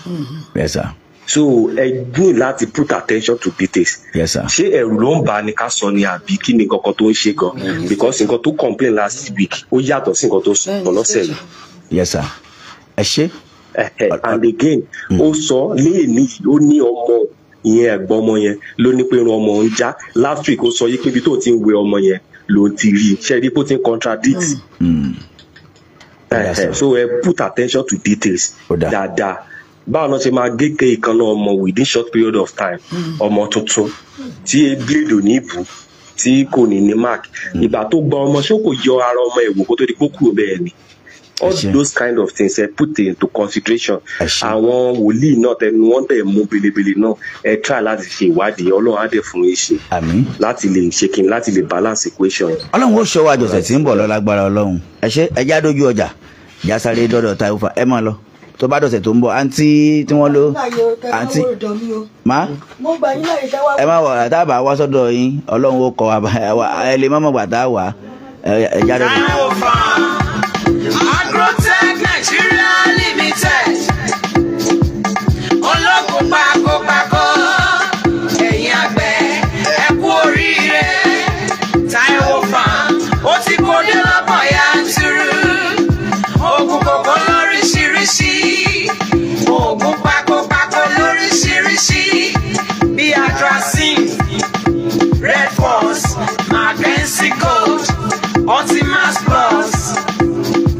Yes sir. So ẹ ní láti put attention to details. Yes sir. Ṣé ẹ̀rù ló ń bà ní ká sọ ni àbí kí ni nǹkan kan tó ń ṣe gan? Because nǹkan tó complain last week ó yàtọ̀ sí nǹkan tó sọ lọ́sẹ̀ yìí. Yes sir. Ẹ ṣé. And again, ó sọ léèní, ó ní ọmọ ìyẹn, ẹ̀gbọ́n ọmọ yẹn ló ní pé irun ọmọ ń já. Last week ó sọ yí pé ibi tó ti ń wé ọmọ yẹn ló ti rí. Ṣe rí bó ti ń contradict? So ẹ put attention to details dáadáa. Báwo náà ṣe máa gé ké ìkànnà ọmọ within short period of time, ọmọ tuntun tí blade ò ní bù, tí kò ní ní mark, ìgbà tó gba ọmọ, ṣé kò yọ ara ọmọ ẹ̀wò kó tó di kó kúrò bẹ́ẹ̀ ni? All those kind of things ẹ put into consideration. Àwọn wòlíì náà tẹnu wọn dẹ̀ mú belebele náà, ẹ try láti ṣe ìwádìí. Ọlọ́run á dẹ̀ fún yín ṣe láti lè ṣe kí n láti lè balance equation. Ọlọ́run ó ṣọwọ́ àjọṣe tí ń bọ̀ lọ lágbára Ọlọ́run. Ẹ ṣe, ẹ já dójú ọjà, já sáré dọ́dọ̀ Táíwò fa, ẹ máa lọ tó bá dọ̀sẹ̀ tó ń bọ̀. Àǹtí tí wọ́n ló àǹtí má ẹ má wọ̀ tábà wá sọ́dọ̀ yín, Ọlọ́run ó kọ́ wa, ẹ lè má mọ̀ gbà tá a wà, ẹ já dọ́dọ̀. Agrotech Nigeria Limited, ológun pakopako, ẹ̀yin àgbẹ̀ ẹ kú oríire. Táíwò Farm ó ti kó dé lọ́pọ̀ yanturu, oògùn kòkó lóríṣiríṣi, oògùn pakopako lóríṣiríṣi, bíi Atracin, Red Force, Mackenzie Gold, Ultimax Plus,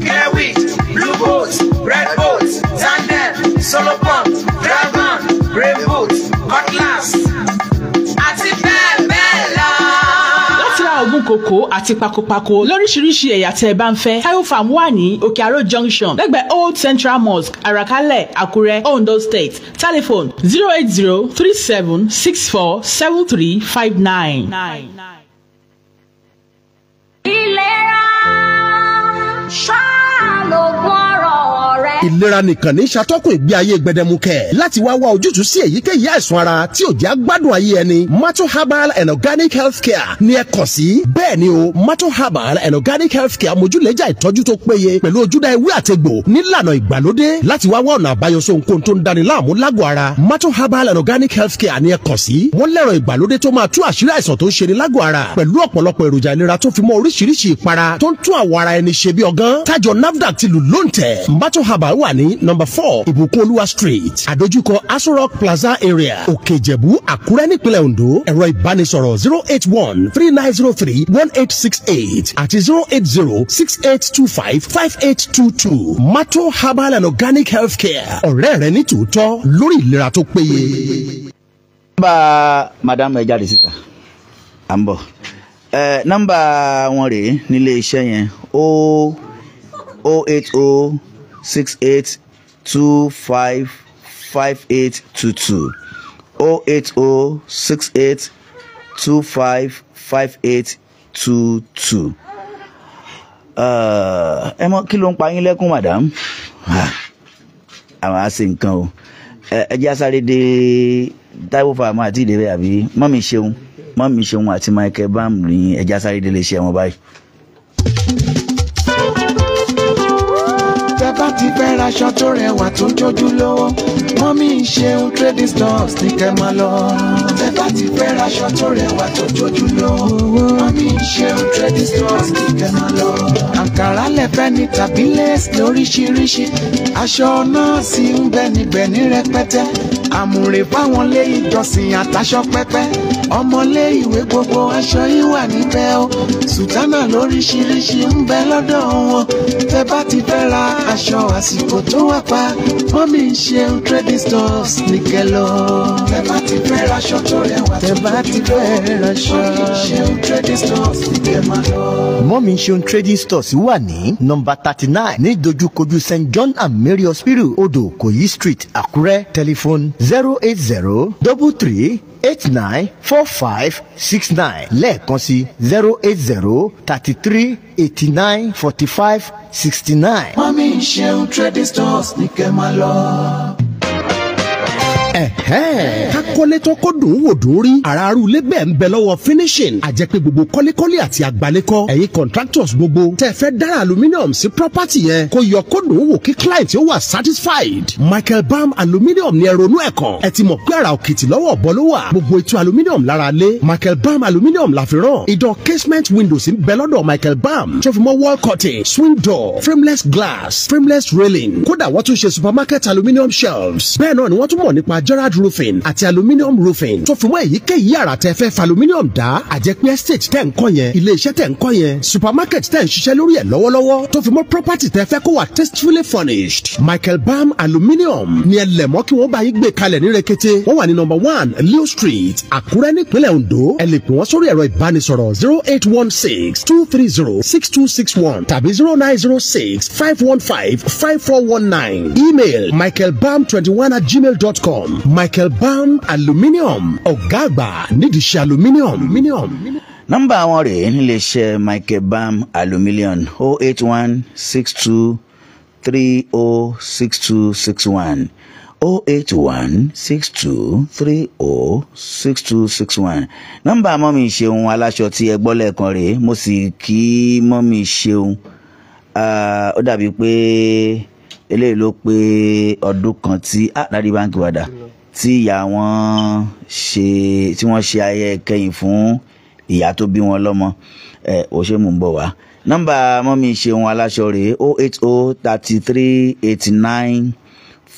Clearwheat, Blue Boat, Red Boat, Tandem, Solo Pump, Dragon, Rainbow, Cutlass, àti bẹ́ẹ̀ bẹ́ẹ̀ lọ. Láti ra oògùn kòkó àti pakopako lóríṣiríṣi ẹ̀yà tẹ́ ẹ bá ń fẹ́, Táíwò Farm wà ní Òkè Àró Junction, lẹ́gbẹ̀ẹ́ Old Central Mosque, Àràkálẹ̀, Àkúrẹ́, Ondo State. Telephone 08037647359. Ìlera ṣáà lògùn ọ̀rọ̀ rẹ. Ìlera nìkan ní ṣàtọ́kùn ìgbé ayé gbẹdẹmukẹ láti wá wá ojútùú sí èyíkéyìí àìsàn ara tí ò jẹ́ gbádùn ayé ẹni. Mato Herbal and Organic Healthcare ní ẹ kàn sí. Bẹ́ẹ̀ ni o, Mato Herbal and Organic Healthcare mójúlẹ́jà ìtọ́jú tó péye pẹ̀lú ojúdá ewé àtegbò nílànà ìgbàlódé láti wá wá ọ̀nà àbáyọ sí ohunkóhun tó ń dani láàmú lágọ̀ọ́ ara. Mato Herbal and Organic Healthcare ní ẹ kàn sí. Wọ́n lẹ́rọ ìgbàlódé tó máa tú àṣírí àìsàn tó ń ṣe ni lágọ̀ọ́ ara pẹ̀lú ọ̀pọ̀lọpọ̀ èròjà ìlera tó fi mọ́ oríṣiríṣi ìpara tó ń tún àwọ̀ ara ẹni ṣe bí ọgán. Tájọ NAFDAC ti lù lóǹtẹ̀. Mato Herbal wà ní nọ́mbà 4 Ìbùkún Olúwa Street, àdójúkọ Aso Rock Plaza area, Òkè Ìjẹ̀bú, Àkúrẹ́ nípínlẹ̀ Ondo. Ẹ̀rọ ìbánisọ̀rọ̀ 08139031868 àti 08068255822. Mato Herbal and Organic Healthcare, ọ̀rẹ́ rẹ ní tòótọ́ lórí ìlera tó péye. Nọ́mbà madam ẹ jáde síta, à ń bọ̀. Nọ́mbà wọn rèé nílé iṣẹ́ yẹn, 08068255822, 08068255822. Ẹ mọ̀ kí ló ń pa yín lẹ́kún madam? Àwọn á ṣe nǹkan o. Ẹ jẹ́ asáré dé Táíwò Farm àti ìdèbẹ̀ àbí mọ́mí ṣeun, mọ́mí ṣeun àti Michael Bam ní ẹ jẹ́ asáré dé lè ṣe wọn báyìí. Tẹ́ bá ti fẹ́ raṣọ tó rẹwà tó jójú lówó, Mọ́mí Ṣeun Trading Stores ní kẹ́ máa lọ. Tẹ́ bá ti fẹ́ raṣọ tó rẹwà tó jójú lówó, Mọ́mí Ṣeun Trading Stores ní kẹ́ máa lọ. Àǹkárá lẹ́fẹ́ ní tàbí lace lóríṣiríṣi, aṣọ nọ́ọ̀sì ń bẹ níbẹ̀ ní rẹpẹtẹ. Àmùrè fáwọn lé ìjọsìn àtàṣọ pẹ́pẹ́, ọmọlé ìwé gbogbo aṣọ yìí wà níbẹ̀ o. Sùtánà lóríṣiríṣi ń bẹ lọ́dọ̀ wọn. Tẹ́ bá ti fẹ́ ra aṣọ àsìkò tó wà pa, Mọ́mí Ṣeun Trading Stores ní kẹ́ lọ. Tẹ́ bá ti fẹ́ ra aṣọ tó rẹwà tó Tẹ́ bá ti fẹ́ raṣọ. Mọ́mí Ṣeun Trading Stores ní kẹ́ máa lọ. Mọ́mí Ṣeun Trading Stores wà ní nọ́mbà 39 ní dojúkojú St John and Mary Hospital, Odò Koyi Street, Àkúrẹ́. Telephone 080 33 89 45 69 lẹ́ẹ̀kan sí 080 33 89 45 69. Mọ́mí Ṣeun Trading Stores ní kẹ́ máa lọ. Ká kọ́lé tó kó dùn wò dùn rí àràárù lébẹ̀ ń bẹ lọ́wọ́ finishing àjẹpẹ́ gbogbo kọ́lékọ́lé àti àgbálékọ́ ẹ̀yin contractors gbogbo tẹ́ fẹ́ dára aluminium sí property yẹn kó yọ kó dùn wò kí client ó wà satisfied. Michael Bam aluminium ní ẹ̀rọnú ẹ̀kan ẹ ti mọ̀ pé àrà òkìtì lọ́wọ́ ọ̀bọ ló wà gbogbo ètò aluminium lára lé Michael Bam aluminium la fi rán ìdán casement windows ń bẹ lọ́dọ̀ Michael Bam tó fi mọ́ wall curtain, swing door, frameless glass, frameless railing, kódà wọ́n tún ṣe supermarket aluminium shelves. Bẹ́ẹ̀ náà ni wọ́n tún mọ̀ nípa Gerard roofing àti aluminium roofing tó fi mọ́ èyíkéyìí àrà tẹ́ fẹ́ fa aluminium dá àjẹpẹ́ estate tẹ́ ń kọ́ yẹn, ilé iṣẹ́ tẹ́ ń kọ́ yẹn, supermarket tẹ́ ń ṣiṣẹ́ lórí ẹ̀ lọ́wọ́lọ́wọ́ tó fi mọ́ property tẹ́ fẹ́ kó wà tastefully furnished. Michael Bam aluminium ni ẹ lẹ̀ mọ́ kí wọ́n bá yín gbé kalẹ̀ ní rekete. Wọ́n wà ní number 1 Leo Street, Àkúrẹ́ nípínlẹ̀ Ondo. Ẹ lè pè wọ́n sórí ẹ̀rọ ìbánisọ̀rọ̀ 0816 230 6261 tàbí 0906 515 5419. Email michaelbam21@gmail.com. Michael Bam Aluminium, ọ̀gá àgbà nídìí iṣẹ́ aluminium. Nọ́mbà àwọn rèé níléeṣẹ́ Michael Bam Aluminium 081 62 30 6261 081 62 30 6261. Nọ́mbà mọ́mí Ṣeun aláṣọ tí ẹ gbọ́ lẹ́ẹ̀kan rèé, mo sì kí mọ́mí Ṣeun. Ó dàbí pé eléyìí ló pé ọdún kan tí Daddy Báńkì wàdà tí ìyá wọn ṣe tí wọ́n ṣe ayẹyẹ kẹ́yìn fún ìyá tó bí wọn lọ́mọ. Ò ṣe mò ń bọ̀ wá. Nọ́mbà mọ́mí Ṣeun aláṣọ rèé 080 33 89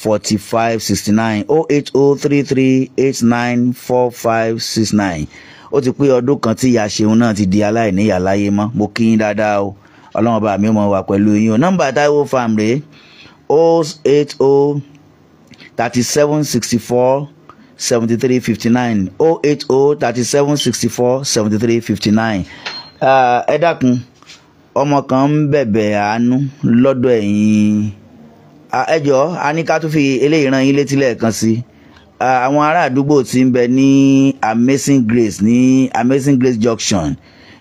45 69 080 33 89 45 69. Ó ti pé ọdún kan tí ìyá Ṣeun náà ti di aláìníyàá láyé mọ́. Mo kí yín dáadáa o, Ọlọ́run bá mi mọ̀ wà pẹ̀lú yín o. Nọ́mbà Taiwo Farm rèé 080 37 64 73 59 080 37 64 73 59. Ẹ dákun, ọmọ kan ń bẹ̀bẹ̀ àánú lọ́dọ̀ ẹ̀yin. Ẹ jọ̀ọ́, a ní ká tún fi eléyìí rán yín létí lẹ́ẹ̀kan sí. Àwọn ará àdúgbò tí ń bẹ ní Amazing Grace ní Amazing Grace Junction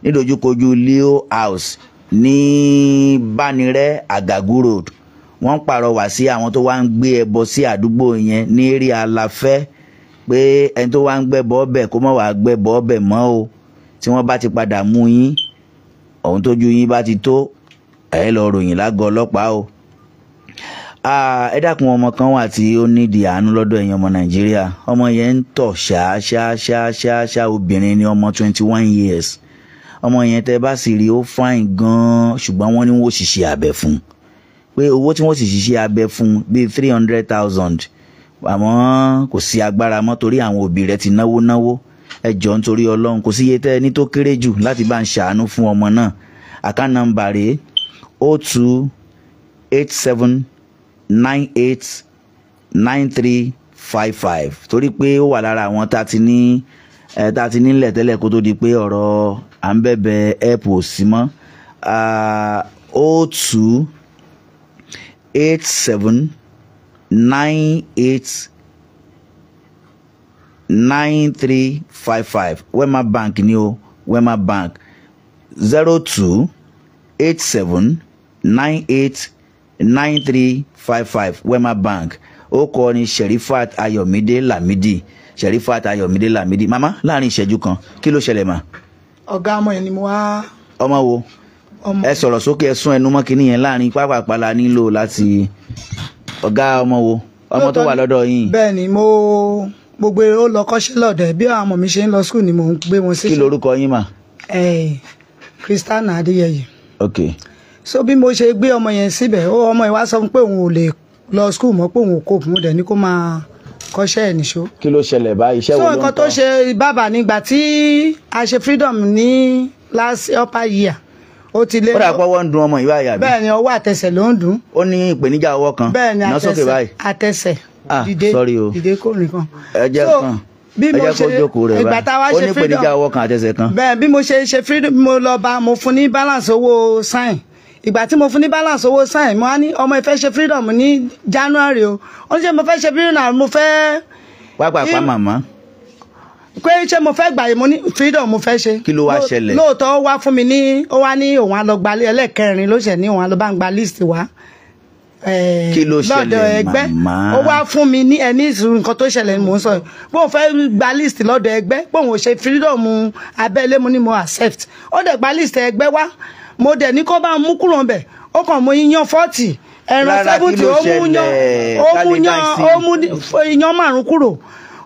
nídojúkojú Leo House ní Bánirẹ́ Àgàgù Road, wọ́n ń pàrọwà sí àwọn tó wá ń gbé ẹbọ sí àdúgbò yẹn ní eré aláfẹ́ pé ẹni tó wá ń gbẹ́bọ ọbẹ̀ kó má wàá gbẹ́bọ ọbẹ̀ mọ́ o. Tí wọ́n bá ti padà mú yín, ohun tójú yín bá ti tó, ẹ lọ ròyìn lágọ̀ọ́ ọlọ́pàá o. Ẹ dákun, ọmọ kan wà tí ó nídìí àánú lọ́dọ̀ ẹ̀yin ọmọ Nàìjíríà. Ọmọ yẹn ń tọ̀ ṣáṣáṣáṣá, obìnrin ni, ọmọ 21 years. Ọmọ yẹn tẹ́ bá sì rí ó fine gan-an, ṣùgbọ́n wọ́n ní wọ́n ṣiṣẹ́ abẹ fún un, pé owó tí wọ́n sì ṣiṣẹ́ abẹ fún bíi 300,000, àmọ́ kò sí agbára mọ́ torí àwọn òbí rẹ̀ ti náwó náwó. Ẹ jọ̀ọ́ nítorí Ọlọ́run, kò sí iye tẹ́ ẹ ní tó kéré jù láti bá ń ṣàánú fún ọmọ náà. Account number rèé 02 87 98 93 55, torí pé ó wà lára àwọn tá a ti ní nílẹ̀ tẹ́lẹ̀ kó tó di pé ọ̀rọ̀ à ń bẹ̀bẹ̀ ẹ̀pù ò sí mọ́. 02 87 98 93 55, Wema Bank ni o, Wema Bank 02 87 98 93 55, Wema Bank. Ó kọ ni Sherifat Ayọ̀mídé Lamidi, Sherifat Ayọ̀mídé Lamidi. Màmá, láàrin ìṣẹ́jú kan, kí ló ṣẹlẹ̀ mà? Ọ̀gá ọmọ yẹn ni mo wá. Ọmọ wo? Ẹ sọ̀rọ̀ sókè, ẹ sún ẹnu mọ́ kínní yẹn láàrin pápápá la nílò láti. Ọ̀gá ọmọ wo? Ọmọ tó wà lọ́dọ̀ yín. Bẹ́ẹ̀ ni, mo gbogbo ó lọ kọ́ṣẹ́ lọ́dọ̀ bí àwọn ọmọ mi ṣe ń lọ skul ni mò ń gbé wọn sí. Kí lorúkọ yín mà? Christiana Adéyẹyè. Ok. So bí mo ṣe gbé ọmọ yẹn síbẹ̀, ó ọmọ yẹn wá sọ pé òun ò lè lọ skul mọ́, pé òun ò kó mo dẹ̀ ní kó máa kọ́ṣẹ́ ẹ̀ nìṣó. Kí ló ṣẹlẹ̀ báyìí? Iṣẹ́ wo ló ń kọ́? So nǹkan tó ṣe bàbá nígbà tí a ṣe freedom ní last upper year, ó ti lé. Ó dà pé ọwọ́ ń dun ọmọ ìwà àyà bí. Bẹ́ẹ̀ ni, ọwọ́ àtẹsẹ̀ ló ń dùn. Ó ní ìpèníjà ọwọ́ kan. Bẹ́ẹ̀ ni, àtẹsẹ̀. Dìde, sorry o. Dìde kó nìkan. Ẹ jẹ́ kan. Bí Ẹ mo jẹ́ kó ṣe jókòó rẹ̀ ìgbà tá a wá báyìí. Ó ṣe ní ìpèníjà freedom ọwọ́ kan àtẹsẹ̀ kan. Bẹ́ẹ̀ bí mo ṣe ṣe freedom, mo lọ bá, mo fún ní balance owó sign. Ìgbà tí mo fún ní balance owó sign, mo wá ní ọmọ ìfẹ́ ṣe freedom ní January o. Ó ní ṣe mo fẹ́ ṣe freedom, mo fẹ́ Pápápá màmá. pé ṣé mo fẹ́ gbà yìí, mo ní freedom mo fẹ́ ṣe. Kí ló wá ṣẹlẹ̀? Lóòótọ́ ó wá fún mi ní, ó wá ní òun á lọ gbalé ẹlẹ́ẹ̀kẹrin ló ṣẹ̀ ní òun á lọ bá ń gba list wá. Kí ló Lọ́dọ̀ ṣẹlẹ̀ ẹgbẹ́. màmá? Ó wá fún mi ní ẹni ìṣòro nǹkan tó ṣẹlẹ̀ ni mò ń sọ yìí. Bóun fẹ́ gba list lọ́dọ̀ ẹgbẹ́, bóun ò ṣe freedom abẹ́lé, mo ní mo accept. Ó dẹ̀ gba list ẹgbẹ́ wá, mo dẹ̀ ní kó bá mú kúrò ńbẹ̀. Ó kàn mú iyán 40, ẹran Rárá, kí 70, ló ó mú yán, ṣẹlẹ̀? ó Ká mú lè dá yán, sí. ó mú iyán 5 kúrò,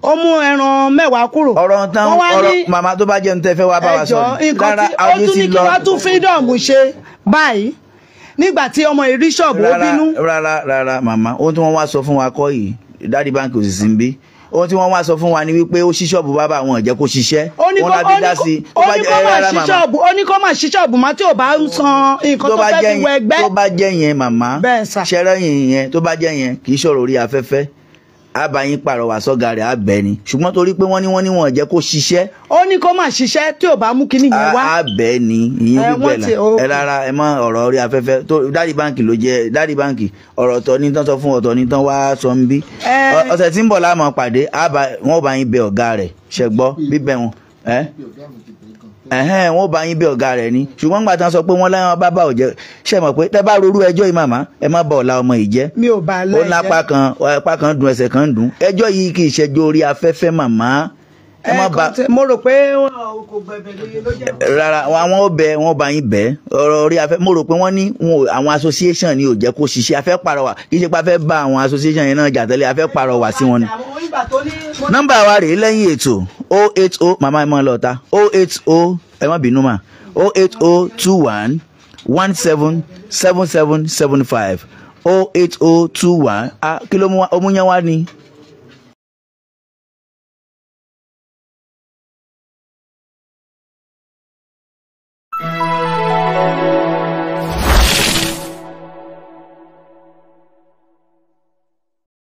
ó mú ẹran 10 kúrò. Ọ̀rọ̀ tán Wọ́n wá ọ̀rọ̀ ní màmá tó bá jẹun tẹ́ fẹ́ wá bá wa sọ ẹjọ́ ni. nǹkan Rárá, tí ó ayé tún ti ní kí lọ. wá tún freedom ṣe báyìí nígbà tí ọmọ ìrí ṣọ́ọ̀bù ó Rárá bínú. rárá rárá màmá, ohun tí wọ́n wá sọ fún wa kọ́ yìí, dáàdi báńkì òsì ń bí. Ohun tí wọ́n wá sọ fún wa ni wípé ó ṣí ṣọ́ọ̀bù bàbá àwọn ò jẹ́ kó ṣiṣẹ́. Ó ní Òun kó la fi ó ní dá kó sí i. ó Tó bá ní jẹ́ kó má rárá ṣí màmá. ṣọ́ọ̀bù, ó ní kó má ṣí ṣọ́ọ̀bù mọ́ tí ò bá ń san nǹkan Tó tó bá fẹ́ jẹ́ fi wọ yẹn, ẹgbẹ́. tó bá jẹ́ yẹn màmá, Bẹ́ẹ̀ sà. ṣẹ́rẹ́yìn yẹn tó bá jẹ́ yẹn kì í ṣọ̀rọ̀ orí afẹ́fẹ́, á bá yín pàrọwà sọ́gà rẹ̀ á bẹ̀ ni, ṣùgbọ́n torí pé wọ́n ní wọn ò jẹ́ kó ṣiṣẹ́. Ó ní kó má ṣiṣẹ́ tí ò bá mú kinní yẹn wá. Á bẹ̀ ni ìyẹn Ẹ, gbígbẹ̀ wọ́n là ti- ok. ẹ rárá, ẹ mọ ọ̀rọ̀ orí afẹ́fẹ́ tó dáàdi báǹkì ló jẹ́ dáàdi báǹkì, ọ̀rọ̀ ọ̀tọ̀ ní tán sọ fún ọ̀tọ̀ ní tán wá sọ ń bí. Ẹ. Ọ̀sẹ̀ tí ń bọ̀ láàmú pàdé, á bá wọn bá yín bẹ ọ̀gá rẹ̀ ṣẹgbọ́ bíbẹ̀ wọn ẹ́ ẹ̀hẹ́n wọn bá yín bí ọ̀gá rẹ̀ ni, ṣùgbọ́n nígbà tí wọ́n sọ pé wọ́n láwọn bá bá ò jẹ́ ṣe mọ̀ pé tẹ́ bá rorú ẹjọ́ yìí màmá, ẹ má bá ọ̀la ọmọ yìí jẹ́. Mi ò bá Ó lọ lápá kan, apá kan dùn, ẹsẹ̀ kan dùn. Ẹjọ́ yìí kì í ṣẹjọ́ orí afẹ́fẹ́ màmá, ẹ má bá Mo rò pé wọn kò gbẹ̀bẹ̀ lóye ló jẹ́. Rárá, àwọn ó bẹ wọn bá yín bẹ ọ̀rọ̀ orí afẹ́. Mo rò pé wọ́n ní wọn àwọn association ni ò jẹ́ kó ṣiṣẹ́. Afẹ́ pàrọwà, kì í ṣe pé a fẹ́ bá àwọn association yẹn náà jà tẹ́lẹ̀, afẹ́ pàrọwà sí wọn ni. Nọ́mbà wa rèé lẹ́yìn ètò 080, màmá ẹ mọ́ lọ ta 080, ẹ má bínú mà, 08021 17 77 75, 08021. Ah, kí ló mú wa? Ó mú yẹn wá ni.